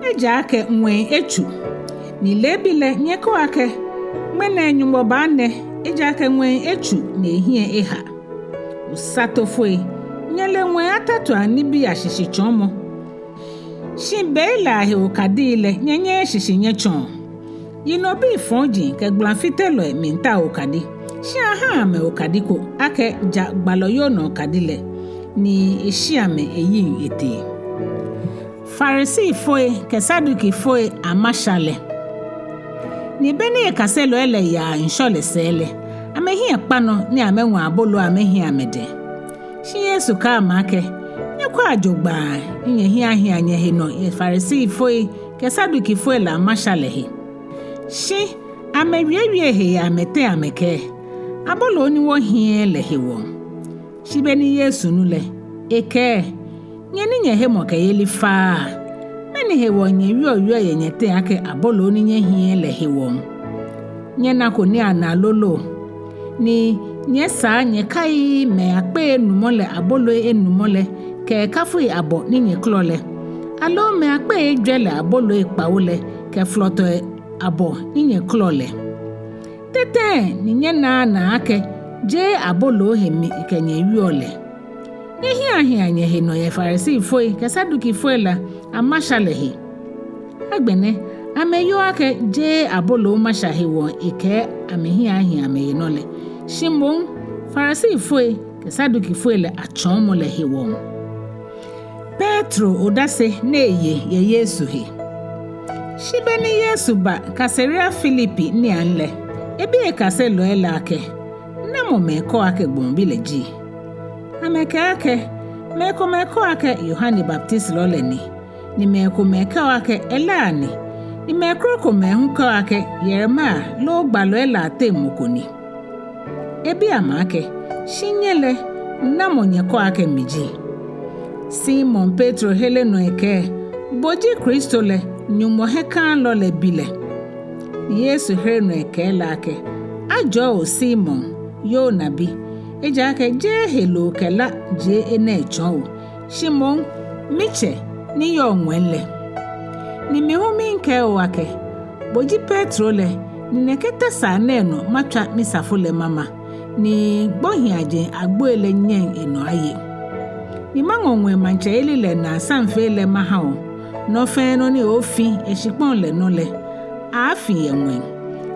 ejaakɛ ŋwɛi etsu. Ni leebi lɛ nyɛkɛɔ akɛ: Ŋmɛnɛ Nyɔŋmɔ baanɛ, ejaakɛ ŋwɛi etsu ni ehiɛ eha. Osatofoi, nyɛle ŋwɛi atatuiaŋ nibii ashishitsɔɔmɔ. Shi bei lɛ ahe okadii lɛ nyɛnyɛɛɛ shishi nyɛtsɔɔ. Yinɔbii fɔji kɛ gbalafitelɔi miitao okadi, shi ahaaa amɛ okadi ko, akɛ ja gbalɔ Yona okadi lɛ, ni eshi amɛ eyiŋ etee. Farisifoi kɛ Sadukifoi amasha lɛ. Ni be ni ekaselɔi lɛ yaa ŋshɔ lɛ sɛɛ lɛ, amɛhiɛ kpa nɔ ni amɛŋɔ aboloo amɛhi amɛdɛŋ. Shi Yesu kɛɛ amɛ akɛ: Nyɛkwɛa jogbaŋŋ ni nyɛhiɛ ahia nyɛhe nɔ yɛ Farisifoi kɛ Sadukifoi lɛ amasha lɛ he. Shi amɛwiewie he yɛ amɛteŋ amɛkɛɛ: Aboloo ni wɔhiɛɛɛ lɛ hewɔ. Shi be ni Yesu nu lɛ, ekɛɛ: Nyɛ ni nyɛhemɔkɛyeli faaa, mɛni hewɔ nyɛwieɔ yɛ nyɛteŋ akɛ aboloo ni nyɛhiɛɛɛ lɛ hewɔ? Nyɛnako nii anaa lolo? Ni nyɛsaa nyɛkaiii mɛi akpei enumɔ lɛ aboloi enumɔ lɛ kɛ ekafui abɔ ni nyɛklɔ lɛ, aloo mɛi akpei ejwɛ lɛ aboloi kpawo lɛ kɛ flɔtɔi abɔ ni nyɛklɔ lɛ? Te tɛŋŋ ni nyɛnaaa naa akɛ jeee aboloo he mikɛ nyɛ wieɔ lɛ? Nyɛhiɛ ahia nyɛhe nɔ yɛ Farisifoi kɛ Sadukifoi lɛ amasha lɛ he. Agbɛnɛ, amɛyoo akɛ jeee aboloo masha hewɔ ekɛɛ amɛhiɛ ahia amɛhe nɔ lɛ, shi moŋ Farisifoi kɛ Sadukifoi lɛ atsɔɔmɔ lɛ hewɔ. Petro odase ni eye yɛ Yesu he. Shi be ni Yesu ba Kaisarea Filipi niiaŋ lɛ, ebi ekaselɔi lɛ akɛ: Namɔ mɛi kɛɔ akɛ gbɔmɔ bi lɛ ji? Amɛkɛɛ akɛ: Mɛi komɛi kɛɔ akɛ Yohane Baptisilɔ lɛ ni, ni mɛi komɛi kɛɔ akɛ Elia ni, ni mɛi krokomɛi hu kɛɔ akɛ Yeremia loo gbalɔi lɛ ateŋ mɔ ko ni. Ebi amɛ akɛ: Shi nyɛ lɛ, namɔ nyɛkɛɔ akɛ mi ji? Simon Petro here nɔ ekɛɛ: Bo ji Kristo lɛ, Nyɔŋmɔ hiɛkãalɔ lɛ bi lɛ. Ni Yesu here nɔ ekɛɛ lɛ akɛ: Ajɔɔ o Simon, Yona bi, ejaakɛ jeee heloo kɛ la jie enɛ etsɔɔ o, shi moŋ mitsɛ ni yɔɔ ŋwɛi lɛ. Ni mi hu miikɛɛ o akɛ, bo ji Petro lɛ, ni nɛkɛ tɛsaa nɛɛ nɔ matswa misafo lɛ mama, ni gbohiiaje agboi lɛ nyɛŋ enɔ aye. Ni maŋɔ ŋwɛi maŋtsɛyeli lɛ naa samfee lɛ maha o. Nɔ fɛɛ nɔ ni ofi yɛ shikpɔŋ lɛ nɔ lɛ, aaafi yɛ ŋwɛi.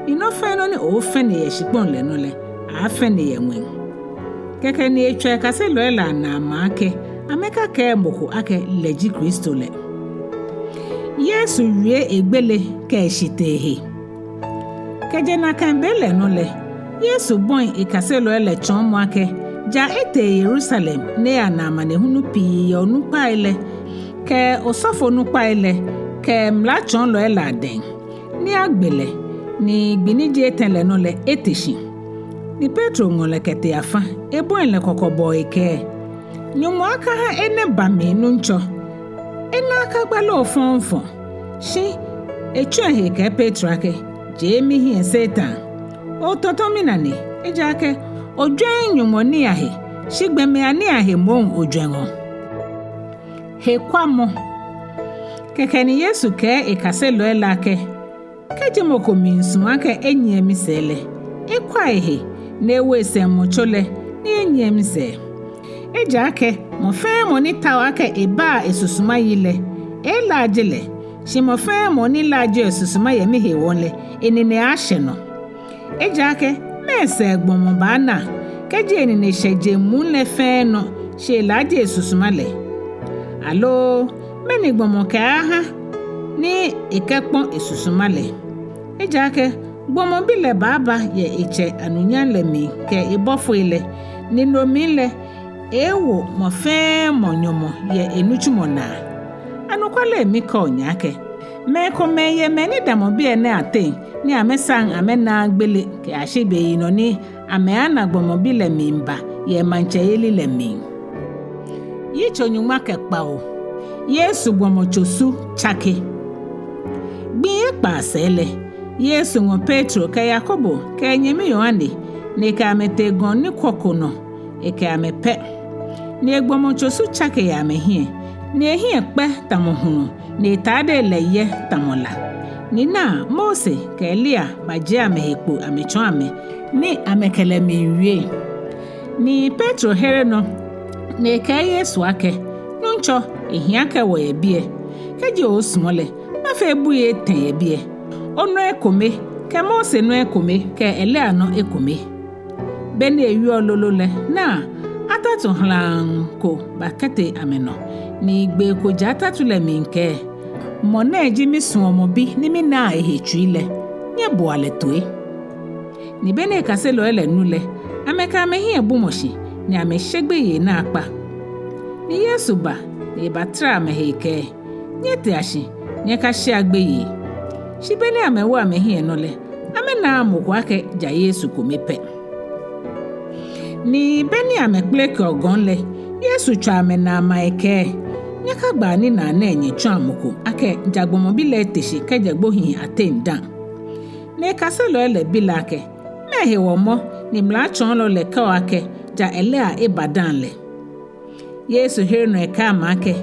Ni nɔ fɛɛ nɔ ni ofɛne yɛ shikpɔŋ lɛ nɔ lɛ, aaafɛne yɛ ŋwɛi. Kɛkɛ ni etswa ekaselɔi lɛ anaa maa akɛ amɛkakɛɛ mɔ ko akɛ lɛ ji Kristo lɛ. Yesu wie egbele kɛ eshitee he. Kɛjɛ nakai be lɛ nɔ lɛ, Yesu bɔi ekaselɔi lɛ tsɔɔmɔ akɛ ja etee Yerusalem ni eyana amanehulu pii yɛ onukpai lɛ kɛ osɔfonukpai lɛ kɛ mlatsɔɔlɔi lɛ adɛŋ, ni agbe lɛ, ni gbi ni ji etɛ lɛ nɔ lɛ ete shi. Ni Petro ŋɔ lɛ kɛtee afã, ebɔi lɛ kɔkɔ bɔɔ ekɛɛ: Nyɔŋmɔ akaha enɛ ba mi, Nuŋtsɔ. Enɛ akagbala o fɔŋfɔŋ. Shi Etsu ehe ekɛɛ Petro akɛ, "Jie mihiɛ, Satan! Ootɔtɔ minane, ejaakɛ ojwɛŋŋ Nyɔŋmɔ nii ahe, shi gbɔmɛi anii ahe moŋ ojwɛŋɔ." Hekwamɔ. Kɛkɛ ni Yesu kɛɛ ekaselɔi lɛ akɛ, "Kɛji mɔ ko miisumɔ akɛ enyiɛ misɛɛ lɛ, ekwa ehe, ni ewo esɛŋmɔtso lɛ, ni enyiɛ misɛɛ. Ejaakɛ mɔ fɛɛ mɔ ni taoɔ akɛ ebaa esusuma yi lɛ, elaaje lɛ, shi mɔ fɛɛ mɔ ni laajeɔ esusuma yɛ mihewɔ lɛ, enine aaashɛ nɔ. Ejaakɛ mɛɛ sɛɛ gbɔmɔ baana, kɛji enine shɛ jeŋ muu lɛ fɛɛ nɔ, shi elaaje esusuma lɛ? Aloo mɛni gbɔmɔ kɛaaha ni ekɛkpɔ esusuma lɛ? Ejaakɛ gbɔmɔ bi lɛ baaba yɛ etsɛ anunyam lɛ mli kɛ ebɔfoi lɛ, ni no mli lɛ eeewo mɔ fɛɛ mɔ nyɔmɔ yɛ enitsumɔ naa. Anɔkwale mikɛɔ nyɛ akɛ, mɛi komɛi yɛ mɛi ni damɔ biɛ nɛɛ ateŋ ni amɛsaŋ amɛnaaa gbele kɛyashi beyinɔ ni amɛaana gbɔmɔ bi lɛ miiba yɛ emaŋtsɛyeli lɛ mli." Yitso nyɔŋma kɛ kpawo. Yesu gbɔmɔtso su tsake. Gbii ekpaa sɛɛ lɛ, Yesu ŋɔ Petro kɛ Yakobo kɛ enyɛmi Yohane, ni ekɛ amɛ tee gɔŋ ni kwɔ ko nɔ, ekɛ amɛ pɛ. Ni egbɔmɔtso su tsake yɛ amɛhiɛ, ni ehiɛ kpɛ tamɔ hulu, ni etadei lɛ yɛ tamɔ la. Ni naa, Mose kɛ Elia bajie amɛhe kpo amɛtsɔɔ amɛ, ni amɛkɛ lɛ miiwie. Ni Petro here nɔ, ni ekɛɛ Yesu akɛ, "Nuŋtsɔ, ehia akɛ wɔyɛ biɛ. Kɛji oosumɔ lɛ, mafee bui etɛ yɛ biɛ. Onɔ ekome, kɛ Mose nɔ ekome, kɛ Elia nɔ ekome." Beni ewieɔ lolo lɛ, naa, atatu hlaŋ ko bakɛtee amɛnɔ, ni gbee ko jɛ atatu lɛ mli kɛɛ, "Mɔ nɛɛ ji misuɔmɔ bi ni minaa ehe tsui lɛ, nyɛboa lɛ toi." Ni beni ekaselɔi lɛ nu lɛ, amɛkɛ amɛhiɛ bumɔ shi, ni amɛshe gbeyei naakpa. Ni Yesu ba, ni ebatara amɛhe ekɛɛ, "Nyɛtea shi, nyɛkashea gbeyei." Shi beni amɛwo amɛhiɛ nɔ lɛ, amɛnaaa mɔ ko akɛ ja Yesu kome pɛ. Ni beni amɛkpelekeɔ gɔŋ lɛ, Yesu tswa amɛnaa ema ekɛɛ, "Nyɛkagbaa ninaa nɛɛ nyɛtsɔɔa mɔ ko akɛ ja gbɔmɔ bi lɛ ete shi kɛjɛ gbohii ateŋ dã." Ni ekaselɔi lɛ bi lɛ akɛ, "Mɛɛ hewɔ mɔ ni mlatsɔɔlɔ lɛ kɛɔ akɛ ja Elia eba dã lɛ?" Yesu here nɔ ekɛɛ amɛ akɛ,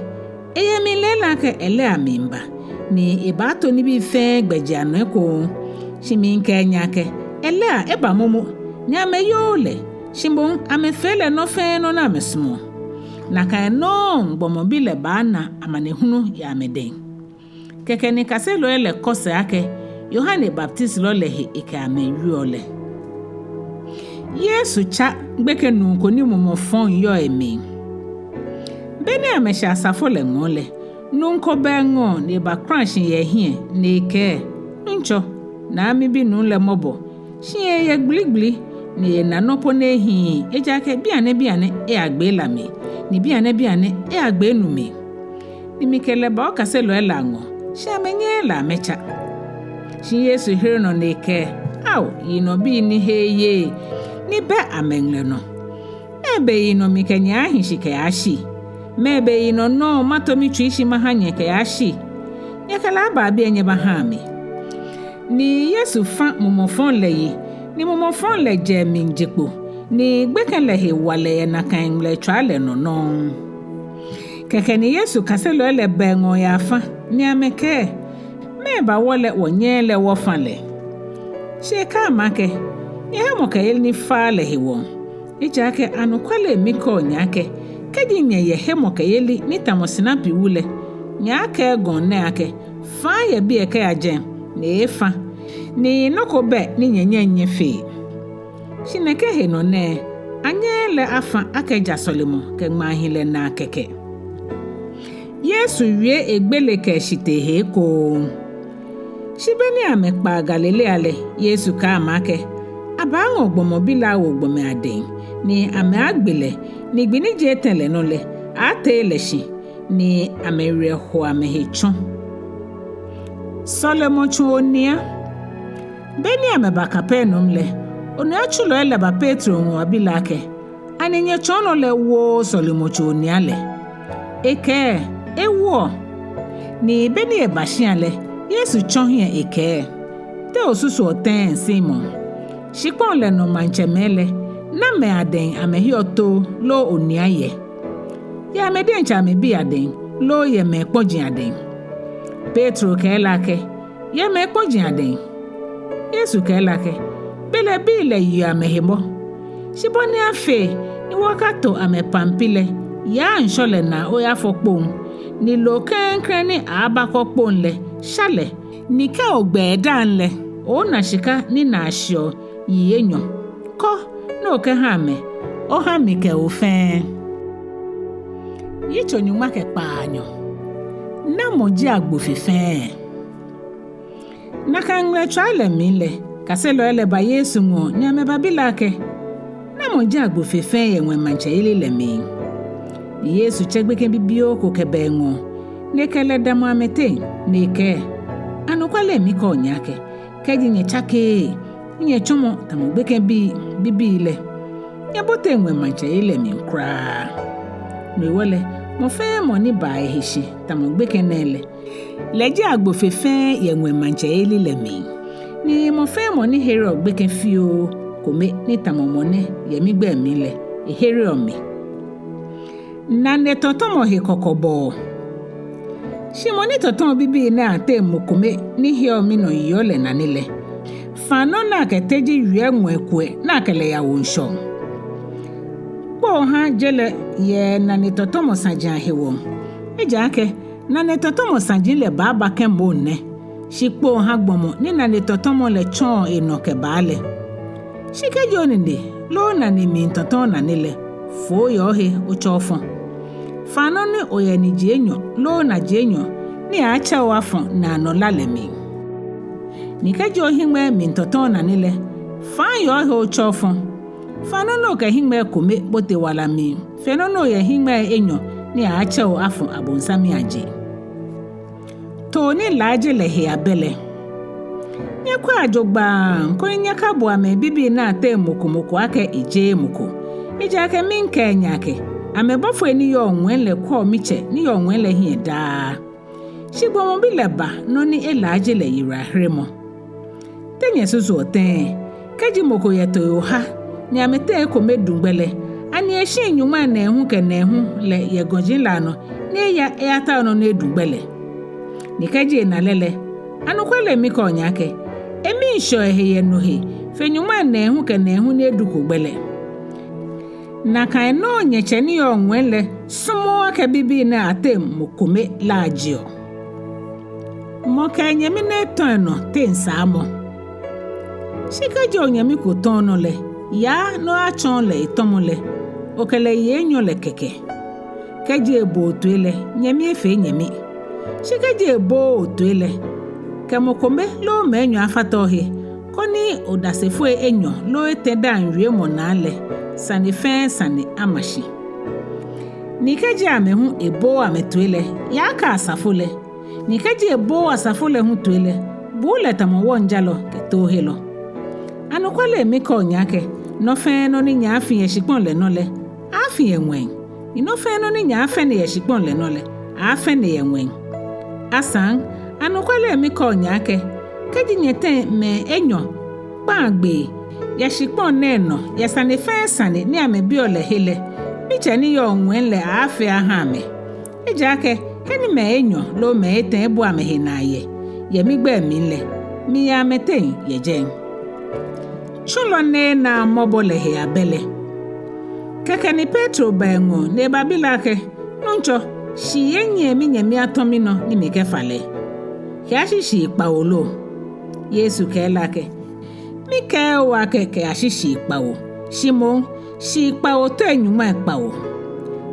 "Eyɛ mli lɛɛlɛŋ akɛ Elia miiba, ni ebaato nibii fɛɛ gbɛjianɔ ekoŋŋ. Shi miikɛɛ nyɛ akɛ Elia eba momo, ni amɛyooo lɛ, shi moŋ amɛfee lɛ nɔ fɛɛ nɔ ni amɛsumɔɔ. Nakai nɔŋŋ gbɔmɔ bi lɛ baana amanehulu yɛ amɛdɛŋ." Kɛkɛ ni kaselɔi lɛ kɔ sɛɛ akɛ Yohane Baptisilɔ lɛ he ekɛ amɛ wieɔ lɛ. Yesu tsa gbekɛ nuu ko ni mumɔ fɔŋ yɔɔ emli. Beni amɛshɛ asafo lɛ ŋɔɔ lɛ, nuu ko ba eŋɔɔ ni ebakula shi yɛ ehiɛ ni ekɛɛ, "Nuŋtsɔ, naa mibinuu lɛ mɔbɔ, shi eyɛ gbiligbili, ni ena nɔ po ni ehiii, ejaakɛ bianɛ bianɛ eyagbee la mli, ni bianɛ bianɛ eyagbee nu mli. Ni mikɛ lɛ ba okaselɔi lɛ aŋɔɔ, shi amɛnyɛɛɛ lɛ amɛtsa." Shi Yesu here nɔ ni ekɛɛ, "Ao, yinɔbii ni he yeee, ni bɛ amɛŋmɛlɛ nɔ! Mɛɛ beyinɔ mikɛ nyɛ aaahi shi kɛyashi? Mɛɛ beyinɔ nɔŋŋ mato mitsui shi maha nyɛ kɛyashi? Nyɛkɛ lɛ abaa biɛ nyɛbahaa mi." Ni Yesu fã mumɔ fɔŋ lɛ yi, ni mumɔ fɔŋ lɛ jɛ emli je kpo, ni gbekɛ lɛ he wa lɛ yɛ nakai ŋmɛlɛtswaa lɛ nɔ nɔŋŋ. Kɛkɛ ni Yesu kaselɔi lɛ ba eŋɔɔ yɛ afã, ni amɛkɛɛ, "Mɛɛba wɔ lɛ wɔnyɛɛɛ lɛ wɔfã lɛ?" Shi ekɛɛ amɛ akɛ, "Nyɛhemɔkɛyeli ni faaa lɛ hewɔ. Ejaakɛ anɔkwale mikɛɔ nyɛ akɛ, kɛji nyɛyɛ hemɔkɛyeli ni tamɔ sinapi wu lɛ, nyɛaakɛɛ gɔŋ nɛɛ akɛ, 'Fã yɛ biɛ kɛya jɛi,' ni eeefã, ni nɔ ko bɛ ni nyɛnyɛŋ nyɛfee. Shi nɛkɛ henɔ nɛɛ, anyɛɛɛ lɛ afã akɛ ja sɔlemɔ kɛ ŋmaahiɛ lɛ naa kɛkɛ." Yesu wie egbele kɛ eshitee he ekoŋŋ. Shi beni amɛkpaa Galilea lɛ, Yesu kɛɛ amɛ akɛ, "Abaaŋɔ gbɔmɔ bi lɛ awo gbɔmɛi adɛŋ, ni amɛaagbe lɛ, ni gbi ni ji etɛ lɛ nɔ lɛ, aaatee lɛ shi," ni amɛwerɛ ho amɛhe tsɔ. Sɔlemɔtsu onia. Beni amɛba Kapernaum lɛ, onuatsulɔi lɛ ba Petro ŋɔɔ abi lɛ akɛ, "Ani nyɛtsɔɔlɔ lɛ wooo sɔlemɔtsu onia lɛ?" Ekɛɛ, "Ewoɔ." Ni beni eba shia lɛ, Yesu tsɔ hiɛ ekɛɛ: Te osusuɔ tɛŋŋ, Simon? Shikpɔŋ lɛ nɔ maŋtsɛmɛi lɛ, namɛi adɛŋ amɛhiɔ too loo onia yɛ? Yɛ amɛ diɛŋtsɛ amɛbii adɛŋ, loo yɛ mɛi kpɔji adɛŋ? Petro kɛɛ lɛ akɛ: Yɛ mɛi kpɔji adɛŋ. Yesu kɛɛ lɛ akɛ: Belɛ bii lɛ yeɔ amɛhe mɔ. Shi bɔ ni afee ni wɔkato amɛ pampi lɛ, yaa ŋshɔ lɛ naa oyafɔ kpoŋ, ni loo klɛŋklɛŋ ni aaabakɔ kpoŋ lɛ, sha lɛ, ni kɛ ogbɛ edaaŋ lɛ, oona shika ni naa shiɔ yii enyɔ. Kɔ ni okɛha amɛ, oha mi kɛ bo fɛɛ. Yitso nyɔŋma kɛ kpaanyɔ. Namɔ ji agbo fe fɛɛ? Nakai ŋmɛlɛtswaa lɛ mli lɛ, kaselɔi lɛ ba Yesu ŋɔɔ ni amɛbabi lɛ akɛ: Namɔ ji agbo fe fɛɛ yɛ ŋwɛi maŋtsɛyeli lɛ mli? Ni Yesu tsɛ gbekɛ bibioo ko kɛba eŋɔɔ, ni ekɛ lɛ damɔ amɛteŋ, ni ekɛɛ: Anɔkwale mikɛɔ nyɛ akɛ, kɛji nyɛtsakeee, ni nyɛtsɔmɔ tamɔ gbekɛbii bibii lɛ, nyɛboteŋ ŋwɛi maŋtsɛyeli lɛ mli kwraa. No hewɔ lɛ, mɔ fɛɛ mɔ ni baa ehe shi tamɔ gbekɛ nɛɛ lɛ, lɛ ji agbo fe fɛɛ yɛ ŋwɛi maŋtsɛyeli lɛ mli. Ni mɔ fɛɛ mɔ ni hereɔ gbekɛ fioo kome ni tamɔ mɔ nɛ yɛ migbɛi mli lɛ, ehereɔ mi. Nane tɔtɔmɔ he kɔkɔbɔɔ. Shi mɔ ni tɔtɔɔ bibii nɛɛ ateŋ mɔ kome ni heɔ minɔ yeɔ lɛ nane lɛ, faa nɔ ni akɛ teji wiemɔ ekuɛ ni akɛ lɛ yawo ŋshɔ. Kpoo ha je lɛ yɛ nane tɔtɔmɔ saji ahewɔ. Ejaakɛ nane tɔtɔmɔ saji lɛ baaba kɛ moŋ nɛ, shi kpoo ha gbɔmɔ ni nane tɔtɔmɔ lɛ tsɔɔ enɔ kɛbaa lɛ. Shi kɛji onine loo onane miitɔtɔ onane lɛ, foo yɛ ohe otsɛ ofɔ. Faa nɔ ni oyɛ niji enyɔ loo naji enyɔ ni aaatsɛ o afɔ naanɔ la lɛ mli. Ni kɛji ohiŋmɛi miitɔtɔ onane lɛ, faa yɛ ohe otsɛ ofɔ. Faa nɔ ni okɛ hiŋmɛi kome bote wala mli fe nɔ ni oyɛ hiŋmɛi enyɔ ni aaatsɛ o afɔ abonsam ajeŋ. Too ni laaje lɛ he abɛ lɛ. Nyɛkwɛa jogbaŋŋ koni nyɛkabua mɛi bibii nɛɛ ateŋ mɔ ko mɔ ko akɛ ejeee mɔ ko. Ejaakɛ miikɛɛ nyɛ akɛ, amɛbɔfoi ni yɔɔ ŋwɛi lɛ kwɛɔ mitsɛ ni yɔɔ ŋwɛi lɛ hiɛ daa. Shi gbɔmɔ bi lɛ ba nɔ ni elaaje lɛ yiwalaheremɔ. Te nyɛsusuɔ tɛŋŋ? Kɛji mɔ ko yɛ tooi oha ni amɛteŋ ekome du gbɛ lɛ, ani eshiŋ nyɔŋmai nɛɛhu kɛ nɛɛhu lɛ yɛ gɔji lɛ anɔ ni eya eyatao nɔ ni edu gbɛ lɛ? Ni kɛji ena lɛ lɛ, anɔkwale mikɛɔ nyɛ akɛ, emii shɛɔ ehe yɛ no he fe nyɔŋmai nɛɛhu kɛ nɛɛhu ni eduko gbɛ lɛ. Nakai nɔŋŋ nyɛtsɛ ni yɔɔ ŋwɛi lɛ sumɔɔɔ akɛ bibii nɛɛ ateŋ mɔ kome laajeɔ. Mɔ kɛ enyɛmi ni etɔ̃ enɔ teŋ saamɔ. Shi kɛji onyɛmi ko tɔ̃ onɔ lɛ, yaa ni oyatsɔɔ lɛ etɔmɔ lɛ, okɛ lɛ ye enyɔ lɛ kɛkɛ. Kɛji ebo otoi lɛ, nyɛmi efee nyɛmi. Shi kɛji ebooo otoi lɛ, kɛ mɔ kome loo mɛi enyɔ afata ohe, koni odasefoi enyɔ loo etɛ daaŋ wiemɔ naa lɛ, sane fɛɛ sane ama shi. Ni kɛji amɛ hu ebooo amɛtoi lɛ, yaakɛɛ asafo lɛ. Ni kɛji ebooo asafo lɛ hu toi lɛ, buu lɛ tamɔ wɔŋjalɔ kɛ toohelɔ. Anɔkwale mikɛɔ nyɛ akɛ, nɔ fɛɛ nɔ ni nyɛaafi yɛ shikpɔŋ lɛ nɔ lɛ, aaafi yɛ ŋwɛi. Ni nɔ fɛɛ nɔ ni nyɛaafɛne yɛ shikpɔŋ lɛ nɔ lɛ, aaafɛne yɛ ŋwɛi. Asaŋ, anɔkwale mikɛɔ nyɛ akɛ, kɛji nyɛteŋ mɛi enyɔ kpaa gbee yɛ shikpɔŋ nɛɛ nɔ yɛ sane fɛɛ sane ni amɛbiɔ lɛ he lɛ, mitsɛ ni yɔɔ ŋwɛi lɛ aaafee aha amɛ. Ejaakɛ he ni mɛi enyɔ loo mɛi etɛ ebua amɛhe naa yɛ, yɛ migbɛi mli lɛ, miyɛ amɛteŋ yɛ jɛi. Tsulɔ ni naaa mɔbɔ lɛ he abɛ lɛ. Kɛkɛ ni Petro ba eŋɔɔ ni ebabi lɛ akɛ, Nuŋtsɔ, shii enyiɛ minyɛmi atɔ̃ minɔ ni mikɛfa lɛ. Kɛyashi shii kpawo lo? Yesu kɛɛ lɛ akɛ, Mikɛɛɛ bo akɛ kɛyashi shii kpawo, shi moŋ shii kpawo toi nyɔŋmai kpawo.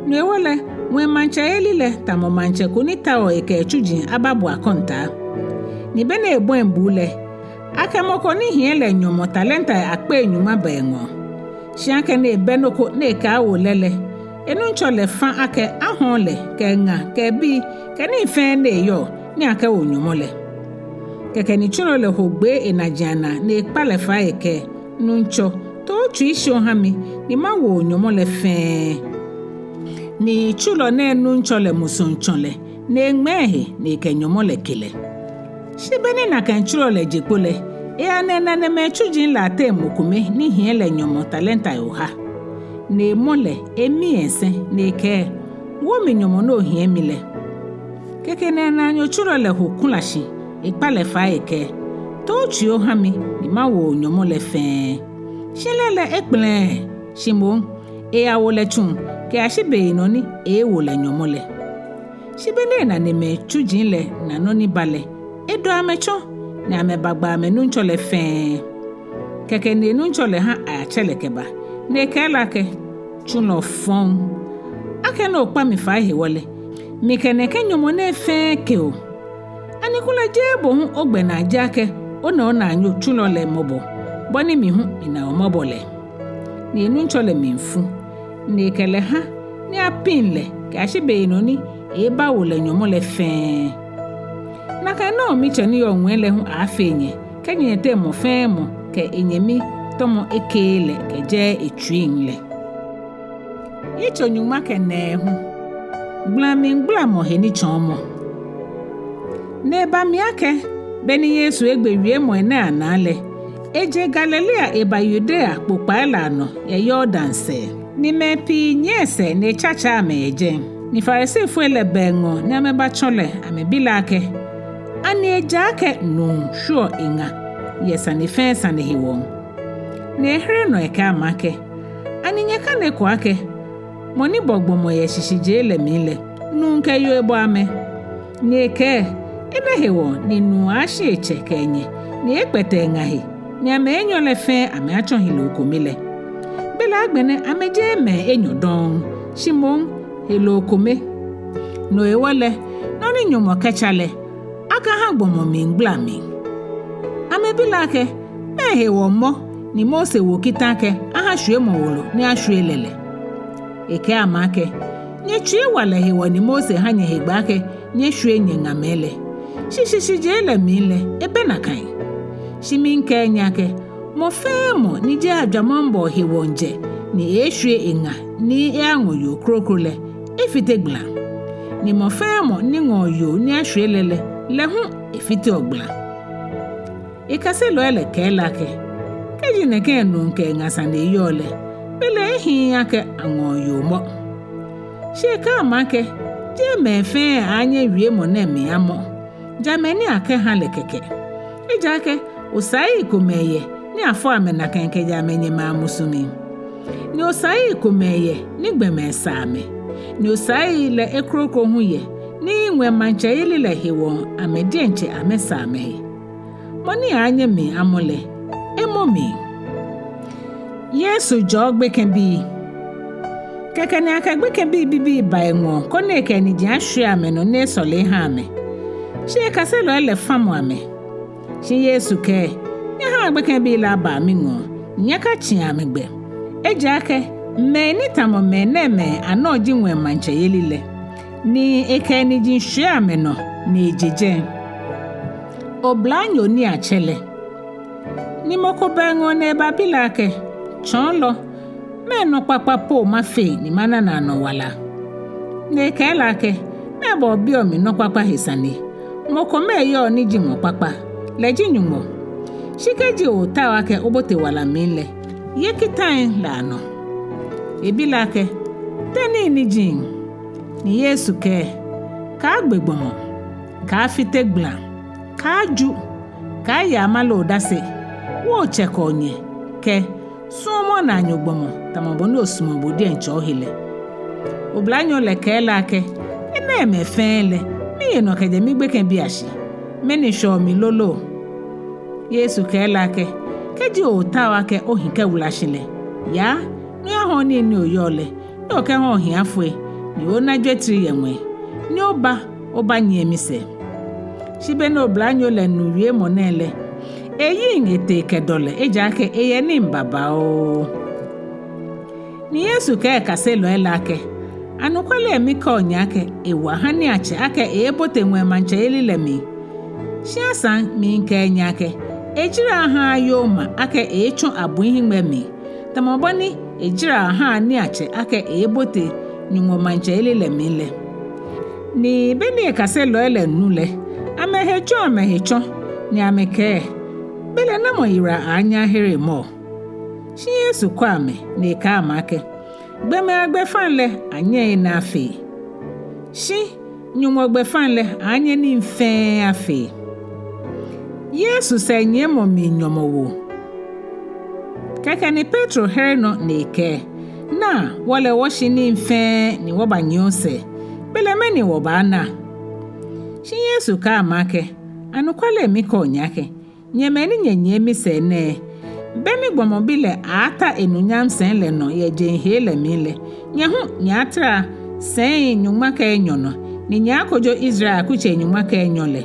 No hewɔ lɛ, ŋwɛi maŋtsɛyeli lɛ tamɔ maŋtsɛ ko ni taoɔ ekɛ etsuji ababu akɔntaa. Ni be ni ebɔi buu lɛ, akɛ mɔ ko ni hiɛ lɛ nyɔmɔ talentai akpei nyɔŋma ba eŋɔɔ. Shi akɛni ebɛ nɔ ko ni ekɛaawo lɛ lɛ, enuŋtsɔ lɛ fã akɛ ahɔ̃ɔ lɛ kɛ eŋa kɛ ebii kɛ nii fɛɛ ni eyɔɔ ni akɛwo nyɔmɔ lɛ. Kɛkɛ ni tsulɔ lɛ ho gbee enaji anaa ni ekpa lɛ fai ekɛɛ, Nuŋtsɔ, to otsui shi oha mi, ni mawo onyɔmɔ lɛ fɛɛ. Ni tsulɔ nɛɛ nuŋtsɔ lɛ musuŋ tsɔ lɛ, ni eŋmɛɛ ehe ni ekɛ nyɔmɔ lɛ ke lɛ. Shi be ni nakai tsulɔ lɛ je kpo lɛ, eya ni ena nɛmɛi tsuji lɛ ateŋ mɔ kome ni hiɛ lɛ nyɔmɔ talentai oha. Ni emɔ lɛ, emi esɛŋ, ni ekɛɛ: Wo mi nyɔmɔ ni ohiɛ mi lɛ. Kɛkɛ ni naanyo tsulɔ lɛ ho kula shi, ekpa lɛ fai ekɛɛ: To otsui oha mi, ni mawo onyɔmɔ lɛ fɛɛ. Shi lɛ lɛ ekpɛlɛɛɛ, shi moŋ eyawo lɛ tsuŋ kɛyashi beyinɔ ni ewo lɛ nyɔmɔ lɛ. Shi be ni ena nɛmɛi tsuji lɛ na nɔ ni ba lɛ, edɔ amɛ tsɔ, ni amɛbagba amɛnuŋtsɔ lɛ fɛɛ. Kɛkɛ ni enuŋtsɔ lɛ ha ayatsɛ lɛ kɛba, ni ekɛɛ lɛ akɛ: Tsulɔ fɔŋ, akɛni okpa mi fai hewɔ lɛ, mikɛ nɛkɛ nyɔmɔ nɛɛ fɛɛ ke o. Ani kulɛ jeee bo hu ogbɛnaa ji akɛ ona onaanyo tsulɔ lɛ mɔbɔ, bɔ ni mi hu mina o mɔbɔ lɛ? Ni enuŋtsɔ lɛ mli fu, ni ekɛ lɛ ha ni apiŋ lɛ kɛyashi beyinɔ ni ebawo lɛ nyɔmɔ lɛ fɛɛ. Nakai nɔŋŋ mitsɛ ni yɔɔ ŋwɛi lɛ hu aaafee nyɛ, kɛji nyɛteŋ mɔ fɛɛ mɔ kɛ enyɛmi tɔmɔ ekeee lɛ kɛjɛɛɛ etsuiŋ lɛ. Yitso nyɔŋma kɛ nɛɛhu. Gblamigbalamɔ he nitsɔɔmɔ. Ni eba mli akɛ, be ni Yesu egbe wiemɔi nɛɛ anaa lɛ, eje Galilea eba Yudea kpokpai lɛ anɔ yɛ Yordan sɛɛ. Ni mɛi pii nyiɛ esɛɛ ni etsatsɛ amɛ yɛ jɛi. Ni Farisifoi lɛ bɛ eŋɔɔ ni amɛbatsɔɔ lɛ, amɛbi lɛ akɛ, ani ejaakɛ nuu shwieɔ eŋa yɛ sane fɛɛ sane hewɔ? Ni ehere nɔ ekɛɛ amɛ akɛ, ani nyɛkaneko akɛ, mɔ ni bɔ gbɔmɔ yɛ shishijee lɛ mli lɛ, nuu kɛ yoo ebɔ amɛ? Ni ekɛɛ, enɛ hewɔ ni nuu aaashi etsɛ kɛ enyɛ, ni eeekpɛtɛ eŋa he, ni amɛ enyɔ lɛ fɛɛ amɛaatsɔ heloo kome lɛ. Belɛ agbɛnɛ amɛjeee mɛi enyɔ dɔŋŋ, shi moŋ heloo kome. No hewɔ lɛ, nɔ ni Nyɔŋmɔ kɛtsa lɛ, akaha gbɔmɔ miigbala mli. Amɛbi lɛ akɛ, mɛɛ hewɔ mɔ ni Mose wo kita akɛ aha shwiemɔ wolo ni ashwie lɛ lɛ? Ekɛɛ amɛ akɛ, nyɛtsuiwalɛ hewɔ ni Mose ha nyɛhe gbɛ akɛ nyɛshwie nyɛŋamɛi lɛ. Shi shishijee lɛ mli lɛ, ebɛ nakai. Shi miikɛɛ nyɛ akɛ, mɔ fɛɛ mɔ ni jeee ajwamaŋbɔɔ hewɔ jɛ ni eeeshwie eŋa ni eyaŋɔ yoo kroko lɛ, efite gbala. Ni mɔ fɛɛ mɔ ni ŋɔɔ yoo ni ashwie lɛ lɛ, lɛ hu efiteɔ gbala. Ekaselɔi lɛ kɛɛ lɛ akɛ, kɛji nɛkɛ nuu kɛ eŋa sane yɔɔ lɛ, belɛ ehiii akɛ aŋɔɔ yoo mɔ. Shi ekɛɛ amɛ akɛ, jeee mɛi fɛɛ aaanyɛ wiemɔ nɛɛ mli amɔ, ja mɛi ni akɛha lɛ kɛkɛ. Ejaakɛ osaii komɛi yɛ ni afɔ amɛ nakai kɛjɛ amɛnyɛmimɛi amusuŋ mli. Ni osaii komɛi yɛ ni gbɔmɛi saa amɛ. Ni osaii lɛ ekroko hu yɛ ni ŋwɛi maŋtsɛyeli lɛ hewɔ amɛ diɛŋtsɛ amɛsaa amɛhe. Mɔ ni aaanyɛ mli amɔ lɛ, emɔ mli. Yesu jɔɔ gbekɛbii. Kɛkɛ ni akɛ gbekɛbii bibii ba eŋɔɔ koni ekɛ eniji ashwie amɛnɔ ni esɔle eha amɛ. Shi ekaselɔi lɛ famɔ amɛ. Shi Yesu kɛɛ, nyɛhaa gbekɛbii lɛ abaa miŋɔɔ, nyɛkatsĩa amɛgbɛ. Ejaakɛ mɛi ni tamɔ mɛnɛɛmɛi anɔ ji ŋwɛi maŋtsɛyeli lɛ. Ni ekɛ eniji shwie amɛnɔ ni eje jɛi. Oblanyo niiatsɛ lɛ. Ni mɔ ko ba eŋɔɔ ni ebabi lɛ akɛ, tsɔɔlɔ, mɛɛ nɔ kpakpa po mafee ni mana naanɔ wala? Ni ekɛɛ lɛ akɛ, mɛɛba obiɔ mi nɔ kpakpa he sane? Mɔ kome yɔɔ ni ji mɔ kpakpa, lɛ ji Nyɔŋmɔ. Shi kɛji ootao akɛ obote wala mli lɛ, ye kitai lɛ anɔ. Ebi lɛ akɛ, tɛ nii ni ji? Ni Yesu kɛɛ, kaagbe gbɔmɔ, kaafite gbala, kaaju, kaaye amale odase, wo otsɛ kɛ onyɛ, kɛ suɔmɔ onaanyo gbɔmɔ tamɔ bɔ ni osumɔɔ bo diɛŋtsɛ ohe lɛ. Oblanyo lɛ kɛɛ lɛ akɛ, enɛɛmɛi fɛɛ lɛ, miye nɔ kɛjɛ migbekɛbiiashi, mɛni shwɛɔ mi lolo? Yesu kɛɛ lɛ akɛ, kɛji ootao akɛ ohi kɛwula shi lɛ, yaa ni oyahɔɔ nii ni oyɔɔ lɛ, ni okɛha ohiafoi, ni ona jwetri yɛ ŋwɛi, ni oba, obanyiɛ misɛɛ. Shi be ni oblanyo lɛ nu wiemɔ nɛɛ lɛ, eyiŋ etee kɛdɔ lɛ, ejaakɛ eyɛ nii babaoo. Ni Yesu kɛɛ ekaselɔi lɛ akɛ, anɔkwale mikɛɔ nyɛ akɛ, ewa ha niiatsɛ akɛ eebote ŋwɛi maŋtsɛyeli lɛ mli. Shi asaŋ miikɛɛ nyɛ akɛ, ejara ahaaa yooma akɛ eetsɔ abui hiŋmɛi mli, tamɔ bɔ ni ejara ahaa niiatsɛ akɛ eebote Nyɔŋmɔ maŋtsɛyeli lɛ mli lɛ. Ni be ni ekaselɔi lɛ nu lɛ, Amɛhe jɔ amɛhe tsɔ, ni amɛkɛɛ: Belɛ namɔ yiwala aaanyɛ ahere mɔ? Shi Yesu kɛɛ amɛ, ni ekɛɛ amɛ akɛ: Gbɔmɛi agbɛfaŋ lɛ anyɛŋ ena afee, shi Nyɔŋmɔ gbɛfaŋ lɛ anyɛŋ nii fɛɛ afee. Yesu sɛɛnyiɛmɔ mli nyɔmɔwoo. Kɛkɛ ni Petro here nɔ ni ekɛɛ: Naa, wɔ lɛ wɔshi nii fɛɛ ni wɔbanyiɛ osɛɛ, belɛ mɛni wɔbaana? Shi Yesu kɛɛ amɛ akɛ: Anɔkwale mikɛɔ nyɛ akɛ, nyɛ mɛi ni nyɛnyiɛ misɛɛ nɛɛ, be ni Gbɔmɔ Bi lɛ aaata enunyam sɛi lɛ nɔ yɛ jeŋ hee lɛ mli lɛ, nyɛ hu nyɛaatara sɛii nyɔŋma kɛ enyɔ nɔ, ni nyɛaakojo Israel akutsei nyɔŋma kɛ enyɔ lɛ.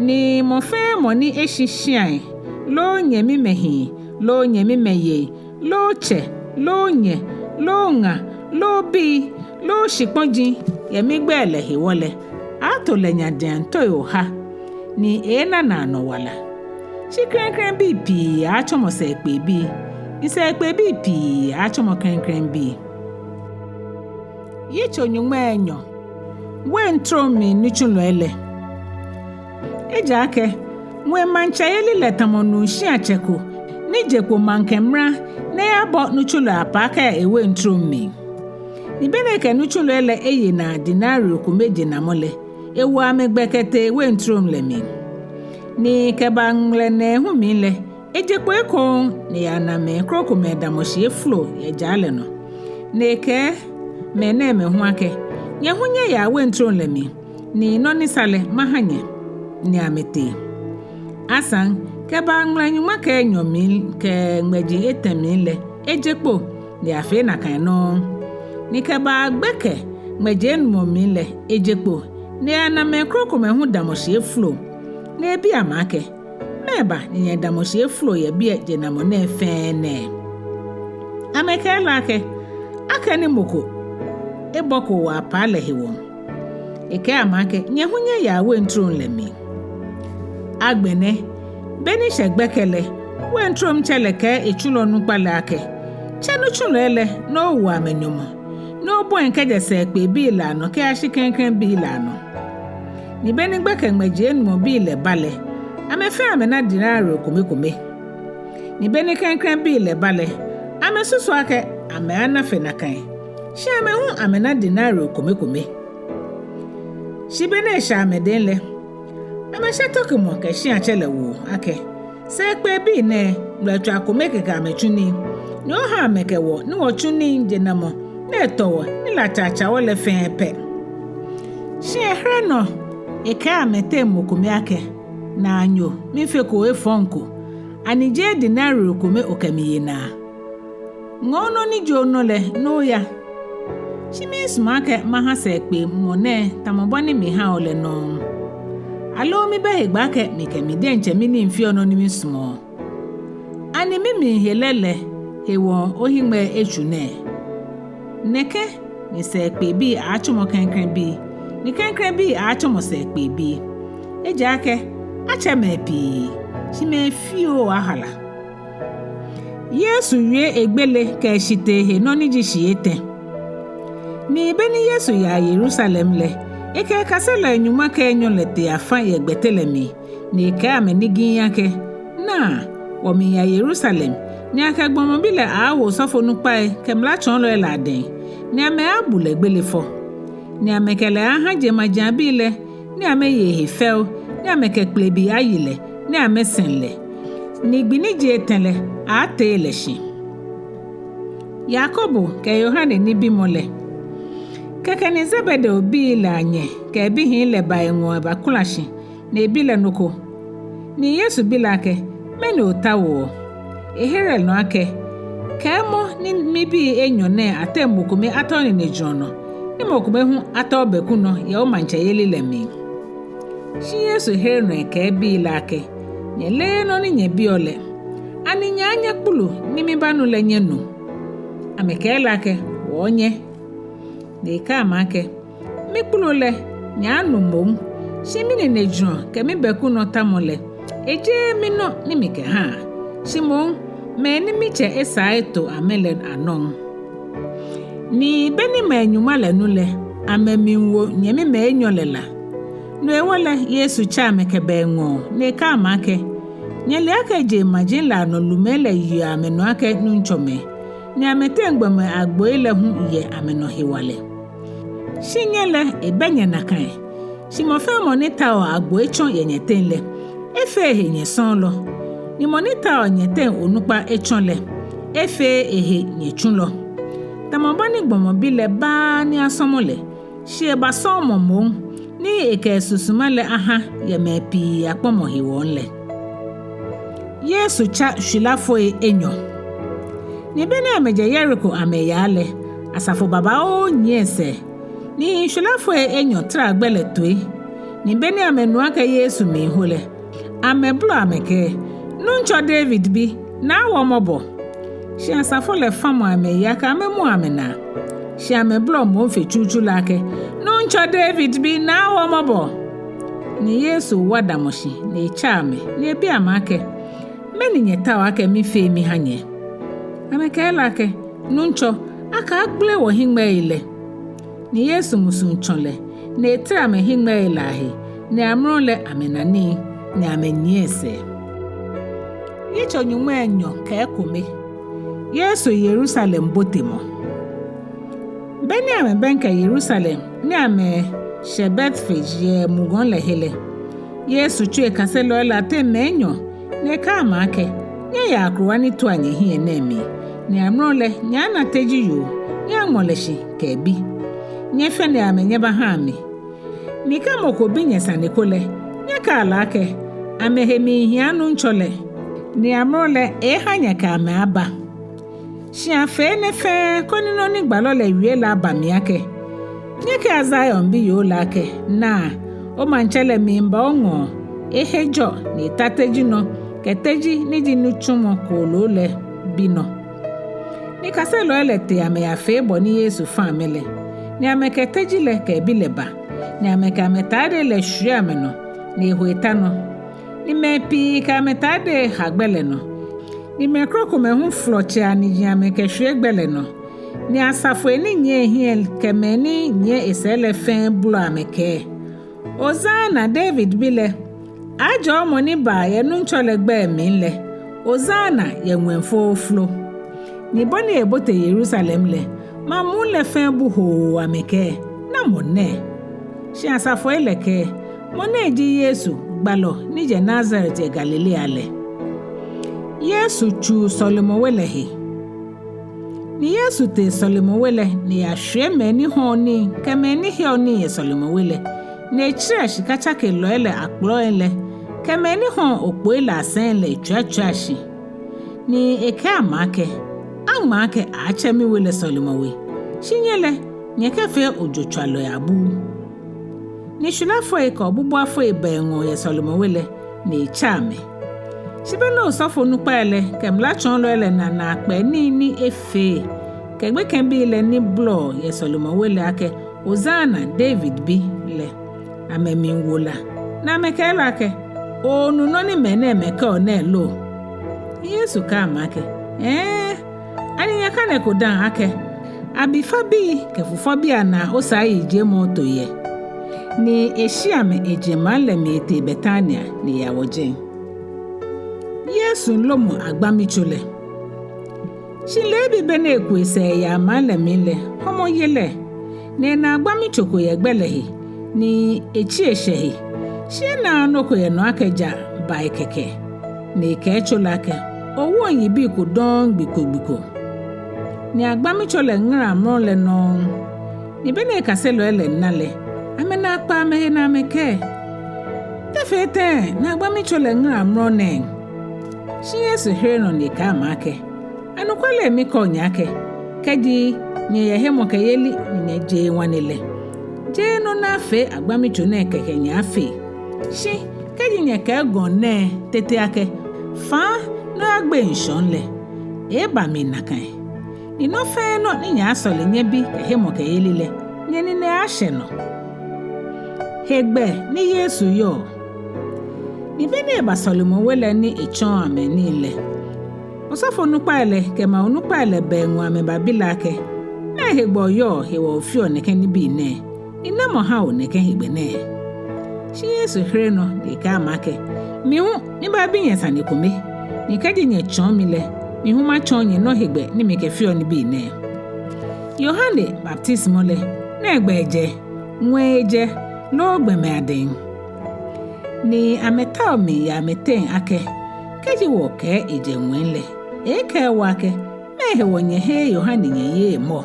Ni mɔ fɛɛ mɔ ni eshi shiai, loo nyɛmimɛi hii, loo nyɛmimɛi yei, loo tsɛ, loo nyɛ, loo ŋa, loo bii, loo shikpɔji, yɛ migbɛi lɛ hewɔ lɛ, aaato lɛ nyadiaŋ toi oha, ni eeena naanɔ wala. Shi klɛŋklɛŋ bii pii aaatsɔmɔ sɛɛkpee bii, ni sɛɛkpee bii pii aaatsɔmɔ klɛŋklɛŋ bii. Yitso nyɔŋmai enyɔ. Wein trom mli nitsulɔi lɛ. Ejaakɛ ŋwɛi maŋtsɛyeli lɛ tamɔ nuu shiatsɛ ko ni je kpo maŋkɛ mra ni eyabɔ nitsulɔi apaa kɛya ewein trom mli. Ni be ni ekɛ nitsulɔi lɛ eye naa denario kome jenamɔ lɛ, ewo amɛ gbɛ kɛtee wein trom lɛ mli. Ni kɛba ŋmlɛ nɛɛhu mli lɛ, eje kpo ekoŋŋ ni eyana mɛi krokomɛi damɔ shi efolo yɛ jara lɛ nɔ. Ni ekɛɛ mɛnɛɛmɛi hu akɛ: Nyɛ hu nyɛyaa wein trom lɛ mli, ni nɔ ni sa lɛ maha nyɛ. Ni amɛtee. Asaŋ, kɛba ŋmlɛ nyɔŋma kɛ enyɔ mli kɛ ŋmɛji etɛ mli lɛ, eje kpo ni eyafee nakai nɔŋŋ. Ni kɛba gbɛkɛ ŋmɛji enumɔ mli lɛ, eje kpo ni eyana mɛi krokomɛi hu damɔ shi efolo. Ni ebi amɛ akɛ: Mɛɛba ni nyɛdamɔ shi efolo yɛ biɛ jenamɔ nɛɛ fɛɛ nɛɛ? Amɛkɛɛ lɛ akɛ: Akɛni mɔ ko ebɔko wɔ apaa lɛ hewɔ. Ekɛɛ amɛ akɛ: Nyɛ hu nyɛyaa wein trom lɛ mli. Agbɛnɛ, be ni eshɛ gbɛkɛ lɛ, wein tromtsɛ lɛ kɛɛ etsulɔ nukpa lɛ akɛ: Tsɛ nitsulɔi lɛ ni owo amɛ nyɔmɔ, ni obɔi kɛjɛ sɛɛkpee bii lɛ anɔ kɛyashi klɛŋklɛŋ bii lɛ anɔ. Ni be ni gbɛkɛ ŋmɛji enumɔ bii lɛ ba lɛ, amɛ fɛɛ amɛna denario komekome. Ni be ni klɛŋklɛŋ bii lɛ ba lɛ, amɛsusu akɛ amɛaana fe nakai, shi amɛ hu amɛna denario komekome. Shi be ni eshɛ amɛdɛŋ lɛ, amɛshɛ tɔkemɔ kɛ shiatsɛ lɛ woo akɛ: Sɛɛkpee bii nɛɛ, ŋmlɛtswaa kome kɛkɛ amɛtsu nii, ni oha amɛ kɛ wɔ ni wɔtsu nii jenamɔ ni etɔ wɔ ni latsa tsa wɔ lɛ fɛɛ pɛ. Shi ehere nɔ ekɛɛ amɛteŋ mɔ kome akɛ: Naanyo, mifeko efɔŋ ko, ani jeee denario kome okɛ mi ye naa? Ŋɔɔ nɔ ni ji onɔ lɛ ni oya. Shi miisumɔ akɛ maha sɛɛkpee mɔ nɛɛ tamɔ bɔ ni miha o lɛ nɔŋŋ. Aloo mibɛ hegbɛ akɛ mikɛ mi diɛŋtsɛ minii feɔ nɔ ni misumɔɔ? Ani mimli helɛ lɛ hewɔ ohiŋmɛi etsu nɛɛ? Nɛkɛ ni sɛɛkpee bii aaatsɔmɔ klɛŋklɛŋ bii, ni klɛŋklɛŋ bii aaatsɔmɔ sɛɛkpee bii. Ejaakɛ atsɛ mɛi pii, shi mɛi fioo ahala. Yesu wie egbele kɛ eshitee he nɔ ni ji shii etɛ. Ni be ni Yesu yaa Yerusalem lɛ, ekɛ ekaselɔi nyɔŋma kɛ enyɔ lɛ tee afã yɛ gbɛte lɛ mli, ni ekɛɛ amɛ nigii akɛ: Naa, wɔmiiya Yerusalem, ni akɛ Gbɔmɔ Bi lɛ aaawo osɔfonukpai kɛ mlatsɔɔlɔi lɛ adɛŋ, ni amɛaabu lɛ gbele fɔ. Ni amɛkɛ lɛ aaaha jeŋmajiaŋbii lɛ, ni amɛye ehe fɛo, ni amɛkɛ kplebii ayi lɛ, ni amɛsɛŋ lɛ, ni gbi ni ji etɛ lɛ aaatee lɛ shi. Yakobo kɛ Yohane nibimɔ lɛ. Kɛkɛ ni Zebedeo bii lɛ anyɛ kɛ ebihii lɛ ba eŋɔɔ ebakula shi, ni ebi lɛ nɔ ko. Ni Yesu bi lɛ akɛ: Mɛni otaoɔ? Ehere lɛ nɔ akɛ: Kɛɛmɔ ni mibii enyɔ nɛɛ ateŋ mɔ kome atao ninejurɔ nɔ, ni mɔ kome hu atao bɛku nɔ yɛ omaŋtsɛyeli lɛ mli. Shi Yesu here nɔ ekɛɛ ebii lɛ akɛ: Nyɛleee nɔ ni nyɛbiɔ lɛ. Ani nyɛaanyɛ kpulu ni mibanu lɛ nyɛnu? Amɛkɛɛ lɛ akɛ: Wɔɔnyɛ. Ni ekɛɛ amɛ akɛ: Mikpulu lɛ nyɛaanu moŋ, shi mininejurɔ kɛ mibɛku nɔ tamɔ lɛ, ejeee minɔ ni mikɛhaa, shi moŋ mɛi ni mitsɛ esaa eto amɛ lɛ anɔ. Ni be ni mɛi nyɔŋma lɛ nu lɛ, amɛmiiwo nyɛmimɛi enyɔ lɛ la. No hewɔ lɛ, Yesu tsa amɛ kɛba eŋɔɔ, ni ekɛɛ amɛ akɛ, Nyɛle akɛ jeŋmaji lɛ anɔ lumɛi lɛ yeɔ amɛnɔ akɛ nuŋtsɔmɛi, ni amɛteŋ gbɔmɛi agboi lɛ hu yɛ amɛnɔ hewalɛ. Shi nyɛ lɛ, ebɛ nyɛ nakai. Shi mɔ fɛɛ mɔ ni taoɔ agbo etsɔ yɛ nyɛteŋ lɛ, efee ehe nyɛsɔɔlɔ. Ni mɔ ni taoɔ nyɛteŋ onukpa etsɔ lɛ, efee ehe nyɛtsulɔ. Tamɔ bɔ ni gbɔmɔ bi lɛ baaa ni asɔmɔ lɛ, shi eba sɔɔmɔ moŋ, ni ekɛ esusuma lɛ aha yɛ mɛi pii akpɔmɔ hewɔ lɛ. Yesu tsa shwilafoi enyɔ. Ni be ni amɛjɛ Yeriko amɛyaa lɛ, asafo babaoo nyiɛ esɛɛ. Ni shwilafoi enyɔ tara gbɛ lɛ toi. Ni be ni amɛnu akɛ Yesu miiho lɛ, amɛbolɔ amɛkɛɛ, Nuŋtsɔ David bi, naa wɔ mɔbɔ. Shi asafo lɛ famɔ amɛyi akɛ amɛmua amɛnaa. Shi amɛbolɔ moŋ fe tsutsu lɛ akɛ, Nuŋtsɔ David bi, naa wɔ mɔbɔ. Ni Yesu wa damɔ shi, ni etsa amɛ, ni ebi amɛ akɛ, Mɛni nyɛtaoɔ akɛ mifee miha nyɛ? Amɛkɛɛ lɛ akɛ, Nuŋtsɔ, akaagbele wɔhiŋmɛii lɛ. Ni Yesu musuŋ tsɔ lɛ, ni etara amɛhiŋmɛii lɛ ahe, ni amrɔ lɛ amɛna nii, ni amɛnyiɛ esɛɛ. Yitso nyɔŋmai enyɔ kɛ ekome. Yesu Yerusalem botemɔ. Be ni amɛbɛŋkɛ Yerusalem, ni amɛshɛ Betfage yɛ mugɔŋ lɛ he lɛ, Yesu tsu ekaselɔi lɛ ateŋ mɛi enyɔ, ni ekɛɛ amɛ akɛ, Nyɛyaa akrowa ni tua nyɛhiɛ nɛɛ mli, ni amrɔ lɛ nyɛaana teji yoo, ni aŋmɔ lɛ shi kɛ ebi. Nyɛfɛne amɛ nyɛbaha mi. Ni kɛ mɔ ko bi nyɛ sane ko lɛ, nyɛkɛa lɛ akɛ, Amɛhe miihia Nuŋtsɔ lɛ, ni amrɔ lɛ eeeha nyɛ kɛ amɛ aba. Shi afee enɛ fɛɛ koni nɔ ni gbalɔ lɛ wie lɛ aba mli akɛ, Nyɛkɛa Zion biyoo lɛ akɛ, Naa, omaŋtsɛ lɛ miiba oŋɔɔ, ehe jɔ, ni eta teji nɔ, kɛ teji ni ji nitsumɔ kooloo lɛ binɔ. Ni kaselɔi lɛ tee amɛyafee bɔ ni Yesu fã amɛ lɛ. Ni amɛkɛ teji lɛ kɛ ebi lɛ ba, ni amɛkɛ amɛtadei lɛ shwie amɛnɔ, ni eho eta nɔ. Ni mɛi pii kɛ amɛtadei ha gbɛ lɛ nɔ. Ni mɛi krokomɛi hu folɔ tsei aniji amɛkɛshwie gbɛ lɛ nɔ. Ni asafoi ni nyiɛ ehiɛ kɛ mɛi ni nyiɛ esɛɛ lɛ fɛɛ bolɔ amɛkɛɛ, Hosiana David bi lɛ, ajɔɔ mɔ ni baa yɛ Nuŋtsɔ lɛ gbɛi mli lɛ, Hosiana yɛ ŋwɛi flooflo. Ni bɔ ni ebote Yerusalem lɛ, maŋ muu lɛ fɛɛ bu hoo amɛkɛɛ, Namɔ nɛ? Shi asafoi lɛ kɛɛ, Mɔ nɛ ji Yesu, gbalɔ ni jɛ Nazaret yɛ Galilea lɛ. Yesu tsuu sɔlemɔwe lɛ he. Ni Yesu tee sɔlemɔwe lɛ, ni eyashwie mɛi ni hɔɔ nii kɛ mɛi ni heɔ nii yɛ sɔlemɔwe lɛ, ni etsirɛ shikatsakelɔi lɛ akplɔi lɛ kɛ mɛi ni hɔɔ okpoi lɛ asɛii lɛ etswiatswia shi. Ni ekɛɛ amɛ akɛ, Aŋma akɛ, Aaatsɛ miwe lɛ sɔlemɔwe, shi nyɛ lɛ, nyɛkɛfee ojotswalɔi abuu. Ni shwilafoi kɛ obubuafoi ba eŋɔɔ yɛ sɔlemɔwe lɛ, ni etsa amɛ. Shi be ni osɔfonukpai lɛ kɛ mlatsɔɔlɔi lɛ na naakpɛɛ nii ni efee kɛ gbekɛbii lɛ ni bolɔɔ yɛ sɔlemɔwe lɛ akɛ, Hosiana David bi lɛ, amɛmli wo la, ni amɛkɛɛ lɛ akɛ, Onu nɔ ni mɛnɛɛmɛi kɛɔ nɛɛ lo? Yesu kɛɛ amɛ akɛ, Hɛɛ, ani nyɛkanɛko dã akɛ, Abifabii kɛ fufɔbii anaa osaayijiemɔ oto yɛ? Ni eshi amɛ eje maŋ lɛ mli etee Betania ni eyawo jɛi. Yesu lomɔ agbamitso lɛ. Shi leebi be ni eku esɛɛ eyaa maŋ lɛ mli lɛ, hɔmɔ ye lɛ, ni ena agbamitso ko yɛ gbɛ lɛ he, ni etsi eshɛ he. Shi enaaa nɔ ko yɛ nɔ akɛ ja ba ekɛkɛ. Ni ekɛɛ tso lɛ akɛ, Owoŋ yibii ko dɔŋŋ gbi ko gbi ko. Ni agbamitso lɛ ŋara amrɔ lɛ nɔŋŋ. Ni be ni ekaselɔi lɛ na lɛ, amɛnaa kpa amɛhe ni amɛkɛɛ, Te fee tɛŋŋ ni agbamitso lɛ ŋara amrɔ nɛɛ? Shi Yesu here nɔ ni ekɛɛ amɛ akɛ, Anɔkwale mikɛɔ nyɛ akɛ, kɛji nyɛyɛ hemɔkɛyeli ni nyɛjeee ŋwane lɛ, jeee nɔ ni afee agbamitso nɛɛ kɛkɛ nyɛaafee. Shi kɛji nyɛkɛɛ gɔŋ nɛɛ tete akɛ, Fã ni oyagbe ŋshɔŋ lɛ, eeeba mli nakai. Ni nɔ fɛɛ nɔ ni nyɛaasɔle nyɛbi kɛ hemɔkɛyeli lɛ, nyɛnine aaashɛ nɔ. Hegbɛ ni Yesu yɔɔ. Ni be ni eba sɔlemɔwe lɛ ni etsɔɔ amɛ nii lɛ, osɔfonukpai lɛ kɛ maŋ onukpai lɛ ba eŋɔɔ amɛbabi lɛ akɛ, Mɛɛ hegbɛ oyɔɔ hewɔ ofeɔ nɛkɛ nibii nɛɛ, ni namɔ ha o nɛkɛ hegbɛ nɛɛ? Shi Yesu here nɔ ni ekɛɛ amɛ akɛ, "Mi hu mibabi nyɛ sane kome, ni kɛji nyɛtsɔɔ mi lɛ, mi hu matsɔɔ nyɛ nɔ hegbɛ ni mikɛfeɔ nibii nɛɛ. Yohane baptisimɔ lɛ, nɛgbɛ ejɛ, ŋwɛi ejɛ, loo gbɔmɛi adɛŋ?" Ni amɛtao mli yɛ amɛteŋ akɛ, "Kɛji wɔkɛɛ ejɛ ŋwɛi lɛ, eeekɛɛ wɔ akɛ, 'Mɛɛ hewɔ nyɛheee Yohane nyɛyeee mɔ?'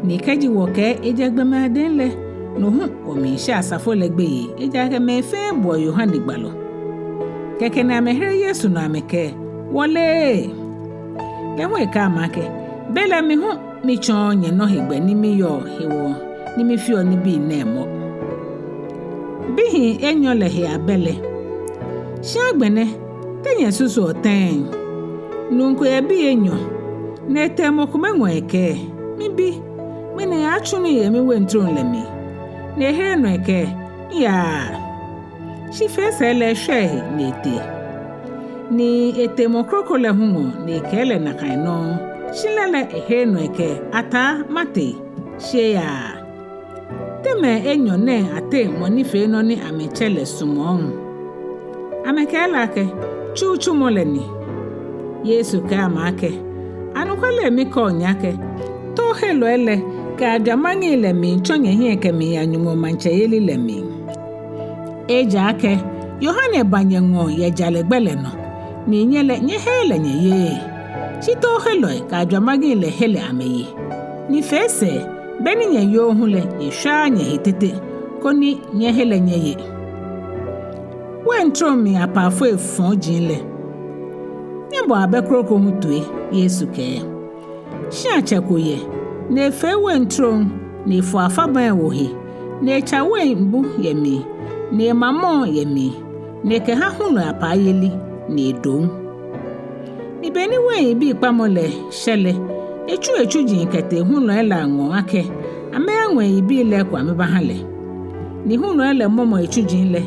Ni kɛji wɔkɛɛ ejɛ gbɔmɛi adɛŋ lɛ, no hu wɔmiishe asafo lɛ gbeyei, ejaakɛ mɛi fɛɛ buɔ Yohane gbalɔ." Kɛkɛ ni amɛhere Yesu nɔ amɛkɛɛ, "Wɔleee!" Lɛ hu ekɛɛ amɛ akɛ, "Belɛ mi hu mitsɔɔŋ nyɛ nɔ hegbɛ ni miyɔɔ hewɔ ni mifeɔ nibii nɛɛ mɔ." Bihii enyɔ lɛ he abɛ lɛ. Shi agbɛnɛ, te nyɛsusuɔ tɛŋŋ? Nuu ko yɛ bihii enyɔ, ni etee mɔ kome ŋɔɔ ekɛɛ, "Mibi, ŋmɛnɛ yaatsu nii yɛ miweintrom lɛ mli." Ni ehere nɔ ekɛɛ, "Miyaaa." Shi fee sɛɛ lɛ eshwa ehe ni etee. Ni etee mɔ kroko lɛ hu ŋɔɔ ni ekɛɛ lɛ nakai nɔŋŋ. Shi lɛ lɛ ehere nɔ ekɛɛ, "Ataa, matee, shi eyaaa." Te mɛi enyɔ nɛɛ ateŋ mɔ ni fee nɔ ni amɛtsɛ lɛ sumɔɔ? Amɛkɛɛ lɛ akɛ, "Tsuutsumɔ lɛ ni." Yesu kɛɛ amɛ akɛ, "Anɔkwale mikɛɔ nyɛ akɛ, toohelɔi lɛ kɛ ajwamaŋi lɛ miitsɔ nyɛhiɛ kɛmiiya Nyɔŋmɔ maŋtsɛyeli lɛ mli. Ejaakɛ Yohane ba nyɛŋɔɔ yɛ jalɛ gbɛ lɛ nɔ, ni nyɛ lɛ nyɛheee lɛ nyɛyeee. Shi toohelɔi kɛ ajwamaŋi lɛ he lɛ amɛye. Ni fee sɛɛ, be ni nyɛyoo hu lɛ, nyɛshwaaa nyɛhe tete, koni nyɛhe lɛ nyɛye." Weintrom mli apaafoi fɔji lɛ. "Nyɛbɔa abɛ kroko hu toi," Yesu kɛɛ. "Shi atsɛ ko yɛ, ni efee weintrom, ni efo afabaŋ ewo he, ni etsa wein bu yɛ mli, ni ema mɔɔ yɛ mli, ni ekɛha hulɔi apaayeli, ni edom. Ni be ni wein yibii kpamɔ lɛ shɛ lɛ, etsu etsuji kɛtee hulɔi lɛ aŋɔɔ akɛ amɛyaŋɔ yibii lɛ eko amɛbaha lɛ. Ni hulɔi lɛ mɔmɔ etsuji lɛ,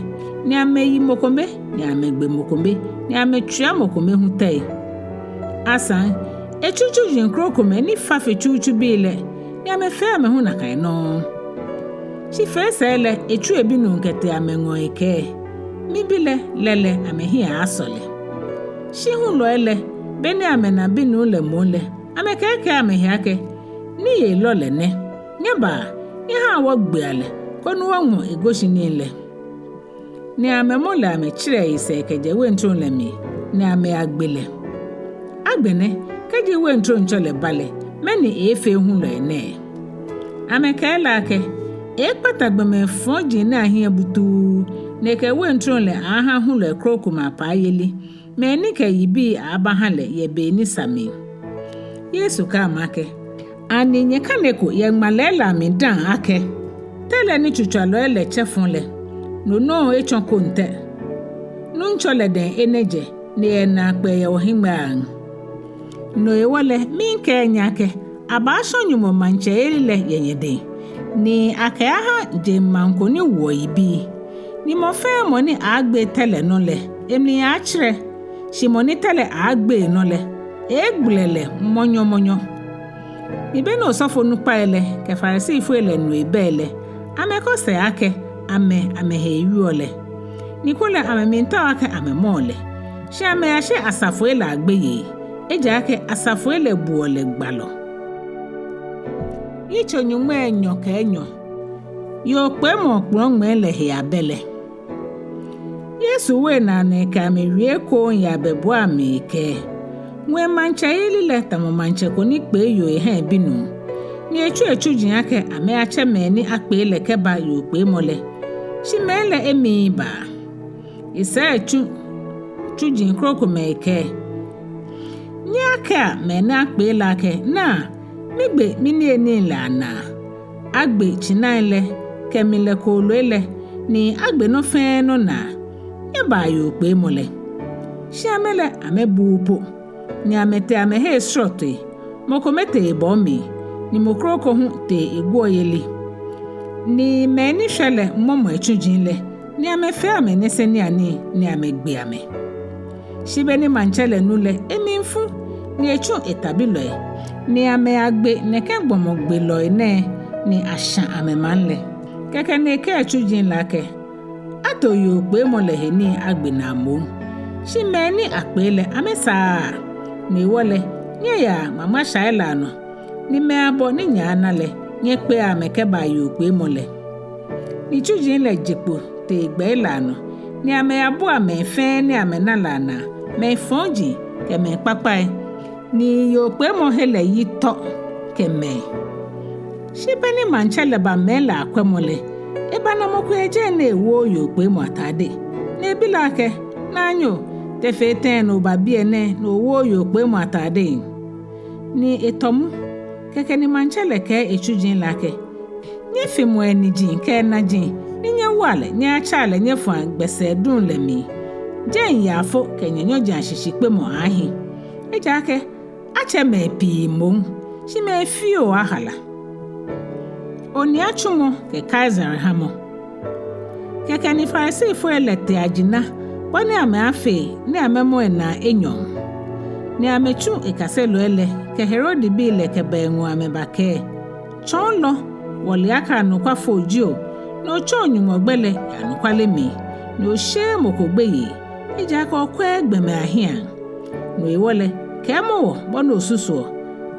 ni amɛyi mɔ kome, ni amɛgbe mɔ kome, ni amɛtswia mɔ kome hu tɛi. Asaŋ, etsu tsuji krokomɛi ni fa fe tsutsu bii lɛ, ni amɛfee amɛ hu nakai nɔŋŋ. Shi fee sɛɛ lɛ, etsu ebinuu kɛtee amɛŋɔɔ ekɛɛ, 'Mibi lɛ, lɛ lɛ, amɛhiɛ aaasɔ lɛ.' Shi hulɔi lɛ, be ni amɛna binuu lɛ moŋ lɛ, amɛkɛɛkɛɛ amɛhe akɛ, 'Niyelɔ lɛ nɛ. Nyɛbaa, nyɛhaa wɔgbea lɛ, koni wɔŋɔ egoshinii lɛ.' Ni amɛmɔ lɛ amɛtsirɛ esɛɛ kɛjɛ weintrom lɛ mli, ni amɛyagbe lɛ. Agbɛnɛ, kɛji weintromtsɛ lɛ ba lɛ, mɛni eeefee hulɔi nɛɛ?" Amɛkɛɛ lɛ akɛ, "Eeekpata gbɔmɛi fɔji nɛɛ ahiɛ butuu, ni ekɛ weintrom lɛ aaaha hulɔi krokomɛi apaayeli, mɛi ni kɛ yibii aaabaha lɛ yɛ be ni sa mli." Yesu kɛɛ amɛ akɛ, "Ani nyɛkaneko yɛ ŋmalɛi lɛ amli dã akɛ, 'Tɛ lɛ ni tsutswalɔi lɛ tsɛ fɔ lɛ, no nɔŋŋ etsɔ koŋtɛ'? Nuŋtsɔ lɛ dɛŋ enɛ jɛ, ni eyɛ naakpɛɛ yɛ wɔhiŋmɛiiaŋ. No hewɔ lɛ, miikɛɛ nyɛ akɛ, abaashɔ Nyɔŋmɔ maŋtsɛyeli lɛ yɛ nyɛdɛŋ, ni akɛaaha jeŋmaŋ ko ni woɔ yibii. Ni mɔ fɛɛ mɔ ni aaagbee tɛ lɛ nɔ lɛ, emli aaatsirɛ, shi mɔ ni tɛ lɛ aaaagbee nɔ lɛ, eeegbɛlɛ lɛ mɔnyɔmɔnyɔ." Ni be ni osɔfonukpai lɛ kɛ Farisifoi lɛ nu ebɛ lɛ, amɛkɔ sɛɛ akɛ amɛ, amɛhe ewieɔ lɛ. Ni kulɛ amɛmiitao akɛ amɛmɔɔ lɛ, shi amɛyashe asafoi lɛ agbeyei, ejaakɛ asafoi lɛ buɔ lɛ gbalɔ. Yitso nyɔŋmai enyɔ kɛ enyɔ. Yookpeemɔ kplɔŋmɛɛ lɛ he abɛ lɛ. Yesu woi naa nɔ ekɛ amɛ wie ekoŋŋ yɛ abɛbuai amli ekɛɛ, "Ŋwɛi maŋtsɛyeli lɛ tamɔ maŋtsɛ ko ni kpee yoo eha ebinuu. Ni etsu etsuji akɛ amɛyatsɛ mɛi ni akpee lɛ kɛba yookpeemɔ lɛ. Shi mɛi lɛ emiii baa. Esaa etsu tsuji krokomɛi ekɛɛ, 'Nyɛyakɛa mɛi ni akpee lɛ akɛ, naa, migbe miniyenii lɛ anaa. Agbe tsinai lɛ, kɛ milɛ kooloi lɛ, ni agbe nɔ fɛɛ nɔ naa. Nyɛbaa yookpeemɔ lɛ.' Shi amɛ lɛ, amɛbuuu po, ni amɛtee amɛhe srɔtoi, mɔ kome tee ebɔɔ mli, ni mɔ kroko hu tee eguɔyeli. Ni mɛi ni shwɛ lɛ mɔmɔ etsuji lɛ, ni amɛfee amɛ niseniianii, ni amɛgbe amɛ. Shi be ni maŋtsɛ lɛ nu lɛ, emli fu, ni etsu etabilɔi, ni amɛyagbe nɛkɛ gbɔmɔgbelɔi nɛɛ, ni asha amɛmaŋ lɛ. Kɛkɛ ni ekɛɛ etsuji lɛ akɛ, ato yookpeemɔ lɛ he nii agbe naa moŋ. Shi mɛi ni akpee lɛ amɛsaaa. No hewɔ lɛ, nyɛyaa maŋmashai lɛ anɔ, ni mɛi abɔ ni nyɛaana lɛ, nyɛkpea amɛ kɛbaa yookpeemɔ lɛ. Ni tsuji lɛ je kpo tee gbɛi lɛ anɔ, ni amɛyabua mɛi fɛɛ ni amɛna lɛ anaa, mɛi fɔji kɛ mɛi kpakpai, ni yookpeemɔ he lɛ yi tɔ kɛ mɛi. Shi be ni maŋtsɛ lɛ ba mɛi lɛ akwɛmɔ lɛ, ebana mɔ ko yɛ jɛi ni ewooo yookpeemɔ atade, ni ebi lɛ akɛ: Naanyo, te fee tɛŋŋ ni oba biɛ nɛɛ ni owooo yookpeemɔ atade? Ni etɔ mu. Kɛkɛ ni maŋtsɛ lɛ kɛɛ etsuji lɛ akɛ: Nyɛfimɔa eniji kɛ enaji, ni nyɛwua lɛ, nyɛyatsaa lɛ nyɛfɔa gbɛsɛɛ duŋ lɛ mli. Jɛi yaafo kɛ nyanyɔji ashishikpemɔ aaahi. Ejaakɛ atsɛ mɛi pii moŋ, shi mɛi fioo ahala. Onia tsumɔ kɛ Kaisare hamɔ. Kɛkɛ ni Farisifoi lɛ tee ajina bɔ ni amɛaafee ni amɛmɔ enaa enyɔ. Ni amɛtsu ekaselɔi lɛ kɛ Herode bii lɛ kɛba eŋɔɔ amɛbakɛɛ: Tsɔɔlɔ, wɔle akɛ anɔkwafo ji o, ni otsɛɔ Nyɔŋmɔ gbɛi lɛ yɛ anɔkwale mli, ni osheee mɔ ko gbeyei, ejaakɛ okwɛɛɛ gbɔmɛi ahiɛ. No hewɔ lɛ, kɛɛmɔ wɔ bɔ ni osusuɔ.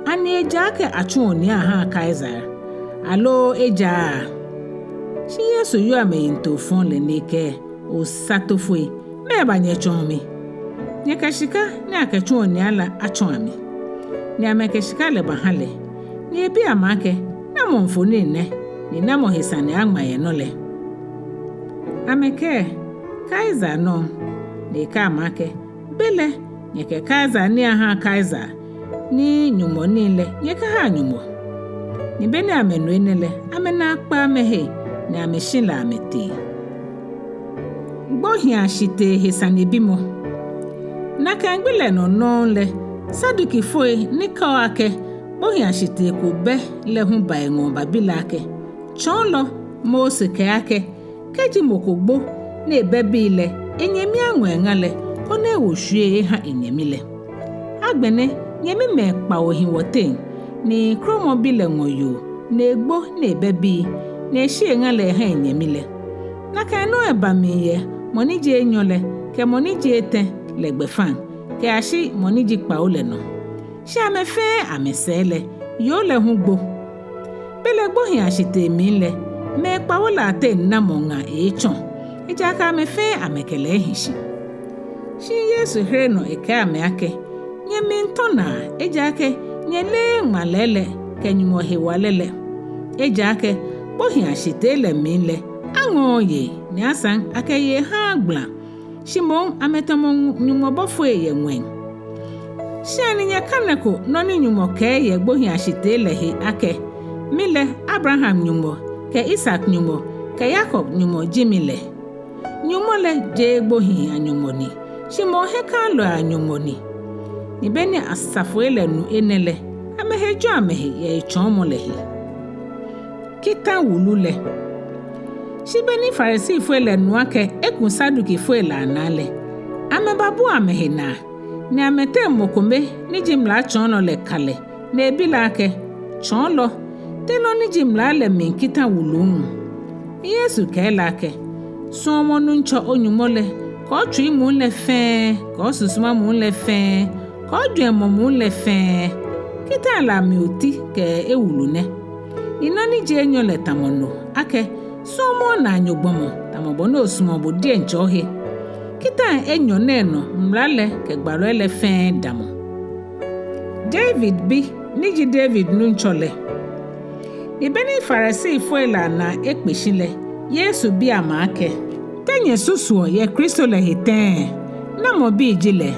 Ani ejaakɛ atsuɔ onia ahaa Kaisare, aloo ejaaa? Shi Yesu yɔɔ amɛyiŋtoo fɔŋ lɛ ni ekɛɛ: Osatofoi, mɛɛba nyɛtsɔɔ mi? Nyɛkɛ shika ni akɛtsuɔ onia lɛ atsɔɔa mi. Ni amɛkɛ shika lɛ baha lɛ. Ni ebi amɛ akɛ: Namɔ mfoniri nɛ, ni namɔ he sane aŋma yɛ nɔ lɛ? Amɛkɛɛ: Kaisare nɔŋŋ. Ni ekɛɛ amɛ akɛ: Belɛ, nyɛkɛ Kaisare nii ahaa Kaisare, ni Nyɔŋmɔ nii lɛ nyɛkahaa Nyɔŋmɔ. Ni be ni amɛnu enɛ lɛ, amɛnaa kpa amɛhe, ni amɛshi lɛ amɛtee. Gbohiiashitee he sanebimɔ. Nakai gbi lɛ nɔ nɔŋŋ lɛ, Sadukifoi ni kɛɔ akɛ gbohiiashitee ko bɛ lɛ hu ba eŋɔɔ babi lɛ akɛ: Tsɔɔlɔ, Mose kɛɛ akɛ kɛji mɔ ko gbo ni ebɛ bii lɛ, enyɛmi aŋɔ eŋa lɛ, koni ewo shwiei eha enyɛmi lɛ. Agbɛnɛ nyɛmimɛi kpawo hi wɔteŋ, ni kromɔbi lɛ ŋɔ yoo, ni egbo ni ebɛ bii, ni eshi eŋa lɛ eha enyɛmi lɛ. Nakai nɔŋŋ eba mli yɛ mɔ ni ji enyɔ lɛ kɛ mɔ ni ji etɛ lɛ gbɛfaŋ, kɛyashi mɔ ni ji kpawo lɛ nɔ. Shi amɛ fɛɛ amɛsɛɛ lɛ, yoo lɛ hu gbo. Belɛ gbohiiashitee mli lɛ, mɛi kpawo lɛ ateŋ namɔ ŋa eeetsɔ? Ejaakɛ amɛ fɛɛ amɛkɛ lɛ ehi shi. Shi Yesu here nɔ ekɛɛ amɛ akɛ: Nyɛmiitɔ naa, ejaakɛ nyɛleee ŋmalɛi lɛ kɛ Nyɔŋmɔ hewalɛ lɛ. Ejaakɛ gbohiiashitee lɛ mli lɛ, aŋɔɔɔ yei, ni asaŋ akɛ yei haaa gbala, shi moŋ amɛtamɔ Nyɔŋmɔ bɔfoi yɛ ŋwɛi. Shi ani nyɛkanɛko nɔ ni Nyɔŋmɔ kɛɛ yɛ gbohiiashitee lɛ he akɛ: Mi lɛ Abraham Nyɔŋmɔ, kɛ Isak Nyɔŋmɔ, kɛ Yakob Nyɔŋmɔ ji mi lɛ? Nyɔŋmɔ lɛ jeee gbohii a-Nyɔŋmɔ ni, shi moŋ hiɛkalɔi a-Nyɔŋmɔ ni. Ni be ni asafoi lɛ nu enɛ lɛ, amɛhe jɔ amɛhe yɛ etsɔɔmɔ lɛ he. Kita wulu lɛ. Shi be ni Farisifoi lɛ nu akɛ eku Sadukifoi lɛ anaa lɛ, amɛbabua amɛhe naa, ni amɛteŋ mɔ kome ni ji mlatsɔɔlɔ lɛ ka lɛ, ni ebi lɛ akɛ: Tsɔɔlɔ, te nɔ ni ji mla lɛ mli kita wulu hu? Ni Yesu kɛɛ lɛ akɛ: Suɔmɔ Nuŋtsɔ o-Nyɔŋmɔ lɛ kɛ otsui muu lɛ fɛɛ, kɛ osusuma muu lɛ fɛɛ, kɛ ojwɛŋmɔ muu lɛ fɛɛ. Kitai lɛ amli oti kɛ ewulu nɛ. Ni nɔ ni ji enyɔ lɛ tamɔ no, akɛ: Suɔmɔ onaanyo gbɔmɔ tamɔ bɔ ni osumɔɔ bo diɛŋtsɛ ohe. Kitai enyɔ nɛɛ nɔ mla lɛ kɛ gbalɔi lɛ fɛɛ damɔ. David bi ni ji David nuŋtsɔ lɛ. Ni be ni Farisifoi lɛ anaa ekpe shi lɛ, Yesu bi amɛ akɛ: Te nyɛsusuɔ yɛ Kristo lɛ he tɛŋŋ? Namɔ bi ji lɛ?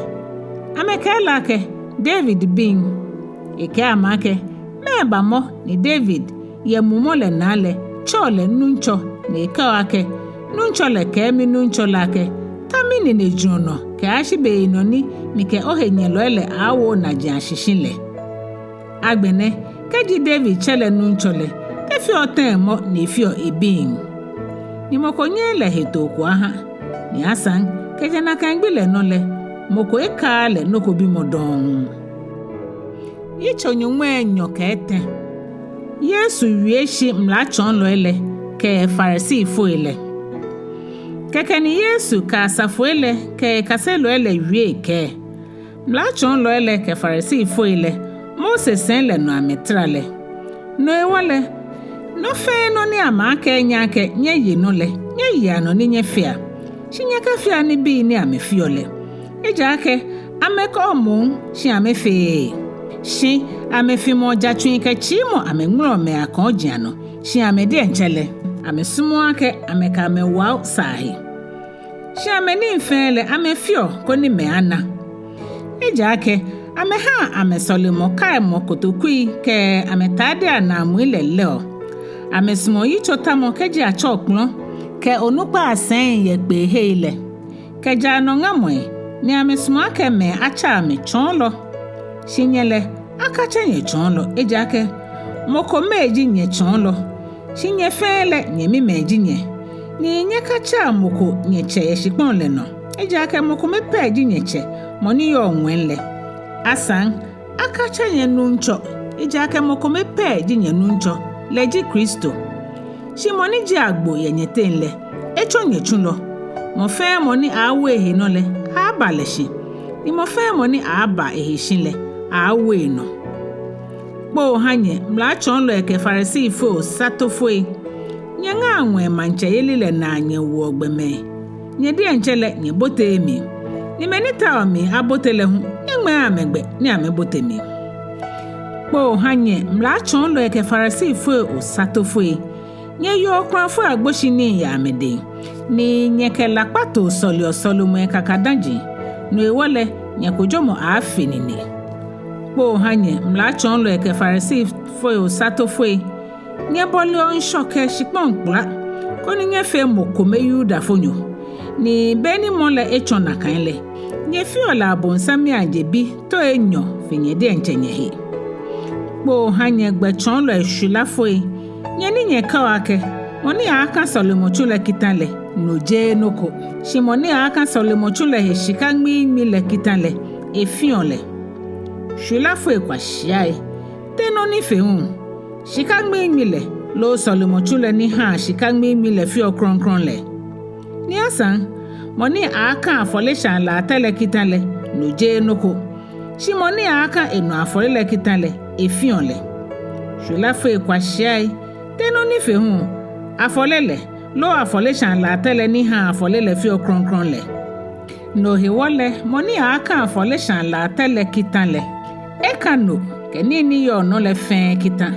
Amɛkɛɛ lɛ akɛ: David bi. Ekɛɛ amɛ akɛ: Mɛɛba mɔ ni David yɛ mumɔ lɛ naa lɛ tsɛɔ lɛ Nuŋtsɔ, ni ekɛɔ akɛ: Nuŋtsɔ lɛ kɛɛ mi-Nuŋtsɔ lɛ akɛ: Ta minine jurɔ nɔ kɛyashi beyinɔ ni mikɛ ohenyɛlɔi lɛ aaawo onajiaŋshishi lɛ. Agbɛnɛ, kɛji David tsɛ lɛ Nuŋtsɔ lɛ, te feɔ tɛŋŋ mɔ ni efeɔ ebi? Ni mɔ ko nyɛɛɛ lɛ hetoo ko aha, ni asaŋ, kɛjɛ nakai gbi lɛ nɔ lɛ, mɔ ko ekaaa lɛ nɔ ko bimɔ dɔŋŋ. Yitso nyɔŋmai enyɔ kɛ etɛ. Yesu wie shi mlatsɔɔlɔi lɛ kɛ Farisifoi lɛ. Kɛkɛ ni Yesu kɛ asafoi lɛ kɛ ekaselɔi lɛ wie ekɛɛ: Mlatsɔɔlɔi lɛ kɛ Farisifoi lɛ, Mose sɛi lɛ nɔ amɛtara lɛ. No hewɔ lɛ, nɔ fɛɛ nɔ ni amɛaakɛɛ nyɛ akɛ nyɛye nɔ lɛ, nyɛyea nɔ ni nyɛfea, shi nyɛkafea nibii ni amɛfeɔ lɛ. Ejaakɛ amɛkɔɔ moŋ, shi amɛfeee. Shi amɛfimɔɔ jatsui kɛ tsiimɔ amɛŋmlɛɔ mɛi akɔji anɔ, shi amɛ diɛŋtsɛ lɛ, amɛsumɔɔɔ akɛ amɛkɛ amɛwao saa he. Shi amɛnii fɛɛ lɛ amɛfeɔ koni mɛi ana. Ejaakɛ amɛhaa amɛsɔlemɔ kaimɔ kotokui kɛ amɛtadei anaamui lɛ lɛɔ. Amɛsumɔɔ yitsotamɔ kɛji atsɛ okpɔlɔ kɛ onukpai asɛi yɛ kpeehei lɛ, kɛ jaanɔŋamɔi, ni amɛsumɔɔ akɛ mɛi atsɛ amɛ tsɔɔlɔ. Shi nyɛ lɛ, akatsɛ nyɛ tsɔɔlɔ, ejaakɛ mɔ kome ji nyɛtsɔɔlɔ, shi nyɛ fɛɛ lɛ nyɛmimɛi ji nyɛ. Ni nyɛkatsɛa mɔ ko nyɛtsɛ yɛ shikpɔŋ lɛ nɔ, ejaakɛ mɔ kome pɛ ji nyɛtsɛ, mɔ ni yɔɔ ŋwɛi lɛ. Asaŋ, akatsɛ nyɛ nuŋtsɔ, ejaakɛ mɔ kome pɛ ji nyɛnuŋtsɔ, lɛ ji Kristo. Shi mɔ ni ji agbo yɛ nyɛteŋ lɛ, etsɔ nyɛtsulɔ. Mɔ fɛɛ mɔ ni aaawo ehe nɔ lɛ, aaaba lɛ shi, ni mɔ fɛɛ mɔ ni aaaba ehe shi lɛ, aaawo enɔ. Kpoo ha nyɛ mlatsɔɔlɔi kɛ Farisifoi osatofoi! Nyɛŋaa ŋwɛi maŋtsɛyeli lɛ naa nyɛwoɔ gbɔmɛi. Nyɛ diɛŋtsɛ lɛ nyɛboteee mli. Ni mɛi ni taoɔ mli abote lɛ hu, nyɛŋmɛɛɛ amɛ gbɛ ni amɛbote mli. Kpoo ha nyɛ mlatsɔɔlɔi kɛ Farisifoi osatofoi! Nyɛyeɔ okulafoi agboshinii yɛ amɛdɛŋ, ni nyɛkɛ lakpa too sɔleɔ sɔlemɔi kakadaji. No hewɔ lɛ, nyɛkojomɔ aaafe nine. Kpoo ha nyɛ mlatsɔɔlɔi kɛ Farisifoi osatofoi! Nyɛbɔleɔ ŋshɔ kɛ shikpɔŋ kpula, koni nyɛfee mɔ kome Yudafonyo. Ni be ni mɔ lɛ etsɔ nakai lɛ, nyɛfeɔ lɛ abonsam ajebii toi enyɔ fe nyɛ diɛŋtsɛ nyɛhe. Kpoo ha nyɛ gbɛtsɔɔlɔi shwilafoi! Nyɛ ni nyɛkɛɔ akɛ, mɔ ni aaaka sɔlemɔtsu lɛ kita lɛ, no jeee nɔ ko. Shi mɔ ni aaaka sɔlemɔtsu lɛ he shika ŋmiiŋmi lɛ kita lɛ, efeɔ lɛ. Shwilafoi kwashiai! Te nɔ ni fe hu? Shika ŋmiiŋmi lɛ, loo sɔlemɔtsu lɛ ni haa shika ŋmiiŋmi lɛ feɔ krɔŋkrɔŋ lɛ? Ni asaŋ, mɔ ni aaaka afɔleshaa latɛ lɛ kita lɛ, no jeee nɔ ko. Shi mɔ ni aaaka enɔ afɔle lɛ kita lɛ, efeɔ lɛ. Shwilafoi kwashiai! Te nɔ ni fe hu? Afɔle lɛ, loo afɔleshaa latɛ lɛ ni haa afɔle lɛ feɔ krɔŋkrɔŋ lɛ? No hewɔ lɛ, mɔ ni aaaka afɔleshaa latɛ lɛ kita lɛ, eka no kɛ nii ni yɔɔ nɔ lɛ fɛɛ kita.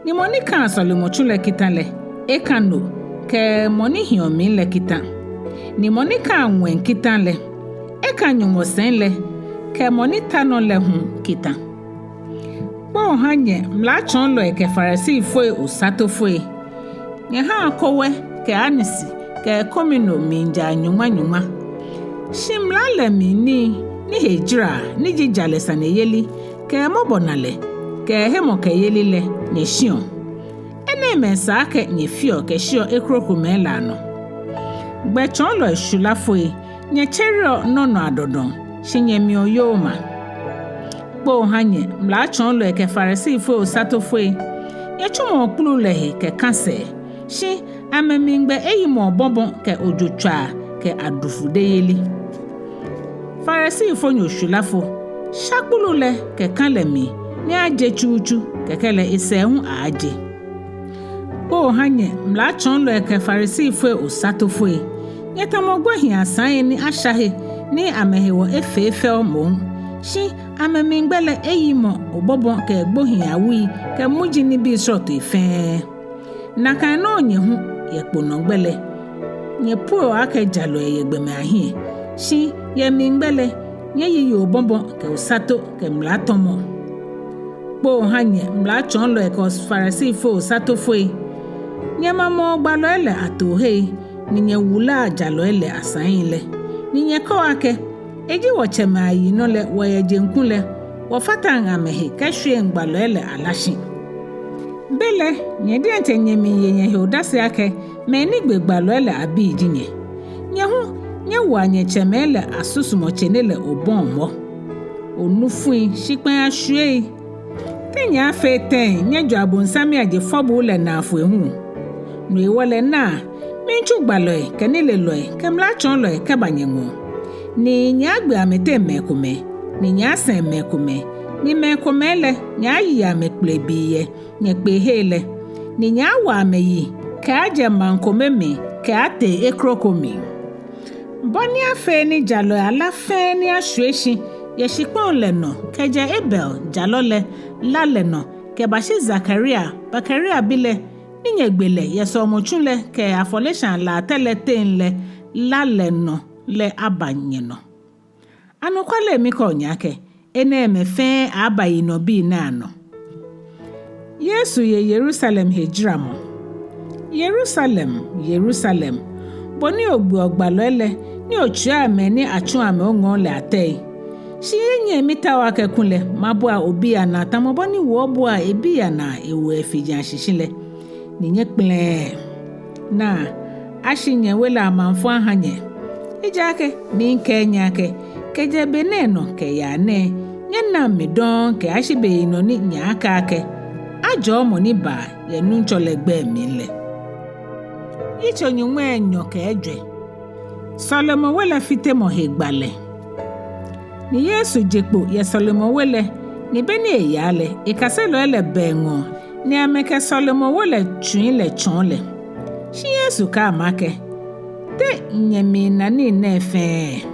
Ni mɔ ni kaa sɔlemɔtsu lɛ kita lɛ, eka no kɛ mɔ ni hiɔ mli lɛ kita. Ni mɔ ni kaa ŋwɛi kita lɛ, eka Nyɔŋmɔ sɛi lɛ kɛ mɔ ni ta nɔ lɛ hu kita. Kpoo ha nyɛ mlatsɔɔlɔi kɛ Farisifoi osatofoi! Nyɛhaa kowɛ kɛ anisi kɛ komino miijaa nyɔŋma nyɔŋma. Shi mla lɛ mli nii ni he jara, ni ji jalɛ saneyeli kɛ mɔbɔnalɛ kɛ hemɔkɛyeli lɛ, nyɛshiɔ. Enɛɛmɛi sa akɛ nyɛfeɔ kɛshiɔ ekrokomɛi lɛ anɔ. Gbɛtsɔɔlɔi shwilafoi! Nyɛtsereɔ nɔ nɔ adɔdɔŋ, shi nyɛmiɔ yooma. Kpoo ha nyɛ mlatsɔɔlɔi kɛ Farisifoi osatofoi! Nyɛtsumɔɔ kpulu lɛ he kɛ kã sɛɛ, shi amɛmligbɛ eyimɔ obɔbɔ kɛ ojotswaa kɛ adufudeyeli. Farisifonyo shwilafo! Sha kpulu lɛ kɛ kã lɛ mli ni aje tsutsu, kɛkɛ lɛ esɛɛ hu aaje. Kpoo ha nyɛ mlatsɔɔlɔi kɛ Farisifoi osatofoi! Nyɛtamɔ gbohii asaŋi ni asha he ni amɛhewɔ efee fɛo moŋ, shi amɛmligbɛ lɛ eyimɔ obɔbɔ kɛ gbohii awui kɛ muji nibii srɔtoi fɛɛ. Nakai nɔŋŋ nyɛ hu yɛ kpo nɔ gbɛ lɛ, nyɛpueɔ akɛ jalɔi yɛ gbɔmɛi ahiɛ, shi yɛ mligbɛ lɛ, nyɛyiyeɔ obɔbɔ kɛ osato kɛ mlatɔmɔ. Kpoo ha nyɛ mlatsɔɔlɔi kɛ Farisifoi osatofoi! Nyɛmamɔɔ gbalɔi lɛ atoohei, ni nyɛwulaa jalɔi lɛ asaŋi lɛ, ni nyɛkɛɔ akɛ, eji wɔtsɛmɛi ayinɔ lɛ wɔyɛ jeŋ kulɛ, wɔfataŋ amɛhe kɛshwieŋ gbalɔi lɛ ala shi. Belɛ nyɛ diɛŋtsɛ nyɛmiiye nyɛhe odase akɛ mɛi ni gbe gbalɔi lɛ abii ji nyɛ. Nyɛ hu nyɛwoa nyɛtsɛmɛi lɛ asusumɔ tsene lɛ obɔɔ mɔ. Onufui, shikpɔŋ ashwiei! Te nyɛaafee tɛŋŋ nyɛjwɛŋ abonsam aje fɔbuu lɛ naa foi hu? No hewɔ lɛ naa, Miitsu gbalɔi kɛ nilelɔi kɛ mlatsɔɔlɔi kɛba nyɛŋɔɔ, ni nyɛaagbe amɛteŋ mɛi komɛi, ni nyɛaasɛŋ mɛi komɛi, ni mɛi komɛi lɛ nyɛaayi amɛ kpelebii yɛ nyɛkpeehei lɛ, ni nyɛaawa amɛ yi kɛaajɛ maŋ kome mli kɛaatee ekroko mli. Bɔ ni afee ni jalɔi alá fɛɛ ni ashwie shi yɛ shikpɔŋ lɛ nɔ kɛjɛ Abel jalɔ lɛ lá lɛ nɔ kɛbashi Zakaria, Barakia bi lɛ, ni nyɛgbe lɛ yɛ sɔlemɔtsu lɛ kɛ afɔleshaa latɛ lɛ teŋ lɛ lá lɛ nɔ lɛ aba nyɛnɔ. Anɔkwale mikɛɔ nyɛ akɛ enɛɛmɛi fɛɛ aaaba yinɔbii nɛɛ anɔ. Yesu ye Yerusalem he jaramɔ. Yerusalem, Yerusalem, bo ni ogbeɔ gbalɔi lɛ ni otswiaa mɛi ni atsuɔ amɛ oŋɔɔ lɛ atɛi! Shi enyiɛ mitaoɔ akɛ kulɛ mabua obii anaa tamɔ bɔ ni wuɔ buaa ebii anaa ewoɔ efiji ashishi lɛ, ni nyɛkpɛlɛɛɛ. Naa, ashi nyɛwe lɛ amaŋfɔ aha nyɛ. Ejaakɛ miikɛɛ nyɛ akɛ kɛjɛ be nɛɛ nɔ kɛyaa nɛɛ nyɛnaŋ mi dɔŋŋ kɛyashi beyinɔ ni nyɛaakɛɛ akɛ, ajɔɔ mɔ ni baa yɛ Nuŋtsɔ lɛ gbɛi mli lɛ. Yitso nyɔŋmai enyɔ kɛ ejwɛ. Sɔlemɔwe lɛ fitemɔ he gbalɛ. Ni Yesu je kpo yɛ sɔlemɔwe lɛ, ni be ni eyaa lɛ, ekaselɔi lɛ ba eŋɔɔ, ni amɛkɛ sɔlemɔwe lɛ tsui lɛ tsɔɔ lɛ. Shi Yesu kɛɛ amɛ akɛ, te nyɛmiina nii nɛɛ fɛɛ?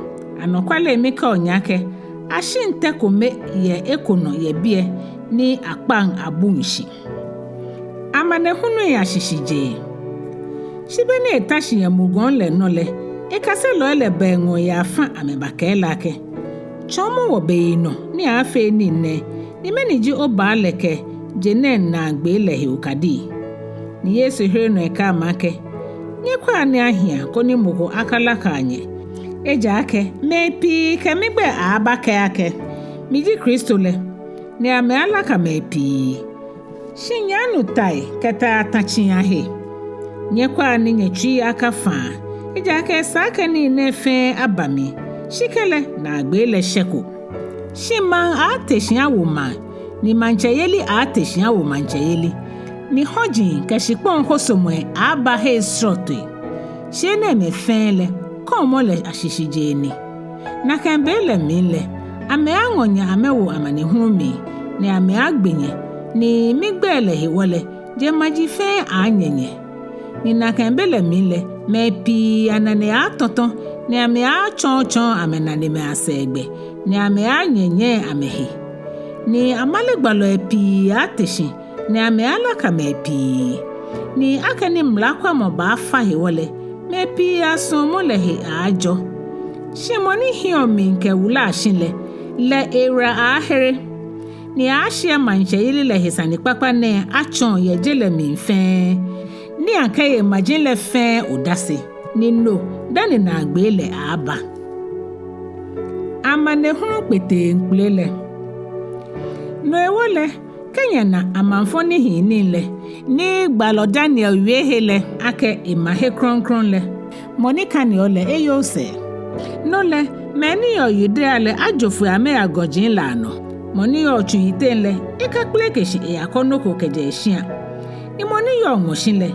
Anɔkwale mikɛɔ nyɛ akɛ, ashiŋ tɛ kome yɛ eko nɔ yɛ biɛ ni akpaŋ abuŋ shi. Amanehunui ashishijee. Shi be ni eta shi yɛ mugɔŋ lɛ nɔ lɛ, ekaselɔi lɛ ba eŋɔɔ yɛ afã amɛbakɛɛ lɛ akɛ, tsɔɔmɔ wɔ beyinɔ ni aaafee nii nɛɛ, ni mɛni ji obaa lɛ kɛ je nɛɛ naagbee lɛ he okadii? Ni Yesu here nɔ ekɛɛ amɛ akɛ, nyɛkwɛa ni ahiɛa koni mɔ ko akalaka nyɛ. Ejaakɛ mɛi pii kɛ migbɛi aaabakɛɛ akɛ, miji Kristo lɛ, ni amɛaalaka mɛi pii. Shi nyɛaanu tai kɛ tai atatsii ahe. Nyɛkwɛa ni nyɛtsui akafaa, ejaakɛ esa akɛ nii nɛɛ fɛɛ aba mli, shi kɛlɛ naagbee lɛ shɛko. Shi maŋ aaate shi awo maŋ, ni maŋtsɛyeli aaate shi awo maŋtsɛyeli, ni hɔji kɛ shikpɔŋ hosomɔi aaaba hei srɔtoi. Shi enɛɛmɛi fɛɛ lɛ, kɔɔmɔ lɛ ashishijee ni. Nakai be lɛ mli lɛ, amɛaaŋɔ nyɛ amɛwo amanehunu mli, ni amɛaagbe nyɛ, ni migbɛi lɛ hewɔ lɛ, jeŋmaji fɛɛ aaanyɛ nyɛ. Ni nakai be lɛ mli lɛ, mɛi pii anane aaatɔtɔ, ni amɛaatsɔɔtsɔɔ amɛnanemɛi asɛɛgbɛ, ni amɛaanyɛnyɛɛ amɛhe. Ni amale gbalɔi pii aaate shi, ni amɛaalaka mɛi pii. Ni akɛni mlakwɛmɔ baafa hewɔ lɛ, mɛi pii asuɔmɔ lɛ he aaajɔ. Shi mɔ ni hiɛɔ mli kɛwula shi lɛ, lɛ eyiwala aaahere. Ni aaashiɛ maŋtsɛyeli lɛ he sanekpakpa nɛɛ atsɔɔ yɛ je lɛ mli fɛɛ, ni akɛye maji lɛ fɛɛ odase, ni no dani naagbee lɛ aaaba. Amanehunu kpeteŋkpele lɛ. No hewɔ lɛ, kɛ nyɛna amaŋfɔ nihiinii lɛ, ni gbalɔ Daniel wie he lɛ akɛ ema he krɔŋkrɔŋ lɛ, mɔ ni kaneɔ lɛ eyoo sɛɛ. No lɛ, mɛi ni yɔɔ Yudea lɛ ajo foi amɛya gɔji lɛ anɔ. Mɔ ni yɔɔ tsu yiteŋ lɛ, ekakpeleke shi eyakɔ nɔ ko kɛjɛ eshia. Ni mɔ ni yɔɔ ŋmɔshi lɛ,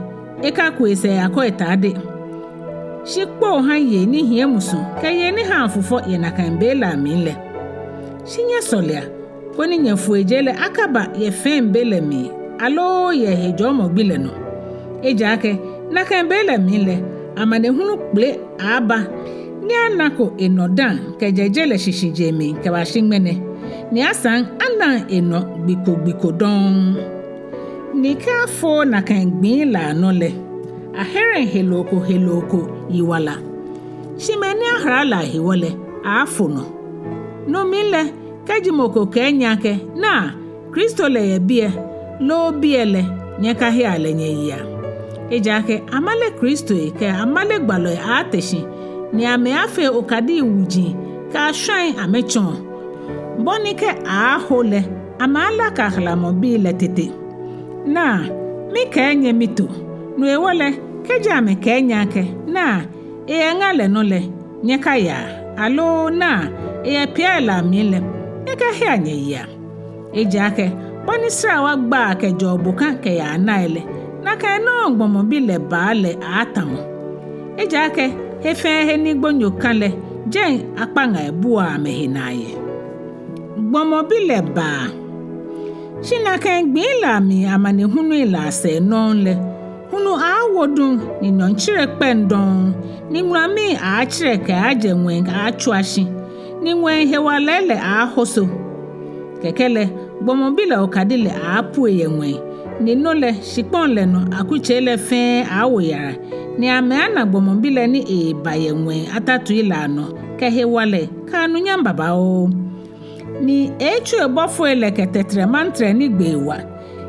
ekaku esɛɛ eyakɔ etade. Shi kpoo ha yei ni hiɛ musu kɛ yei ni haa fufɔ yɛ nakai be lɛ amli lɛ. Shi nyɛsɔlea, koni nyɛfoijee lɛ akaba yɛ fɛi be lɛ mli, aloo yɛ hejɔɔmɔ gbi lɛ nɔ. Ejaakɛ nakai be lɛ mli lɛ, amanehunu kpele aaaba, ni anako enɔ dã kɛjɛ je lɛ shishijee mli kɛbashi ŋmɛnɛ, ni asaŋ anaŋ enɔ gbi ko gbi ko dɔŋŋ. Ni kɛ afooo nakai gbii lɛ anɔ lɛ, ahereŋ heloo ko heloo ko yiwala. Shi mɛi ni ahala lɛ ahewɔ lɛ, aaafo nɔ. No mli lɛ, kɛji mɔ ko kɛɛ nyɛ akɛ, naa, Kristo lɛ yɛ biɛ, loo biɛ lɛ, nyɛkahea lɛ nyɛyea. Ejaakɛ amale kristoi kɛ amale gbalɔi aaate shi, ni amɛaafee okadii wuji kɛ ashwaŋ amɛtsɔɔ, bɔ ni kɛ aaho lɛ, amɛaalaka halamɔ bii lɛ tete. Naa, mikɛɛ nyɛ mito, no hewɔ lɛ, kɛji amɛkɛɛ nyɛ akɛ, naa, eyɛ ŋa lɛ nɔ lɛ, nyɛkayaa, aloo naa, eyɛ piai lɛ amli lɛ, nyɛkahea nyɛyea. Ejaakɛ bɔ ni srawa gbaa kɛjɛɔ bokã kɛyaa nai lɛ, nakai nɔŋŋ gbɔmɔ bi lɛ baa lɛ aaatamɔ. Ejaakɛ he fɛɛ he ni gbonyo kã lɛ, jɛi akpaŋai buaa amɛhe naa yɛ. Gbɔmɔ bi lɛ baa. Shi nakai gbii lɛ amli amanehunui lɛ asɛɛ nɔŋŋ lɛ, hulu aaawo duŋ, ni nyɔɔŋtsere kpɛŋ dɔŋŋ, ni ŋulamii aaatsɛrɛ kɛaajɛ ŋwɛi aaatswa shi, ni ŋwɛi hewalɛ lɛ aaahoso. Kɛkɛ lɛ, gbɔmɔ bi lɛ okadi lɛ aaapue yɛ ŋwɛi, ni no lɛ shikpɔŋ lɛ nɔ akutsei lɛ fɛɛ aaawo yara, ni amɛaana gbɔmɔ bi lɛ ni eeba yɛ ŋwɛi atatui lɛ anɔ kɛ hewalɛ kɛ anunyam babaoo. Ni eeetsu ebɔfoi lɛ kɛ tɛtrɛmantrɛ ni gbee wa,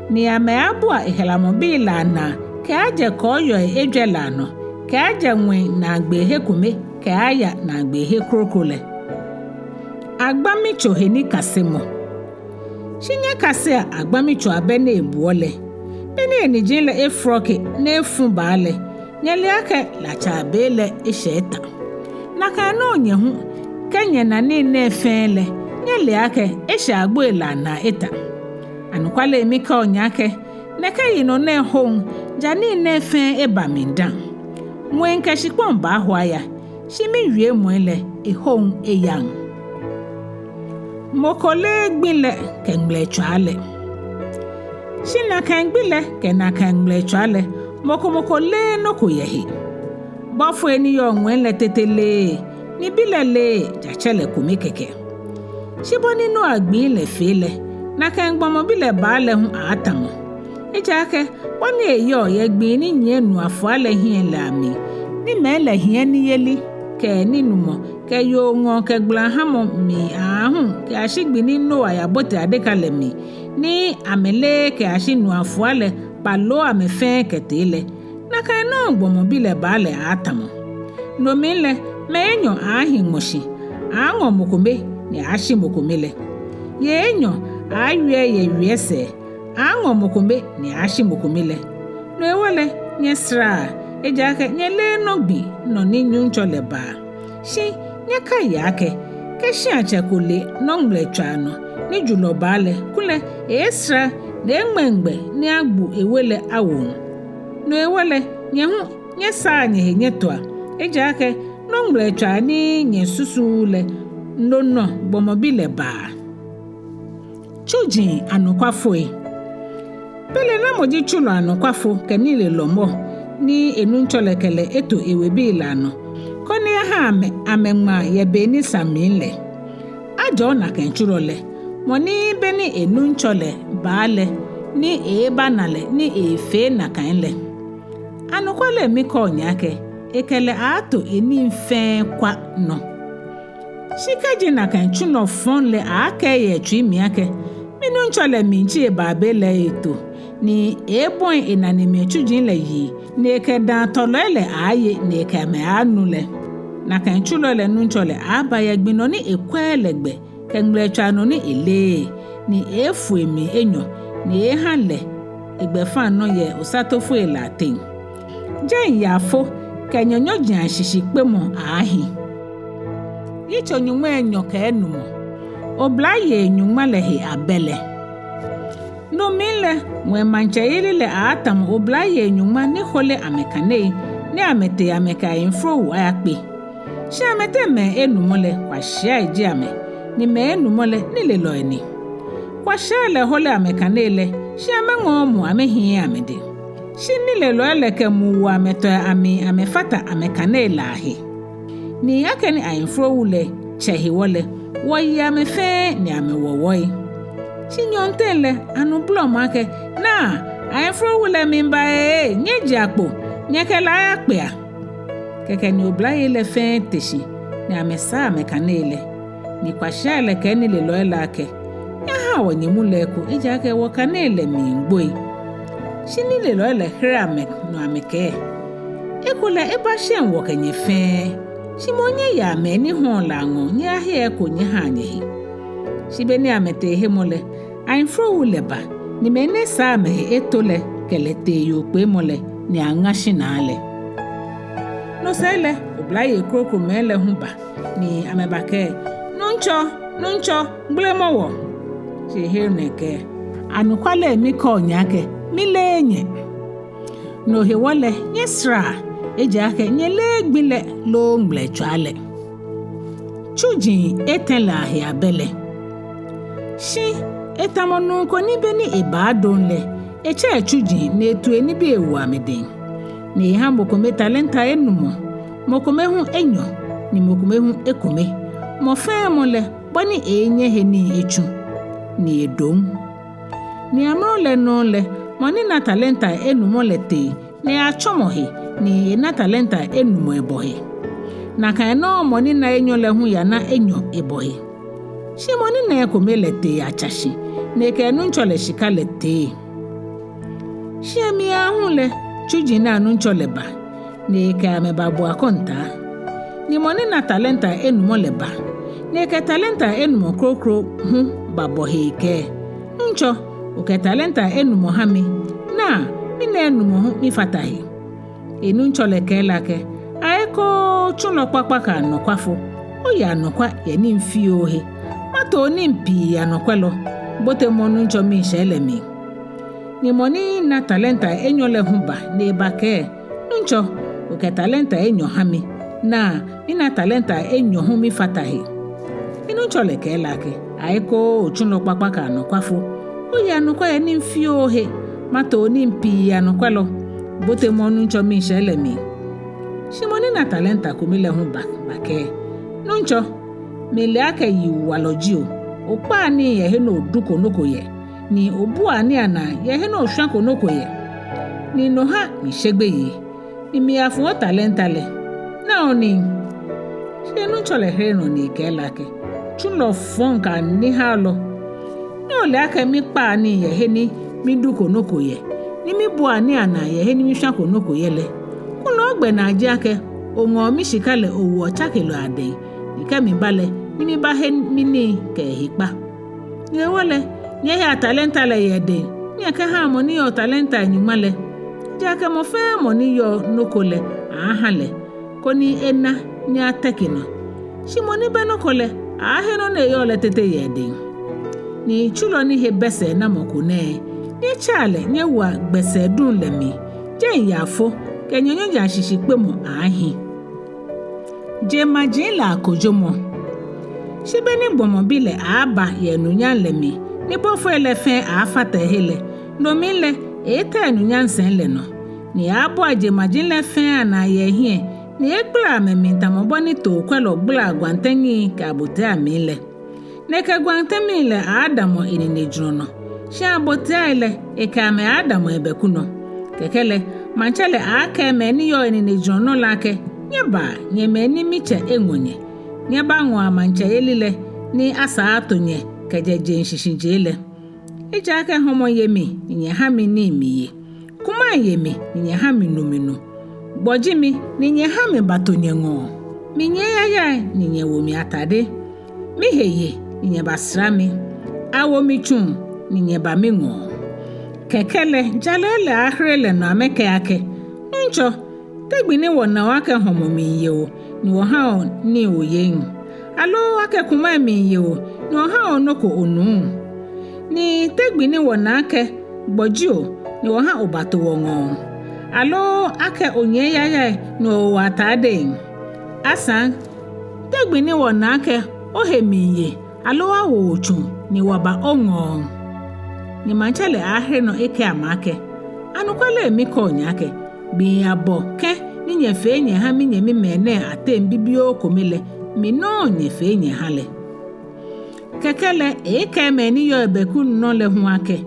ni amɛaabua ehalamɔ bii lɛ anaa kɛaajɛ kɔɔyɔi ejwɛ lɛ anɔ, kɛaajɛ ŋwɛi naagbee he kome kɛaaya naagbee he kroko lɛ. Agbamitso he nikasemɔ. Shi nyɛkasea agbamitso abɛ ni ebuɔ lɛ, be ni eniji lɛ efrɔke ni efu baa lɛ, nyɛle akɛ latsa be lɛ eshɛ eta. Nakai nɔŋŋ nyɛ hu, kɛ nyɛna nii nɛɛ fɛɛ lɛ, nyɛle akɛ eshɛ agboi lɛ anaa eta. Anɔkwale mikɛɔ nyɛ akɛ, nɛkɛ yinɔ nɛɛ hoŋ, ja nii nɛɛ fɛɛ eba mli dã. Ŋwɛi kɛ shikpɔŋ baaho aya, shi miwiemɔi lɛ ehoŋ eyaŋ. Mɔ ko leee gbi lɛ kɛ ŋmlɛtswaa lɛ. Shi nakai gbi lɛ kɛ nakai ŋmlɛtswaa lɛ, mɔ ko mɔ ko leee nɔ ko yɛ he. Bɔfoi ni yɔɔ ŋwɛi lɛ tete leee, ni bi lɛ leee, ja tsɛ lɛ kome kɛkɛ. Shi bɔ ni Noa gbii lɛ fee lɛ, nakai gbɔmɔ bi lɛ baa lɛ hu aaatamɔ. Ejaakɛ bɔ ni eyɔɔ yɛ gbii ni nyiɛ nu afua lɛ hiɛ lɛ amli, ni mɛi lɛ hiɛ niyeli kɛ ninumɔ kɛ yooŋɔɔ kɛ gbalahamɔ mli aahu kɛyashi gbi ni Noa yabote adeka lɛ mli, ni amɛleee kɛyashi nu afua lɛ kpaloo amɛ fɛɛ kɛtee lɛ, nakai nɔŋŋ gbɔmɔ bi lɛ baa lɛ aaatamɔ. No mli lɛ, mɛi enyɔ aaahi ŋmɔshi, aaaŋɔ mɔ kome ni aaashi mɔ kome lɛ. Yei enyɔ aaawie yɛ wiɛ sɛɛ, aaaŋɔ mɔ kome ni aaashi mɔ kome lɛ. No hewɔ lɛ, nyɛsaraa, ejaakɛ nyɛleee nɔ gbi nɔ ni Nuŋtsɔ lɛ baa. Shi nyɛkaia akɛ, kɛ shiatsɛ ko le nɔ ŋmlɛtswaa nɔ ni julɔ baa lɛ, kulɛ eeesara ni eŋmɛŋ gbɛ ni agbu ewe lɛ awoŋ. No hewɔ lɛ, nyɛ hu nyɛsaa nyɛhe nyɛtoa, ejaakɛ nɔ ŋmlɛtswaa ni nyɛsusuuu lɛ, no nɔ gbɔmɔ bi lɛ baa. Tsuji anɔkwafoi. Belɛ namɔ ji tsulɔ anɔkwafo kɛ nilelɔ mɔ ni enuŋtsɔ lɛ kɛ lɛ eto ewebii lɛ anɔ, koni aha amɛ amɛŋmaa yɛ be ni sa mli lɛ? Ajɔɔ nakai tsulɔ lɛ, mɔ ni be ni enuŋtsɔ lɛ baa lɛ ni eeebana lɛ ni eefee nakai lɛ. Anɔkwale mikɛɔ nyɛ akɛ, ekɛ lɛ aaato enii fɛɛ kwa nɔ. Shi kɛji nakai tsulɔ fɔŋ lɛ aaakɛɛ yɛ etsui mli akɛ, minuŋtsɔ lɛ miitsi ebaa be lɛ eto, ni eeebɔi enanemɛi tsuji lɛ yii, ni ekɛ dãatɔlɔi lɛ aaaye ni ekɛ amɛ aaanu lɛ, nakai tsulɔ lɛ nuŋtsɔ lɛ aaaba yɛ gbi nɔ ni ekwɛɛɛ lɛ gbɛ kɛ ŋmlɛtswaa nɔ ni eleee, ni eeefo emli enyɔ, ni eeeha lɛ egbɛfaŋnɔ yɛ osatofoi lɛ ateŋ. Jɛi yaafo kɛ nyanyɔji ashishikpemɔ aaahi. Yitso nyɔŋmai enyɔ kɛ enumɔ. Oblayei nyɔŋma lɛ he abɛ lɛ. No mli lɛ, ŋwɛi maŋtsɛyeli lɛ aaatamɔ oblayei nyɔŋma ni hole amɛkanei, ni amɛtee amɛkɛ ayemforowu ayakpe. Shi amɛteŋ mɛi enumɔ lɛ, kwashiai ji amɛ, ni mɛi enumɔ lɛ, nilelɔi ni. Kwashiai lɛ hole amɛkanei lɛ, shi amɛŋɔɔɔ mu amɛhiɛɛɛ amɛdɛŋ. Shi nilelɔi lɛ kɛ mu wo amɛtɔi amli amɛfata amɛkanei lɛ ahe. Ni akɛni ayemforowu lɛ tsɛ hewɔ lɛ, wɔyi amɛ fɛɛ ni amɛwɔwɔi. Shi nyɔɔŋteŋ lɛ, anu blɔmɔ akɛ, naa, ayemforowu lɛ miiba ee, nyɛjea kpo, nyɛkɛ lɛ ayakpea. Kɛkɛ ni oblayei lɛ fɛɛ te shi, ni amɛsaa amɛkanei lɛ. Ni kwashiai lɛ kɛɛ nilelɔi lɛ akɛ, nyɛhaa wɔ nyɛmu lɛ eko, ejaakɛ wɔkanei lɛ miigboi. Shi nilelɔi lɛ here amɛnɔ amɛkɛɛ, ekolɛ eba shɛŋ wɔkɛ nyɛ fɛɛ. Shi moŋ nyɛyea mɛi ni hɔɔ lɛ aŋɔɔ, nyɛyaheɔ eko nyɛhaa nyɛhe. Shi be ni amɛtee hemɔ lɛ, ayemforowu lɛ ba, ni mɛi ni saa amɛhe eto lɛ kɛ lɛ tee yookpeemɔ lɛ, ni aŋa shinaa lɛ. No sɛɛ lɛ, oblayei krokomɛi lɛ hu ba, ni amɛbakɛɛ, Nuŋtsɔ, Nuŋtsɔ, gbelemɔ wɔ. Shi ehere nɔ ekɛɛ, anɔkwale mikɛɔ nyɛ akɛ, mileee nyɛ. No hewɔ lɛ, nyɛsaraa, ejaakɛ nyɛleee gbi lɛ loo ŋmlɛtswaa lɛ. Tsuji etɛ lɛ ahe abɛ lɛ. Shi etamɔ nuu ko ni be ni ebaadom lɛ, etsɛ etsuji ni etu enibii ewo amɛdɛŋ. Ni eha mɔ kome talenta enumɔ, mɔ kome hu enyɔ, ni mɔ kome hu ekome, mɔ fɛɛ mɔ lɛ bɔ ni eeenyɛ he nii etsu, ni edom. Ni amrɔ lɛ nɔŋŋ lɛ, mɔ ni na talenta enumɔ lɛ tee ni eyatsɔmɔ he, ni ena talenta enumɔ ebɔ he. Nakai nɔŋŋ mɔ ni na enyɔ lɛ hu yana enyɔ ebɔ he. Shi mɔ ni na ekome lɛ tee yatsa shi, ni ekɛ enuŋtsɔ lɛ shika lɛ tee. Shi emli aahu lɛ, tsuji nɛɛ anuŋtsɔ lɛ ba, ni ekɛ amɛ babua akɔntaa. Ni mɔ ni na talenta enumɔ lɛ ba, ni ekɛ talenta enumɔ kroko hu babɔ he ekɛɛ: Nuŋtsɔ, okɛ talenta enumɔ ha mi. Naa, mina enumɔ hu mifata he. Enuŋtsɔ lɛ kɛɛ lɛ akɛ: Aekoo, tsulɔ kpakpa kɛ anɔkwafo, oye anɔkwa yɛ nii fioo he. Mato nii pii anɔkwɛlɔ, botemɔ nuŋtsɔ miishɛɛ lɛ mli. Ni mɔ ni na talenta enyɔ lɛ hu ba ni ebakɛɛ: Nuŋtsɔ, okɛ talenta enyɔ ha mi. Naa, mina talenta enyɔ hu mifata he. Enuŋtsɔ lɛ kɛɛ lɛ akɛ: Aekoo, otsulɔ kpakpa kɛ anɔkwafo, oye anɔkwa yɛ nii fioo he. Mato nii pii anɔkwɛlɔ, botemɔ nuŋtsɔ miishɛɛ lɛ mli. Shi mɔ ni na talenta kome lɛ hu ba bakɛɛ: Nuŋtsɔ, mile akɛ yiwalɔ ji o, okpaa nii yɛ he ni oduko nɔ ko yɛ, ni obua nii anaa yɛ he ni oshwako nɔ ko yɛ, ni no ha mishe gbeyei, ni miyafu otalenta lɛ. Naa onii. Shi enuŋtsɔ lɛ here nɔ ni ekɛɛ lɛ akɛ: Tsulɔ fɔŋ kɛ anihaolɔ, ni ole akɛ mikpaa nii yɛ he ni miduko nɔ ko yɛ, ni mibua nii anaa yɛ he ni mishwako nɔ ko yɛ lɛ, kulɛ ogbɛnaa ji akɛ oŋɔɔ mishika lɛ owo otsakelɔi adɛŋ, ni kɛ miba lɛ, ni mibahe minii kɛ ehe kpa. Ni hewɔ lɛ, nyɛhea talenta lɛ yɛ edɛŋ, ni nyɛkɛhaa mɔ ni yɔɔ talenta nyɔŋma lɛ. Ejaakɛ mɔ fɛɛ mɔ ni yɔɔ nɔ ko lɛ, aaaha lɛ, koni ena ni ateke nɔ. Shi mɔ ni bɛ nɔ ko lɛ, aaahe nɔ ni eyɔɔ lɛ tete yɛ edɛŋ. Ni tsulɔ ni he bɛ sɛɛnamɔ ko nɛɛ, nyɛtsɛa lɛ nyɛwoa gbɛsɛɛ duŋ lɛ mli, jɛi yaafo kɛ nyanyɔji ashishikpemɔ aaahi. Jeŋmaji lɛ akojomɔ. Shi be ni gbɔmɔ bi lɛ aaaba yɛ enunyam lɛ mli, ni bɔfoi lɛ fɛɛ aaafata ehe lɛ, no mli lɛ, eeeta enunyam sɛi lɛ nɔ. Ni aaabua jeŋmaji lɛ fɛɛ anaa yɛ ehiɛ, ni eeegbala amɛmli tamɔ bɔ ni tookwɛlɔ gbalaa gwantɛŋi kɛ abotia mli lɛ. Ni ekɛ gwantɛŋi lɛ aaadamɔ eninejurɔ nɔ, shi abotiai lɛ, ekɛ amɛ aaadamɔ ebɛku nɔ. Kɛkɛ lɛ, maŋtsɛ lɛ aaakɛɛ mɛi ni yɔɔ eninejurɔ nɔ lɛ akɛ: Nyɛbaa, nyɛ mɛi ni mitsɛ eŋɔ nyɛ, nyɛbaŋɔa maŋtsɛyeli lɛ, ni asaa ato nyɛ kɛjɛ jeŋ shishijee lɛ. Ejaakɛ hɔmɔ ye mi, ni nyɛha mi nii miye. Kumai ye mi, ni nyɛha minu minu. Gbɔ ji mi, ni nyɛha mibato nyɛŋɔɔ. Minyiɛ yayai, ni nyɛwo mi atade. Mihe ye, ni nyɛbasara mi. Awo mi tsuŋ, ni nyɛba miŋɔɔ. Kɛkɛ lɛ, jalɔi lɛ aaahere lɛ nɔ amɛkɛɛ akɛ: Nuŋtsɔ, te gbi ni wɔna o akɛ hɔmɔ miiye o, ni wɔha o nii oyeŋ? Aloo akɛ kumai miiye o, ni wɔha o nɔ ko onuŋ? Ni te gbi ni wɔna akɛ gbɔ ji o, ni wɔha obato wɔŋɔɔ? Aloo akɛ onyiɛ yayai, ni owo atadeŋ? Asaŋ, te gbi ni wɔna akɛ ohe miiye, aloo awo o tsuŋ, ni wɔba oŋɔɔ? Ni maŋtsɛ lɛ aaahere nɔ ekɛɛ amɛ akɛ: Anɔkwale mikɛɔ nyɛ akɛ, gbii abɔ kɛ ni nyɛfee nyɛha minyɛmimɛi nɛɛ ateŋ bibioo kome lɛ, mi nɔŋŋ nyɛfee nyɛha lɛ. Kɛkɛ lɛ, eeekɛɛ mɛi ni yɔɔ ebɛku nɔ lɛ hu akɛ: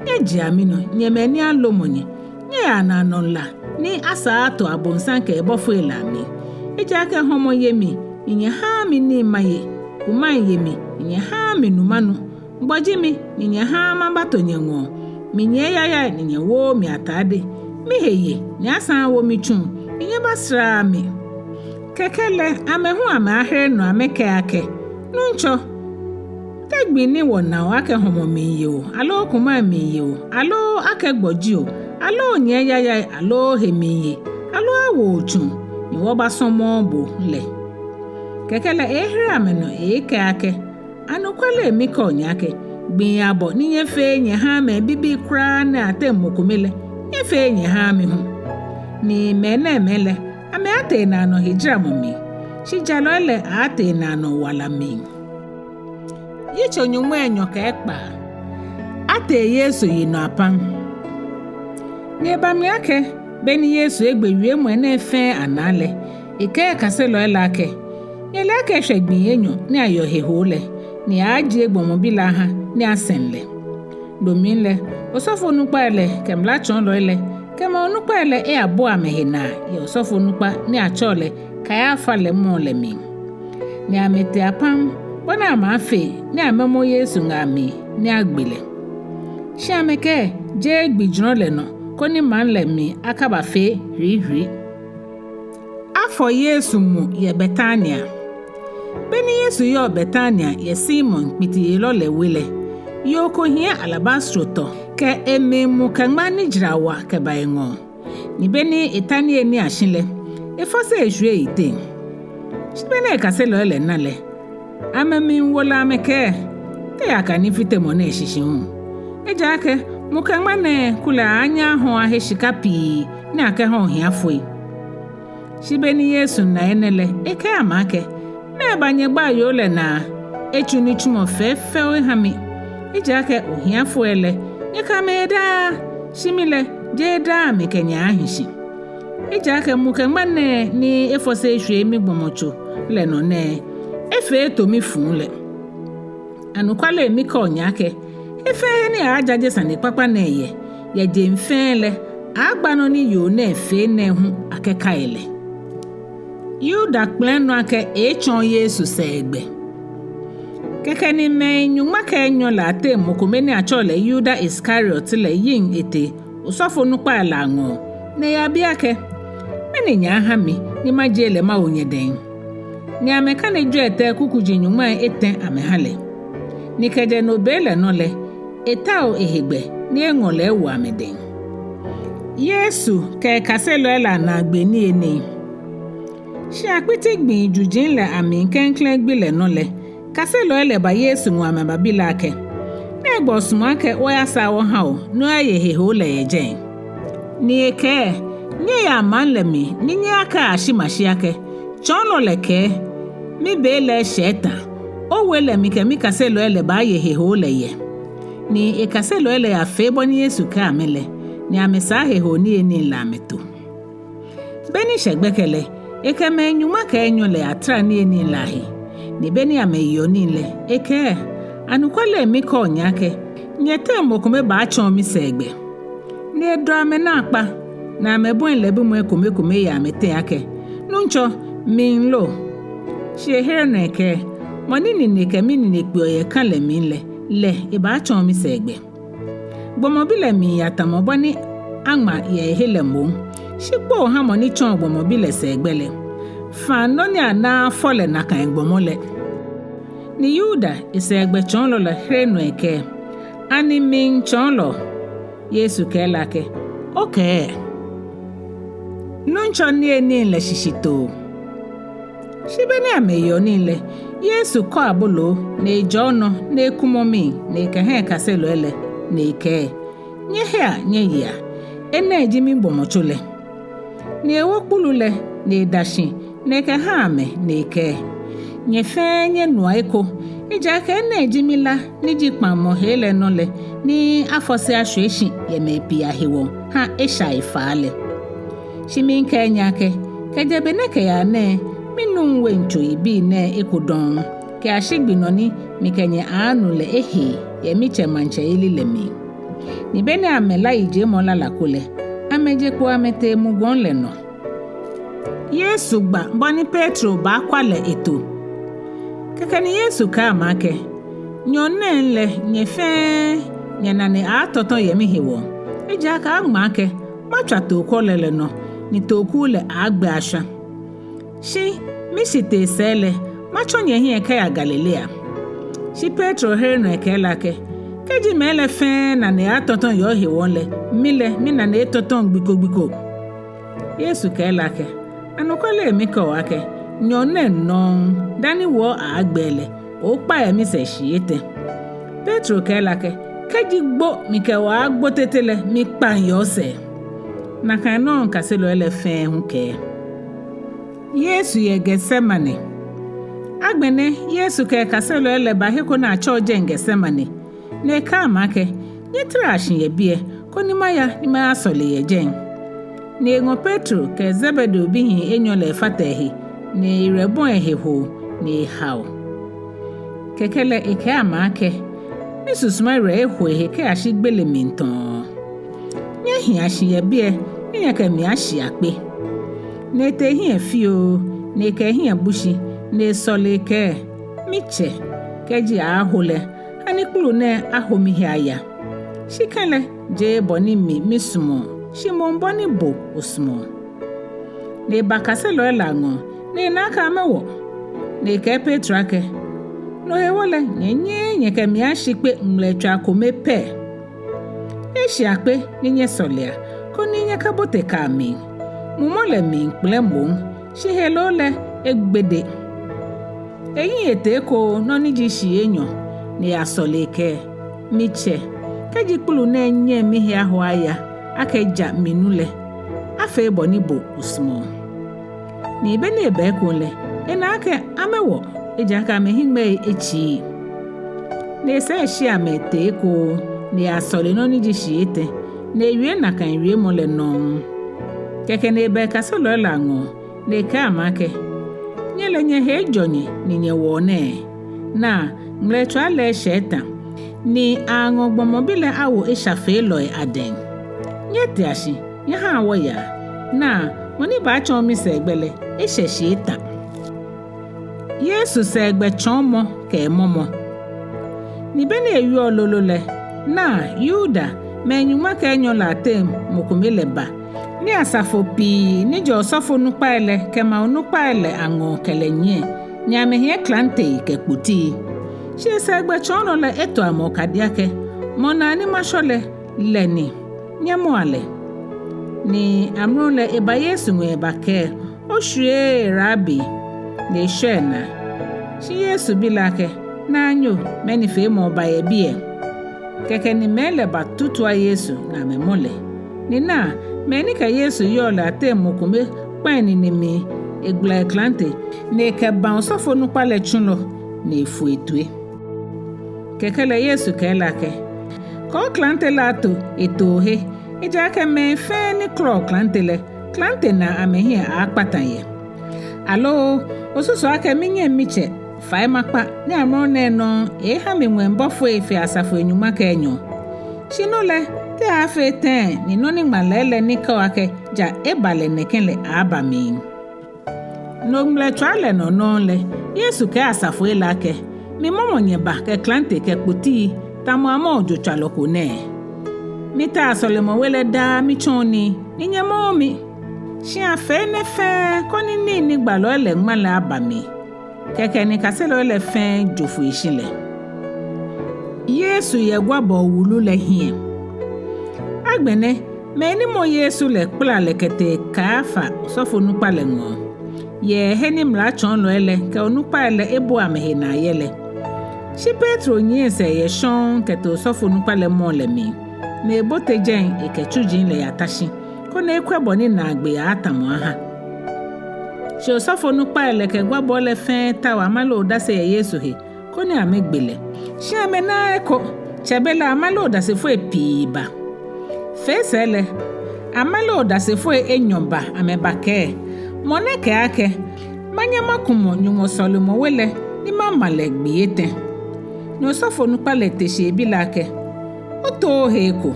Nyɛjea minɔ, nyɛ mɛi ni alomɔ nyɛ, nyɛyaa naanɔ la ni asaa ato abonsam kɛ ebɔfoi lɛ amli. Ejaakɛ hɔmɔ ye mi, ni nyɛhaaa mi nii maye. Kumai ye mi, ni nyɛhaaa mi nu manu. Gbɔ ji mi, ni nyɛhaaa mabato nyɛŋɔɔ. Minyiɛ yayai, ni nyɛwooo mi atade. Mihe ye, ni asaŋ awo mi tsuŋ, ni nyɛbasaraaa mi. Kɛkɛ lɛ, amɛ hu amɛaahere nɔ amɛkɛɛ akɛ: Nuŋtsɔ, te gbi ni wɔna o akɛ hɔmɔ miiye o, aloo kumai miiye o, aloo akɛ gbɔ ji o, aloo onyiɛ yayai, aloo ohe miiye, aloo awo o tsuŋ, ni wɔbasɔmɔɔ bo lɛ? Kɛkɛ lɛ, eeehere amɛ nɔ eekɛɛ akɛ: Anɔkwale mikɛɔ nyɛ akɛ, gbii abɔ ni nyɛfeee nyɛhaaa mɛi bibii kwraa nɛɛ ateŋ mɔ kome lɛ, nyɛfeee nyɛhaaa mi hu. Ni mɛnɛɛmɛi lɛ, Amɛaatee naanɔ hejaramɔ mli, shi jalɔi lɛ aaatee naanɔ wala mli. Yitso nyɔŋmai enyɔ kɛ ekpaa. Atee Yesu yinɔ apam. Ni eba mli akɛ, beni Yesu egbe wiemɔi nɛɛ fɛɛ anaa lɛ, ekɛɛ kaselɔi lɛ akɛ, nyɛle akɛ eshwɛ gbii enyɔ ni ayɔɔ hehoo lɛ, ni aajie gbɔmɔ bi lɛ aha ni asɛŋ lɛ. No mli lɛ, osɔfonukpai lɛ kɛ mlatsɔɔlɔi lɛ kɛ maŋ onukpai lɛ eyabua amɛhe naa yɛ osɔfonukpa ni atsɛɔ lɛ Kaiafa lɛ mɔɔ lɛ mli. Ni amɛtee apam bɔ ni amɛaafee ni amɛmɔ Yesu ŋaa mli ni agbe lɛ. Shi amɛkɛɛ jeee gbijurɔ lɛ nɔ, koni maŋ lɛ mli akabafee hirihiri. Afɔ Yesu mu yɛ Betania. Beni Yesu yɔɔ Betania yɛ Simon kpitiyelɔ lɛ we lɛ, yoo ko hiɛ alabastro tɔ kɛ emli mukɛŋma ni jara wa kɛba eŋɔɔ. Ni beni eta niyenii ashi lɛ, efɔse eshwie eyiteŋ. Shi beni ekaselɔi lɛ na lɛ, amɛmli wo la amɛkɛɛ, te eyaka nifitemɔ nɛɛ shishi hu? Ejaakɛ mukɛŋma nɛɛ kulɛ aaanyɛ ahɔɔ ahe shika pii ni akɛhã ohiafoi. Shi beni Yesu na enɛ lɛ, ekɛɛ amɛ akɛ, mɛɛba nyɛgbaa yoo lɛ naa? Etsu nitsumɔ fɛfɛo ehã mi. Ejaakɛ ohiafoi lɛ, nyɛkɛ amɛ yɛ daa, shi mi lɛ, jeee daa mikɛ nyɛ aaahi shi. Ejaakɛ mukɛŋma nɛɛ ni efɔse eshwie migbɔmɔtso lɛ nɔ nɛɛ, efee eto mifuu lɛ. Anɔkwale mikɛɔ nyɛ akɛ, he fɛɛ he ni aaajaje sanekpakpa nɛɛ yɛ, yɛ jeŋ fɛɛ lɛ, aaagba nɔ ni yoo nɛɛ fee nɛɛ hu akɛkai lɛ. Yuda kpɛlɛ nɔ akɛ eeetsɔɔ Yesu sɛɛgbɛ. Kɛkɛ ni mɛi nyɔŋma kɛ enyɔ lɛ ateŋ mɔ kome ni atsɛɔ lɛ Yuda Iskariot lɛ yiŋ etee osɔfonukpai lɛ aŋɔɔ, ni eyabi akɛ, mɛni nyɛaahã mi ni majie lɛ mawo nyɛdɛŋ? Ni amɛkane jwiɛtɛi kukuji nyɔŋmai etɛ amɛhã lɛ. Ni kɛjɛ no be lɛ nɔ lɛ, etao ehe gbɛ ni eŋɔ lɛ ewo amɛdɛŋ. Yesu kɛ ekaselɔi lɛ anaagbee niyenii. Shi akpiti gbii juji lɛ amli klɛŋklɛŋ gbi lɛ nɔ lɛ, kaselɔi lɛ ba Yesu ŋɔɔ amɛbabi lɛ akɛ, nɛgbɛ osumɔɔ akɛ wɔyasaa wɔhã bo ni oyaye hehoo lɛ yɛ jɛi? Ni ekɛɛ, nyɛyaa maŋ lɛ mli ni nyɛyakɛa ashimashi akɛ, tsɔɔlɔ lɛ kɛɛ, mibe lɛ eshɛ etã, owe lɛ mikɛ mikaselɔi lɛ baaye hehoo lɛ yɛ. Ni ekaselɔi lɛ yafee bɔ ni Yesu kɛɛ amɛ lɛ, ni amɛsaa hehoo niyenii lɛ amɛto. Beni eshɛ gbɛkɛ lɛ, ekɛ mɛi nyɔŋma kɛ enyɔ lɛ yatara niyenii lɛ ahe. Ni beni amɛyeɔ nii lɛ, ekɛɛ, anɔkwale mikɛɔ nyɛ akɛ, nyɛteŋ mɔ kome baatsɔɔ mi sɛɛgbɛ. Ni edɔ amɛ naakpa, ni amɛbɔi lɛ bimɔi ekomekome yɛ amɛteŋ akɛ, Nuŋtsɔ, mɛni lo? Shi ehere nɔ ekɛɛ, mɔ ni nine kɛ minine kpeɔ yɛ ekã lɛ mli lɛ, lɛ ebaatsɔɔ mi sɛɛgbɛ. Gbɔmɔbi lɛ miiya tamɔ bɔ ni aŋma yɛ ehe lɛ moŋ, shi kpoo ha mɔ ni tsɔɔ gbɔmɔbi lɛ sɛɛgbɛ lɛ. Faŋ nɔ ni anaaa afɔ lɛ nakai gbɔmɔ lɛ. Ni Yuda, esɛɛgbɛ tsɔɔlɔ lɛ, here nɔ ekɛɛ, ani mɛni tsɔɔlɔ? Yesu kɛɛ lɛ akɛ, okɛɛ. Nuŋtsɔ niyenii lɛ shishitoo. Shi beni amɛyeɔ nii lɛ, Yesu kɔ aboloo, ni ejɔɔ nɔ, ni ekumɔ mii, ni ekɛhã ekaselɔi lɛ, ni ekɛɛ, nyɛhea, nyɛyea, enɛ ji migbɔmɔtso lɛ. Ni ewo kpulu lɛ, ni eda shi, ni ekɛhã amɛ, ni ekɛɛ, nyɛ fɛɛ nyɛnua eko, ejaakɛ enɛ ji mila ni ji kpaŋmɔ hee lɛ nɔ lɛ, ni afɔse ashwie shi yɛ mɛi pii ahewɔ, hã eshai faa lɛ. Shi miikɛɛ nyɛ akɛ, kɛjɛ be nɛɛ kɛyaa nɛɛ, minuuu wein tso yibii nɛɛ eko dɔŋŋ, kɛyashi gbi nɔ ni mikɛ nyɛ aaanu lɛ ehee yɛ mitsɛ maŋtsɛyeli lɛ mli. Ni beni amɛla yijiemɔ lala ko lɛ, amɛje kpo amɛtee mugɔŋ lɛ nɔ. Yesu gba bɔ ni Petro baakwa lɛ eto. Kɛkɛ ni Yesu kɛɛ amɛ akɛ, nyɔɔŋ nɛɛ lɛ nyɛ fɛɛ nyɛnane aaatɔtɔ yɛ mihewɔ. Ejaakɛ aŋma akɛ, matswa tookwɔlɔ lɛ nɔ, ni tooku lɛ aagbɛ ashwa. Shi mishitee sɛɛ lɛ, matsɔ nyɛhiɛ kɛya Galilea. Shi Petro here nɔ ekɛɛ lɛ akɛ, kɛji mɛi lɛ fɛɛ nane aaatɔtɔ yɛ ohewɔ lɛ, mi lɛ minane etɔtɔŋ gbi ko gbi ko. Yesu kɛɛ lɛ akɛ, anɔkwale mikɛɔ bo akɛ, nyɔɔŋ nɛɛ nɔŋŋ, dani wuɔ aaagbe lɛ, ookpa yɛ misɛɛ shii etɛ. Petro kɛɛ lɛ akɛ, kɛji gbo mikɛ bo aaagbo tete lɛ, mikpaŋ yɛ osɛɛ. Nakai nɔŋŋ kaselɔi lɛ fɛɛ hu kɛɛ. Yesu yɛ Getsemane. Agbɛnɛ Yesu kɛ ekaselɔi lɛ ba he ko ni atsɛɔ jɛi Getsemane, ni ekɛɛ amɛ akɛ, nyɛtara shi yɛ biɛ, koni maya ni mayasɔle yɛ jɛi. Ni eŋɔ Petro kɛ Zebedeo bihii enyɔ lɛ efata ehe, ni ewerɛ bɔi ehe hoo, ni ehao. Kɛkɛ lɛ ekɛɛ amɛ akɛ, misusuma werɛ eho ehe kɛyashi gbele mli tɔɔ. Nyɛhia shi yɛ biɛ, ni nyɛkɛ mi ashia kpe. Ni etee ehiɛ fioo, ni ekɛ ehiɛ bu shi, ni esɔle ekɛɛ, mitsɛ, kɛji aaaho lɛ, hani kpulu nɛɛ aho mihe aya. Shi kɛlɛ, jeee bɔ ni mi misumɔɔ, shi moŋ bɔ ni bo osumɔɔ. Ni eba kaselɔi lɛ aŋɔɔ, ni ena akɛ amɛwɔ. Ni ekɛɛ Petro akɛ, no hewɔ lɛ, nyɛnyɛɛɛ nyɛkɛ mi ashi kpe ŋmlɛtswaa kome pɛ. Nyɛshia kpe ni nyɛsɔlea, koni nyɛkabote kaa mli. Mumɔ lɛ miikpɛlɛ moŋ, shi heloo lɛ egbede. Eyiŋ etee ekoŋŋ nɔ ni ji shii enyɔ, ni eyasɔle ekɛɛ, mitsɛ, kɛji kpulu nɛɛ nyɛŋ mihe aho aya, akɛ ja minu lɛ, afee bɔ ni bo osumɔɔ. Ni be ni eba ekoŋŋ lɛ, ena akɛ amɛwɔ, ejaakɛ amɛhiŋmɛii etsii. Ni esɛɛ eshi amɛ etee ekoŋŋ, ni eyasɔle nɔ ni ji shii etɛ, ni ewie nakai wiemɔ lɛ nɔŋŋ. Kɛkɛ ni eba ekaselɔi lɛ aŋɔɔ, ni ekɛɛ amɛ akɛ, nyɛ lɛ nyɛhe ejɔ nyɛ ni nyɛwɔɔ nɛɛ. Naa, ŋmlɛtswaa lɛ eshɛ etã, ni aŋɔ gbɔmɔ bi lɛ awo eshafeelɔi adɛŋ. Nyɛtea shi, nyɛhaa wɔyaa. Naa, mɔ ni baatsɔɔ misɛɛgbɛ lɛ, eshɛ shi etã. Yesu sɛɛgbɛ tsɔɔmɔ kɛ emɔmɔ. Ni be ni ewieɔ lolo lɛ, naa, Yuda, mɛi nyɔŋma kɛ enyɔ lɛ ateŋ mɔ kome lɛ ba, ni asafo pii ni jɛ osɔfonukpai lɛ kɛ maŋ onukpai lɛ aŋɔɔ kɛ lɛ nyiɛ, ni amɛhiɛ klantei kɛ kpotii. Shi esɛɛgbɛ tsɔɔlɔ lɛ eto amɛ okadi akɛ, mɔ naa ni mashɔ lɛ, lɛ ni, nyɛmɔa lɛ. Ni amrɔ lɛ eba Yesu ŋɔɔ ebakɛɛ, oshwiee, Rabi, ni eshwɛ enaa. Shi Yesu bi lɛ akɛ, naanyo, mɛni feemɔ oba yɛ biɛ? Kɛkɛ ni mɛi lɛ batutua Yesu ni amɛmɔ lɛ. Ni naa, mɛi ni kɛ Yesu yɔɔ lɛ ateŋ mɔ kome kpa enine mli egbala eklante, ni ekɛba osɔfonukpa lɛ tsulɔ, ni efo etoi. Kɛkɛ lɛ Yesu kɛɛ lɛ akɛ, kɛ oklante lɛ ato etoohe, ejaakɛ mɛi fɛɛ ni kɔlɔɔ klante lɛ, klante naa amɛhiɛ aaakpata yɛ. Aloo osusuɔ akɛ minyɛŋ mitsɛ fai makpa ni amrɔ nɛɛ nɔŋŋ eeeha mi ŋwɛi bɔfoi fe asafoi nyɔŋma kɛ enyɔ? Shi no lɛ, te aaafee tɛŋŋ ni nɔ ni ŋmalɛ lɛ ni kɛɔ akɛ ja eba lɛ nɛkɛ lɛ aaaba mli? No ŋmlɛtswaa lɛ nɔ nɔŋŋ lɛ, Yesu kɛɛ asafoi lɛ akɛ, mi momo nyɛba kɛ klante kɛ kpotii, tamɔ amɔɔ jotswalɔ ko nɛɛ? Mitaa sɔlemɔwe lɛ daa mitsɔɔ nii, ni nyɛmɔɔɔ mi. Shi afee enɛ fɛɛ koni nii ni gbalɔi lɛ ŋma lɛ aba mli. Kɛkɛ ni kaselɔi lɛ fɛɛ jo foi shi lɛ. Yesu yɛ gwabɔɔ wulu lɛ hiɛ. Agbɛnɛ, mɛi ni mɔ Yesu lɛ kpala lɛ kɛtee Kaiafa osɔfonukpa lɛ ŋɔɔ. Yɛ he ni mlatsɔɔlɔi lɛ kɛ onukpai lɛ ebua amɛhe naa yɛ lɛ. Shi Petro nyiɛ esɛɛ yɛ shɔŋŋ kɛtee osɔfonukpa lɛ mɔɔ lɛ mli, ni ebote jɛi ekɛ tsuji lɛ yata shi, koni ekwɛ bɔ ni naagbee aaatamɔ aha. Shi osɔfonukpai lɛ kɛ gwabɔi lɛ fɛɛ tao amale odase yɛ Yesu he, koni amɛgbe lɛ. Shi amɛnaaa eko, tsɛbelɛ amale odasefoi pii ba. Fee sɛɛ lɛ, amale odasefoi enyɔ ba amɛbakɛɛ, mɔ nɛɛ kɛɛ akɛ, manyɛ makumɔ Nyɔŋmɔ sɔlemɔwe lɛ ni mama lɛ gbii etɛ. Ni osɔfonukpa lɛ te shi ebi lɛ akɛ, otooo he eko?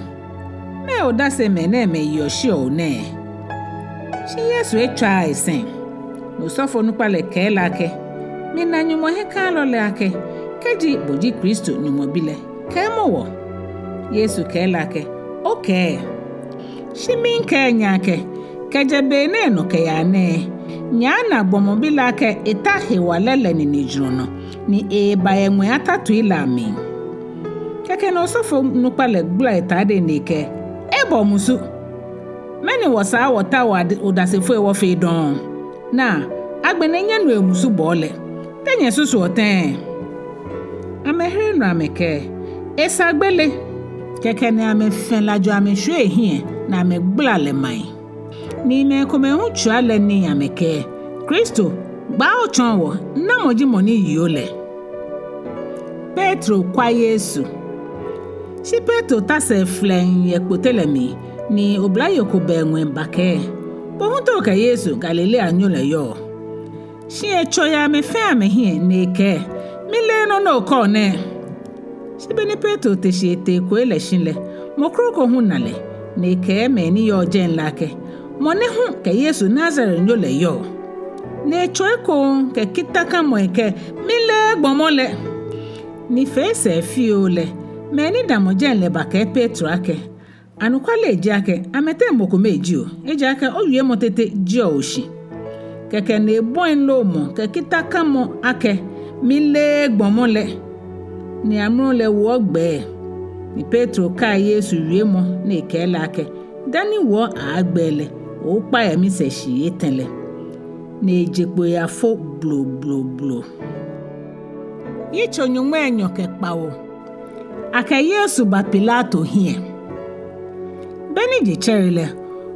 Mɛɛ odase mɛnɛɛmɛi yeɔ shiɔ nɛɛ? Shi Yesu etswaaa esɛŋ. Ni osɔfonukpa lɛ kɛɛ lɛ akɛ, mina Nyɔŋmɔ hiɛkãalɔ lɛ akɛ, kɛji bo ji Kristo Nyɔŋmɔ bi lɛ, kɛɛmɔ wɔ. Yesu kɛɛ lɛ akɛ, okɛɛ. Shi miikɛɛ nyɛ akɛ, kɛjɛ be nɛɛ nɔ kɛyaa nɛɛ, nyɛaana gbɔmɔ bi lɛ akɛ eta hewalɛ lɛ ninejurɔ nɔ, ni eeba yɛ ŋwɛi atatui lɛ amli. Kɛkɛ ni osɔfonukpa lɛ gbala etade ni ekɛɛ, ebɔ musu. Mɛni wɔsaa wɔtao odasefoi wɔfee dɔŋŋ? Naa, agbɛnɛ nyɛnu emusubɔɔ lɛ. Te nyɛsusuɔ tɛŋŋ? Amɛhere nɔ amɛkɛɛ, esa gbele. Kɛkɛ ni amɛfɛlɛ jɔ amɛshwie ehiɛ ni amɛgbala lɛ mai. Ni mɛi komɛi hu tswia lɛ nii amɛkɛɛ, Kristo, gbaa otsɔɔ wɔ, namɔ ji mɔ ni yi o lɛ? Petro kwa Yesu. Shi Petro ta sɛɛ flɛŋŋ yɛ kpote lɛ mli, ni oblayoo ko bɛ eŋɔɔ bakɛɛ: Bo hu te okɛ Yesu, Galileanyo lɛ yɔɔ? Shi etsɔ yɛ amɛ fɛɛ amɛhiɛ ni ekɛɛ: Mileee nɔ ni okɛɔ nɛɛ. Shi beni Petro te shi etee koi lɛ shi lɛ, mɔ kroko hu na lɛ, ni ekɛɛ mɛi ni yɔɔ jɛi lɛ akɛ: Mɔ nɛɛ hu kɛ Yesu Nazarenyo lɛ yɔɔ. Ni etsɔ ekoŋŋ kɛ kitakamɔ ekɛɛ: Mileee gbɔmɔ lɛ. Ni fee sɛɛ fioo lɛ, mɛi ni damɔ jɛi lɛ bakɛɛ Petro akɛ: Anɔkwale ji akɛ amɛteŋ mɔ kome ji o, ejaakɛ owiemɔ tete jieɔ oshi. Kɛkɛ ni ebɔi loomɔ kɛ kitakamɔ akɛ: Mileee gbɔmɔ lɛ. Ni amrɔ lɛ wuɔ gbɛɛ. Ni Petro kai Yesu wiemɔ ni ekɛɛ lɛ akɛ: Dani wuɔ aaagbɛɛ lɛ, oookpa yɛ misɛɛ shii etɛ lɛ. Ni eje kpo eyafo blobloblo. Yitso nyɔŋmai enyɔ kɛ kpawo. Akɛ Yesu ba Pilato hiɛ. Beni je tsɛre lɛ,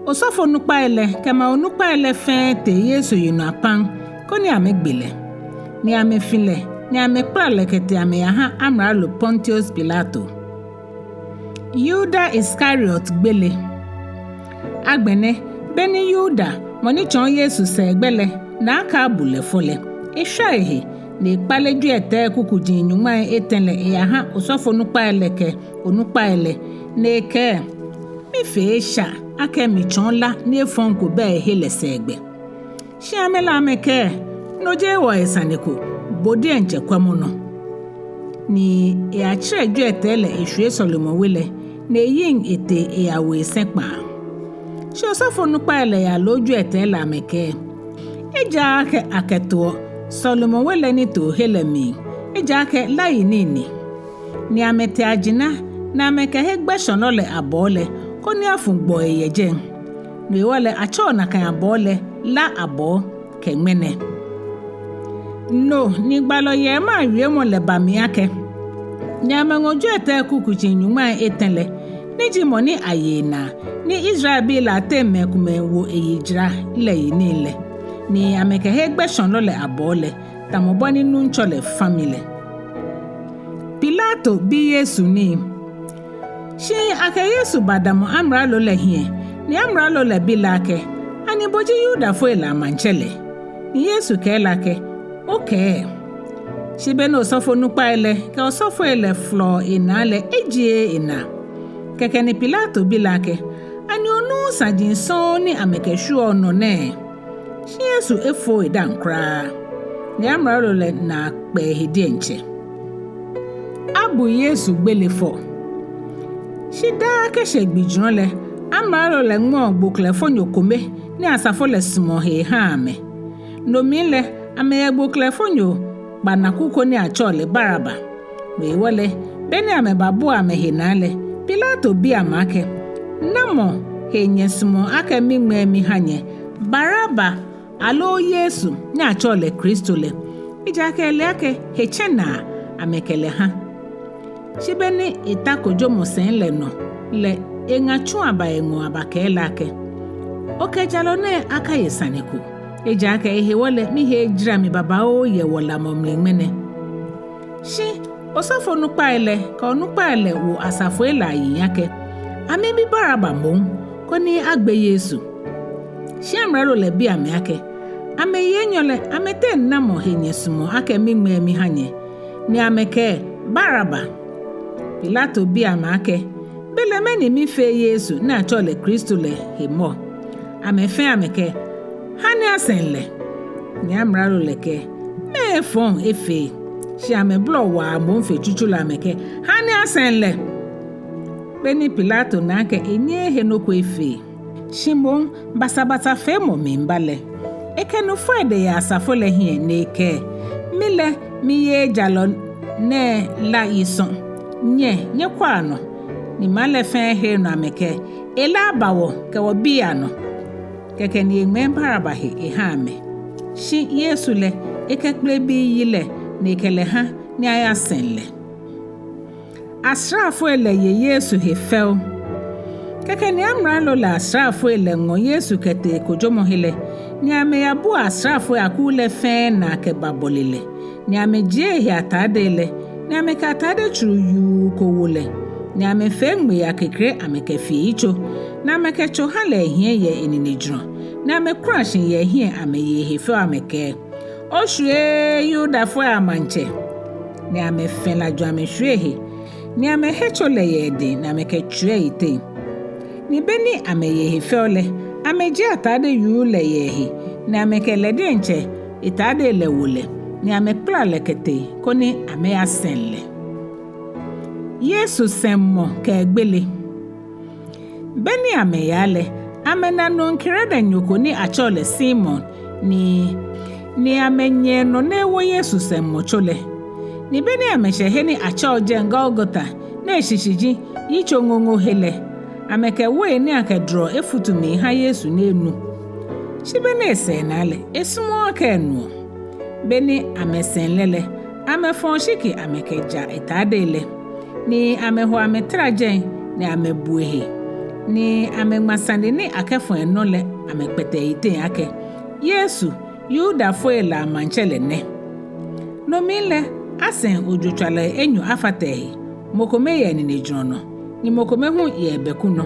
osɔfonukpai lɛ kɛ maŋ onukpai lɛ fɛɛ tee Yesu yinɔ apam koni amɛgbe lɛ. Ni amɛfi lɛ, ni amɛkpala lɛ kɛtee amɛyaha amralo Pontius Pilato. Yuda Iskariot gbele. Agbɛnɛ, beni Yuda, mɔ ni tsɔɔ Yesu sɛɛgbɛ lɛ, na akɛ abu lɛ fɔ lɛ, eshwa ehe, ni ekpale jwiɛtɛi kukuji nyɔŋmai etɛ lɛ eyaha osɔfonukpai lɛ kɛ onukpai lɛ, ni ekɛɛ: Mifee esha akɛ mitsɔɔ la ni efɔŋ ko bɛ ehe lɛ sɛɛgbɛ. Shi amɛ lɛ amɛkɛɛ: No jeee wɔhe sane ko, bo diɛŋtsɛ kwɛmɔ nɔ. Ni eyatsirɛ jwiɛtɛi lɛ eshwie sɔlemɔwe lɛ, ni eyiŋ etee eyawo esɛŋ kpaa. Shi osɔfonukpai lɛ yalo jwiɛtɛi lɛ amɛkɛɛ: Ejaakɛ akɛtoɔ sɔlemɔwe lɛ nitoohe lɛ mli, ejaakɛ la yinii ni. Ni amɛtee ajina, ni amɛkɛ he gbɛshɔlɔ lɛ abɔɔ lɛ, koni afu gbɔi yɛ jɛi. No hewɔ lɛ atsɛɔ nakai abɔɔ lɛ La Abɔɔ kɛ ŋmɛnɛ. No ni gbalɔ Yeremia wiemɔ lɛ ba mli akɛ: Ni amɛŋɔ jwiɛtɛi kukuji nyɔŋmai etɛ lɛ, ni ji mɔ ni aye enaa, ni Israelbii lɛ ateŋ mɛi komɛi wo eyi jara lɛ yinii lɛ, ni amɛkɛ he gbɛshɔlɔ lɛ abɔɔ lɛ, tamɔ bɔ ni Nuŋtsɔ lɛ fa mi lɛ. Pilato bi Yesu nii. Shi akɛ Yesu badamɔ amralo lɛ hiɛ, ni amralo lɛ bi lɛ akɛ: Ani bo ji Yudafoi lɛ amaŋtsɛ lɛ? Ni Yesu kɛɛ lɛ akɛ: Okɛɛ. Shi beni osɔfonukpai lɛ kɛ osɔfoi lɛ folɔ enaa lɛ, ejieee enaa. Kɛkɛ ni Pilato bi lɛ akɛ: Ani onuuu saji sɔŋŋ ni amɛkɛshwieɔ onɔ nɛɛ? Shi Yesu efooo edaaŋ kwraa, ni amralo lɛ naa kpɛ ehe diɛŋtsɛ. Abu Yesu gbele fɔ. Shi daa kɛshɛ gbijurɔ lɛ, amralo lɛ ŋmɛɔ gboklɛfonyo kome ni asafo lɛ sumɔɔ he ehaa amɛ. No mli lɛ, amɛyɛ gboklɛfonyo kpanaku ko ni atsɛɔ lɛ Baraba. No hewɔ lɛ, beni amɛbabua amɛhe naa lɛ, Pilato bi amɛ akɛ: Namɔ he nyɛsumɔɔ akɛ miŋmɛɛ miha nyɛ, Baraba aloo Yesu ni atsɛɔ lɛ Kristo lɛ? Ejaakɛ ele akɛ hetsɛnaa amɛkɛ lɛ ha. Shi beni eta kojomɔ sɛi lɛ nɔ lɛ, eŋa tsu aba eŋɔɔ abakɛɛ lɛ akɛ: Okɛ jalɔ nɛɛ akaye sane ko, ejaakɛ ehewɔ lɛ mihe ejara mi babaoo yɛ wɔlamɔ mli ŋmɛnɛ. Shi osɔfonukpai lɛ kɛ onukpai lɛ wo asafoi lɛ ayiŋ akɛ amɛbi Baraba moŋ, koni agbe Yesu. Shi amralo lɛ bi amɛ akɛ: Amɛyi enyɔ lɛ, amɛteŋ namɔ he nyɛsumɔɔ akɛ miŋmɛɛ miha nyɛ? Ni amɛkɛɛ: Baraba. Pilato bi amɛ akɛ: Belɛ mɛni mifee Yesu ni atsɛɔ lɛ Kristo lɛ he mɔ? Amɛ fɛɛ amɛkɛɛ: Ha ni asɛŋ lɛ. Ni amralo lɛ kɛɛ: Mɛɛ efɔŋ efee? Shi amɛbolɔ waa moŋ fe tsutsu lɛ amɛkɛɛ: Ha ni asɛŋ lɛ. Beni Pilato na akɛ enyɛɛɛ ehe nɔ ko efee, shi moŋ basabasafeemɔ miiba lɛ, ekɛ nufɔi de yɛ asafo lɛ hiɛ ni ekɛɛ: Mi lɛ miyeee jalɔ nɛɛ la yisɔ. Nyɛ, nyɛkwɛa nɔ. Ni maŋ lɛ fɛɛ here nɔ amɛkɛɛ: Ele aba wɔ kɛ wɔbii anɔ. Kɛkɛ ni eŋmɛɛ Baraba he eha amɛ. Shi Yesu lɛ, ekɛ kplebii yi lɛ ni ekɛ lɛ ha ni ayasɛŋ lɛ. Asraafoi lɛ ye Yesu he fɛo. Kɛkɛ ni amralo lɛ asraafoi lɛ ŋɔ Yesu kɛtee kojomɔhe lɛ, Ni amɛyabua asraafoi akuu lɛ fɛɛ naa kɛbabɔle lɛ, ni amɛjie ehe atadei lɛ, ni amɛkɛ atade tsuru yuu ko wo lɛ, ni amɛfee ŋmei akekre amɛkɛfi eyitso, ni amɛkɛ tso ha lɛ ehiɛ yɛ eninejurɔ, ni amɛkula shi yɛ ehiɛ amɛye ehe fɛo amɛkɛɛ: Oshwiee Yudafoi amaŋtsɛ! Ni amɛfɛlɛ jɔ amɛshwie ehe, ni amɛhe tso lɛ yɛ edɛŋ, ni amɛkɛtswia eyiteŋ. Ni beni amɛye ehe fɛo lɛ, amɛjie atade yuu lɛ yɛ ehe, ni amɛkɛ lɛ diɛŋtsɛ etadei lɛ wo lɛ, ni amɛkpala lɛ kɛtee koni amɛyasɛŋ lɛ. Yesu sɛŋmɔ kɛ egbele. Beni amɛyaa lɛ, amɛna nuu Kirenenyo ko ni atsɛɔ lɛ Simon, ni, ni amɛnyɛ enɔ ni ewo Yesu sɛŋmɔtso lɛ. Ni beni amɛshɛ he ni atsɛɔ jɛi Golgota, ni eshishi ji Yitso Ŋoŋohe lɛ, amɛkɛ woi ni akɛdurɔ efutu mli eha Yesu ni enu. Shi beni esɛɛ naa lɛ, esumɔɔɔ akɛ enuɔ. Beni amɛsɛŋ lɛ lɛ, amɛfɔ oshiki amɛkɛja etadei lɛ, ni amɛho amɛtara jɛi, ni amɛbu ehe, ni amɛŋma sane ni akɛfɔ enɔ lɛ amɛkpɛtɛ eyiteŋ akɛ: Yesu, Yudafoi lɛ amaŋtsɛ lɛ nɛ. No mli lɛ, asɛŋ ojotswalɔi enyɔ afata ehe, mɔ kome yɛ eninejurɔ nɔ, ni mɔ kome hu yɛ ebɛku nɔ.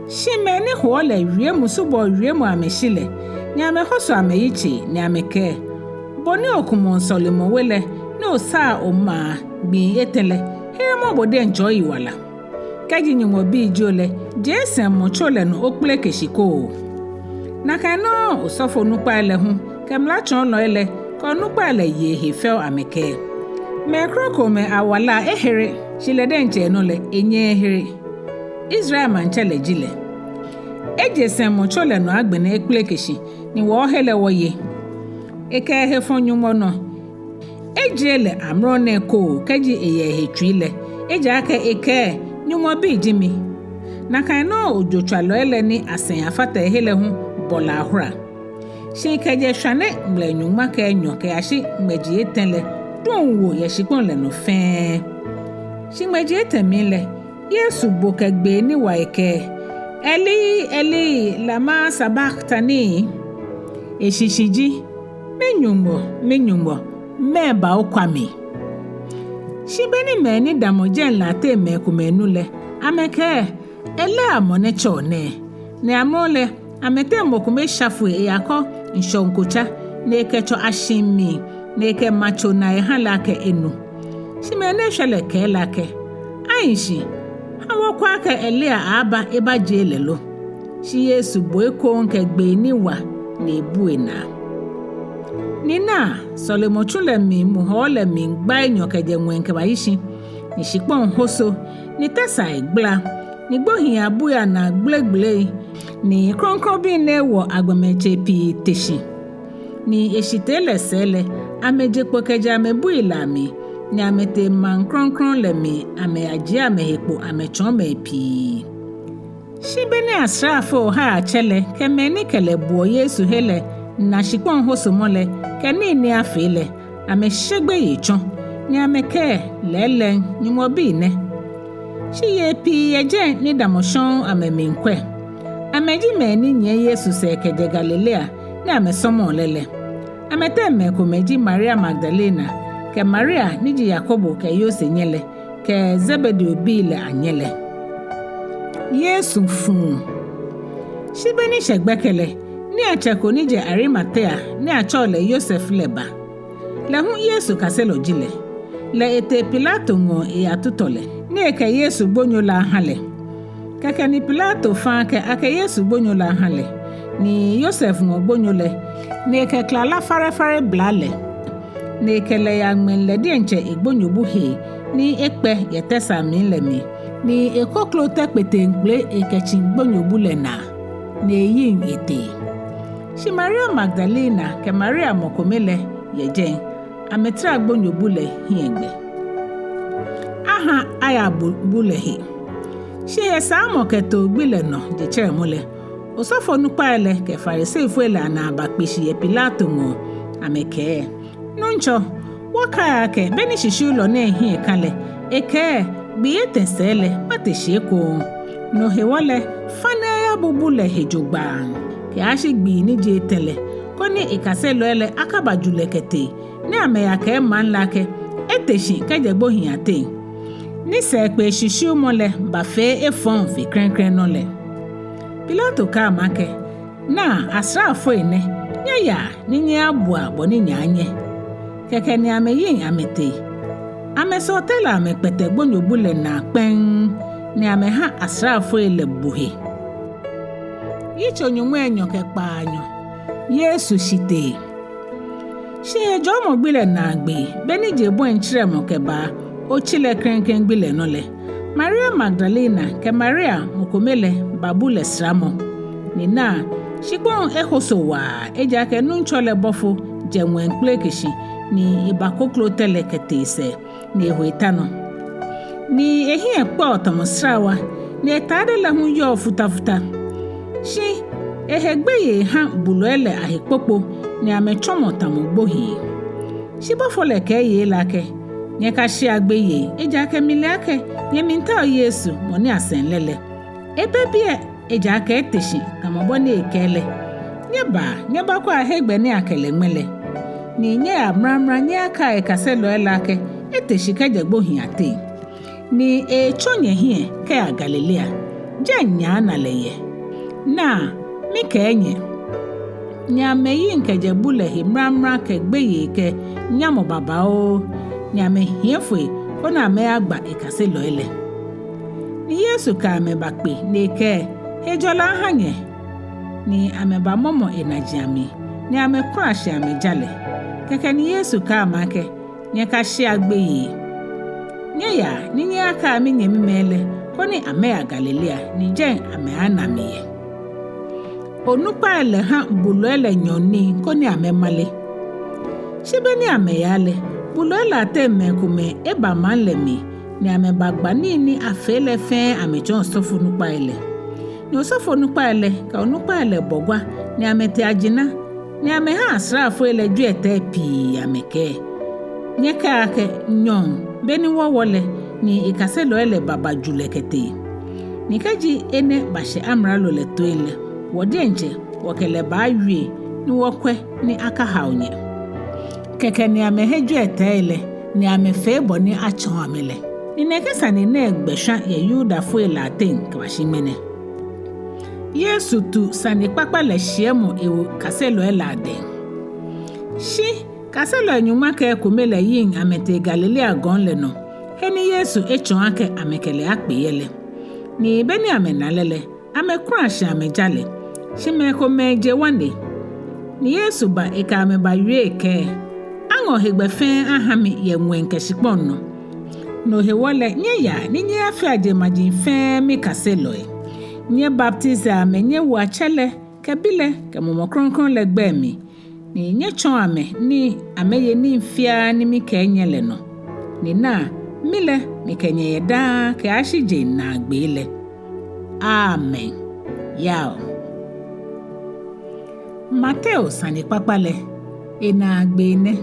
Shi mɛi ni hoɔ lɛ wie musubɔɔ wiemɔ amɛshi lɛ, ni amɛhoso amɛyitsei, ni amɛkɛɛ: Bo ni okumɔɔ sɔlemɔwe lɛ, ni osaa omaa gbii etɛ lɛ, heremɔ bo diɛŋtsɛ oyiwala. Kɛji Nyɔŋmɔ bi ji bo lɛ, jee sɛŋmɔtso lɛ nɔ okpeleke shi koo. Nakai nɔŋŋ osɔfonukpai lɛ hu kɛ mlatsɔɔlɔi lɛ kɛ onukpai lɛ ye ehe fɛo amɛkɛɛ: Mɛi krokomɛi awala ehere, shi lɛ diɛŋtsɛ enɔ lɛ enyɛɛɛ ehere. Israel maŋtsɛ lɛ ji lɛ. Eje sɛŋmɔtso lɛ nɔ agbɛnɛ ekpeleke shi, ni wɔɔhe lɛ wɔye. Ekɛ ehe fɔ Nyɔŋmɔ nɔ. Ejie lɛ amrɔ nɛɛ koo kɛji eyɛ ehe tsui lɛ, ejaakɛ ekɛɛ: Nyɔŋmɔ bi ji mi. Nakai nɔŋŋ ojotswalɔi lɛ ni asɛŋ afata ehe lɛ hu bɔ lɛ ahora. Shi kɛjɛ shwane ŋmlɛ nyɔŋma kɛ enyɔ kɛyashi ŋmɛji etɛ lɛ, duŋ wo yɛ shikpɔŋ lɛ nɔ fɛɛ. Shi ŋmɛji etɛ mli lɛ, Yesu bo kɛ gbee ni wa ekɛɛ: Eli, Eli, lama sabaktani? Eshishi ji: Mi-Nyɔŋmɔ, mi-Nyɔŋmɔ, mɛɛba okwa mi? Shi beni mɛi ni damɔ jɛi lɛ ateŋ mɛi komɛi nu lɛ, amɛkɛɛ: Elia mɔ nɛ tsɛɔ nɛɛ. Ni amrɔ lɛ, amɛteŋ mɔ kome sha foi eyakɔ ŋshɔŋkotsa, ni ekɛtsɔ ashiŋ mli, ni ekɛma tso naa eha lɛ akɛ enu. Shi mɛi ni eshwɛ lɛ kɛɛ lɛ akɛ: Ahi shi, ha wɔkwɛ akɛ Elia aaaba ebajie lɛ lo. Shi Yesu bo ekoŋŋ kɛ gbee ni wa ni ebu enaa. Ni naa, sɔlemɔtsu lɛ mli muhɔɔ lɛ mli gba enyɔ kɛjɛ ŋwɛi kɛbayi shi, ni shikpɔŋ hoso, ni tɛsaa egbala, ni gbohii abui anaa gblegblei, ni krɔŋkrɔŋbii ni ewɔ agbɛnɛ tsei pii te shi. Ni eshitee lɛ sɛɛ lɛ, amɛje kpo kɛjɛ amɛbui lɛ amli, ni amɛtee maŋ krɔŋkrɔŋ lɛ mli amɛyajie amɛhe kpo amɛtsɔɔ mɛi pii. Shi beni asraafoi ohai atsɛ lɛ kɛ mɛi ni kɛ lɛ buɔ Yesu he lɛ na shikpɔŋ hosomɔ lɛ kɛ nii ni afee lɛ, amɛshe gbeyei tsɔ, ni amɛkɛɛ: Lɛɛlɛŋ, Nyɔŋmɔ bi nɛ. Shi yei pii yɛ jɛi ni damɔ shɔŋŋ amɛmiikwɛ. Amɛji mɛi ni nyiɛ Yesu sɛɛ kɛjɛ Galilea ni amɛsɔmɔɔ lɛ lɛ. Amɛteŋ mɛi komɛi ji Maria Magdalena, kɛ Maria ni ji Yakobo kɛ Yose nyɛ lɛ, kɛ Zebedeo bii lɛ anyɛ lɛ. Yesu fuu. Shi beni eshɛ gbɛkɛ lɛ, niiatsɛ ko ni jɛ Arimatea ni atsɛɔ lɛ Yosef lɛ ba. Lɛ hu Yesu kaselɔ ji lɛ. Lɛ etee Pilato ŋɔɔ eyatutɔ lɛ, ni ekɛ Yesu gbonyo lɛ aha lɛ. Kɛkɛ ni Pilato fa akɛ akɛ Yesu gbonyo lɛ aha lɛ, ni Yosef ŋɔ gbonyo lɛ, ni ekɛ klala farefare bla lɛ, ni ekɛ lɛ yaŋmɛ lɛ diɛŋtsɛ egbonyobu hee, ni ekpɛ yɛ tɛsaa mli lɛ mli, ni ekoklo tɛ kpeteŋkpele ekɛtsi gbonyobu lɛ naa, ni eyiŋ etee. Shi Maria Magdalena kɛ Maria mɔ kome lɛ yɛ jɛi, amɛtara gbonyobu lɛ hiɛgbɛ. Aha ayabu bu lɛ he. Shi hesaamɔ kɛ too gbi lɛ nɔ jetsɛremɔ lɛ, osɔfonukpai lɛ kɛ Farisifoi lɛ anaa bakpe shi yɛ Pilato ŋɔɔ, amɛkɛɛ: Nuŋtsɔ, wɔkaiɔ akɛ beni shishiulɔ nɛɛ hiɛ ka lɛ, ekɛɛ: Gbii etɛ sɛɛ lɛ, mate shi ekoŋŋ. No hewɔ lɛ, fa ni ayabu bu lɛ he jogbaŋŋ. kɛyashi gbii ni ji etɛ lɛ, koni ekaselɔi lɛ akaba ju lɛ kɛtee, ni amɛyakɛɛ maŋ lɛ akɛ, ete shi kɛjɛ gbohii ateŋ. Ni sɛɛkpee shishiumɔ lɛ bafee efɔŋ fe klɛŋklɛŋ nɔ lɛ. Pilato kɛɛ amɛ akɛ, naa, asraafoi nɛ, nyɛyaa ni nyɛyabua bɔ ni nyɛaanyɛ. Kɛkɛ ni amɛyiŋ amɛtee. Amɛsɔɔtɛi lɛ amɛkpɛtɛ gbonyobu lɛ naa kpɛŋŋ, ni amɛha asraafoi lɛ bu he. Yitso nyɔŋmai enyɔ kɛ kpaanyɔ. Yesu shitee. Shi hejɔɔmɔ gbi lɛ naagbee, be ni je bɔi tsirɛmɔ kɛbaa otsi lɛ klɛŋklɛŋ gbi lɛ nɔ lɛ, Maria Magdalena kɛ Maria mɔ kome lɛ babu lɛ sramɔ. Ni naa, shikpɔŋ ehoso waa, ejaakɛ Nuŋtsɔ lɛ bɔfo jɛ ŋwɛi kpeleke shi, ni ebakoklo tɛ lɛ kɛtee esɛɛ, ni eho eta nɔ. Ni ehiɛ kpɛɔ tamɔ srawa, ni etade lɛ hu yɔɔ futafuta. Shi ehe gbeyei ha bulɔi lɛ ahe kpokpo, ni amɛtsɔmɔ tamɔ gbohii. Shi bɔfo lɛ kɛɛ yei lɛ akɛ, nyɛkashea gbeyei, ejaakɛ mile akɛ nyɛmiitao Yesu, mɔ ni asɛŋ lɛ lɛ. Ebɛ biɛ, ejaakɛ ete shi tamɔ bɔ ni ekɛɛ lɛ. Nyɛbaa, nyɛbakwɛa hegbɛ ni akɛ lɛ ŋmɛ lɛ. Ni nyɛya mramra nyɛyakaa ekaselɔi lɛ akɛ, ete shi kɛjɛ gbohii ateŋ. Ni etsɔ nyɛhiɛ kɛya Galilea, jɛi nyɛaana lɛ yɛ. Naa, mikɛɛ nyɛ, ni amɛyiŋ kɛjɛ bu lɛ he mramra kɛ gbeyei kɛ nyamɔ babaoo, ni amɛhiɛ foi koni amɛyagba ekaselɔi lɛ. Ni Yesu kɛ amɛ bakpe ni ekɛɛ, hejɔlɛ aha nyɛ. Ni amɛbamɔmɔ enaji amli, ni amɛkula shi amɛja lɛ. Kɛkɛ ni Yesu kɛɛ amɛ akɛ, nyɛkashea gbeyei. Nyɛyaa ni nyɛyakaa minyɛmimɛi lɛ, koni amɛya Galilea, ni jɛi amɛaana mi yɛ. Onukpai lɛ ha bulɔi lɛ nyɔɔŋnii koni amɛmale. Shi be ni amɛyaa lɛ, bulɔi lɛ ateŋ mɛi komɛi eba maŋ lɛ mli, ni amɛbagba nii ni afee lɛ fɛɛ amɛtsɔɔ osɔfonukpai lɛ. Ni osɔfonukpai lɛ kɛ onukpai lɛ bɔ gwa, ni amɛtee ajina, ni amɛha asraafoi lɛ jwiɛtɛi pii amɛkɛɛ, nyɛkɛa akɛ nyɔɔŋ be ni wɔwɔ lɛ, ni ekaselɔi lɛ baba ju lɛ kɛtee. Ni kɛji enɛ bashɛ amralo lɛ toi lɛ, wɔ diɛŋtsɛ wɔkɛ lɛ baawie, ni wɔkwɛ ni akahao nyɛ. Kɛkɛ ni amɛhe jwiɛtɛi lɛ, ni amɛfee bɔ ni atsɔɔ amɛ lɛ. Ni nɛkɛ sane nɛɛ gbɛshwa yɛ Yudafoi lɛ ateŋ kɛbashi ŋmɛnɛ. Yesu tu sanekpakpa lɛ shiɛmɔ ewo kaselɔi lɛ adɛŋ. Shi kaselɔi nyɔŋma kɛ ekome lɛ yiŋ amɛtee Galilea gɔŋ lɛ nɔ, he ni Yesu etsɔɔ akɛ amɛkɛ lɛ akpe yɛ lɛ. Ni be ni amɛna lɛ lɛ, amɛkula shi amɛja lɛ, shi mɛi komɛi je ŋwane. Ni Yesu ba ekɛ amɛ bawie ekɛɛ, aŋɔ hegbɛ fɛɛ aha mi yɛ ŋwɛi kɛ shikpɔŋ nɔ. No hewɔ lɛ, nyɛyaa ni nyɛyafea jeŋmaji fɛɛ mikaselɔi. Nyɛbaptisia amɛ nyɛwoa Tsɛ lɛ kɛ Bi lɛ kɛ Mumɔ Krɔŋkrɔŋ lɛ gbɛi mli, ni nyɛtsɔɔa amɛ nii amɛye nii fiaa ni mikɛɛ nyɛ lɛ nɔ. Ni naa, mi lɛ, mikɛ nyɛ yɛ daa kɛyashi je naagbee lɛ. Amen. Yao. Mateo sanekpakpa lɛ, enaagbee nɛ.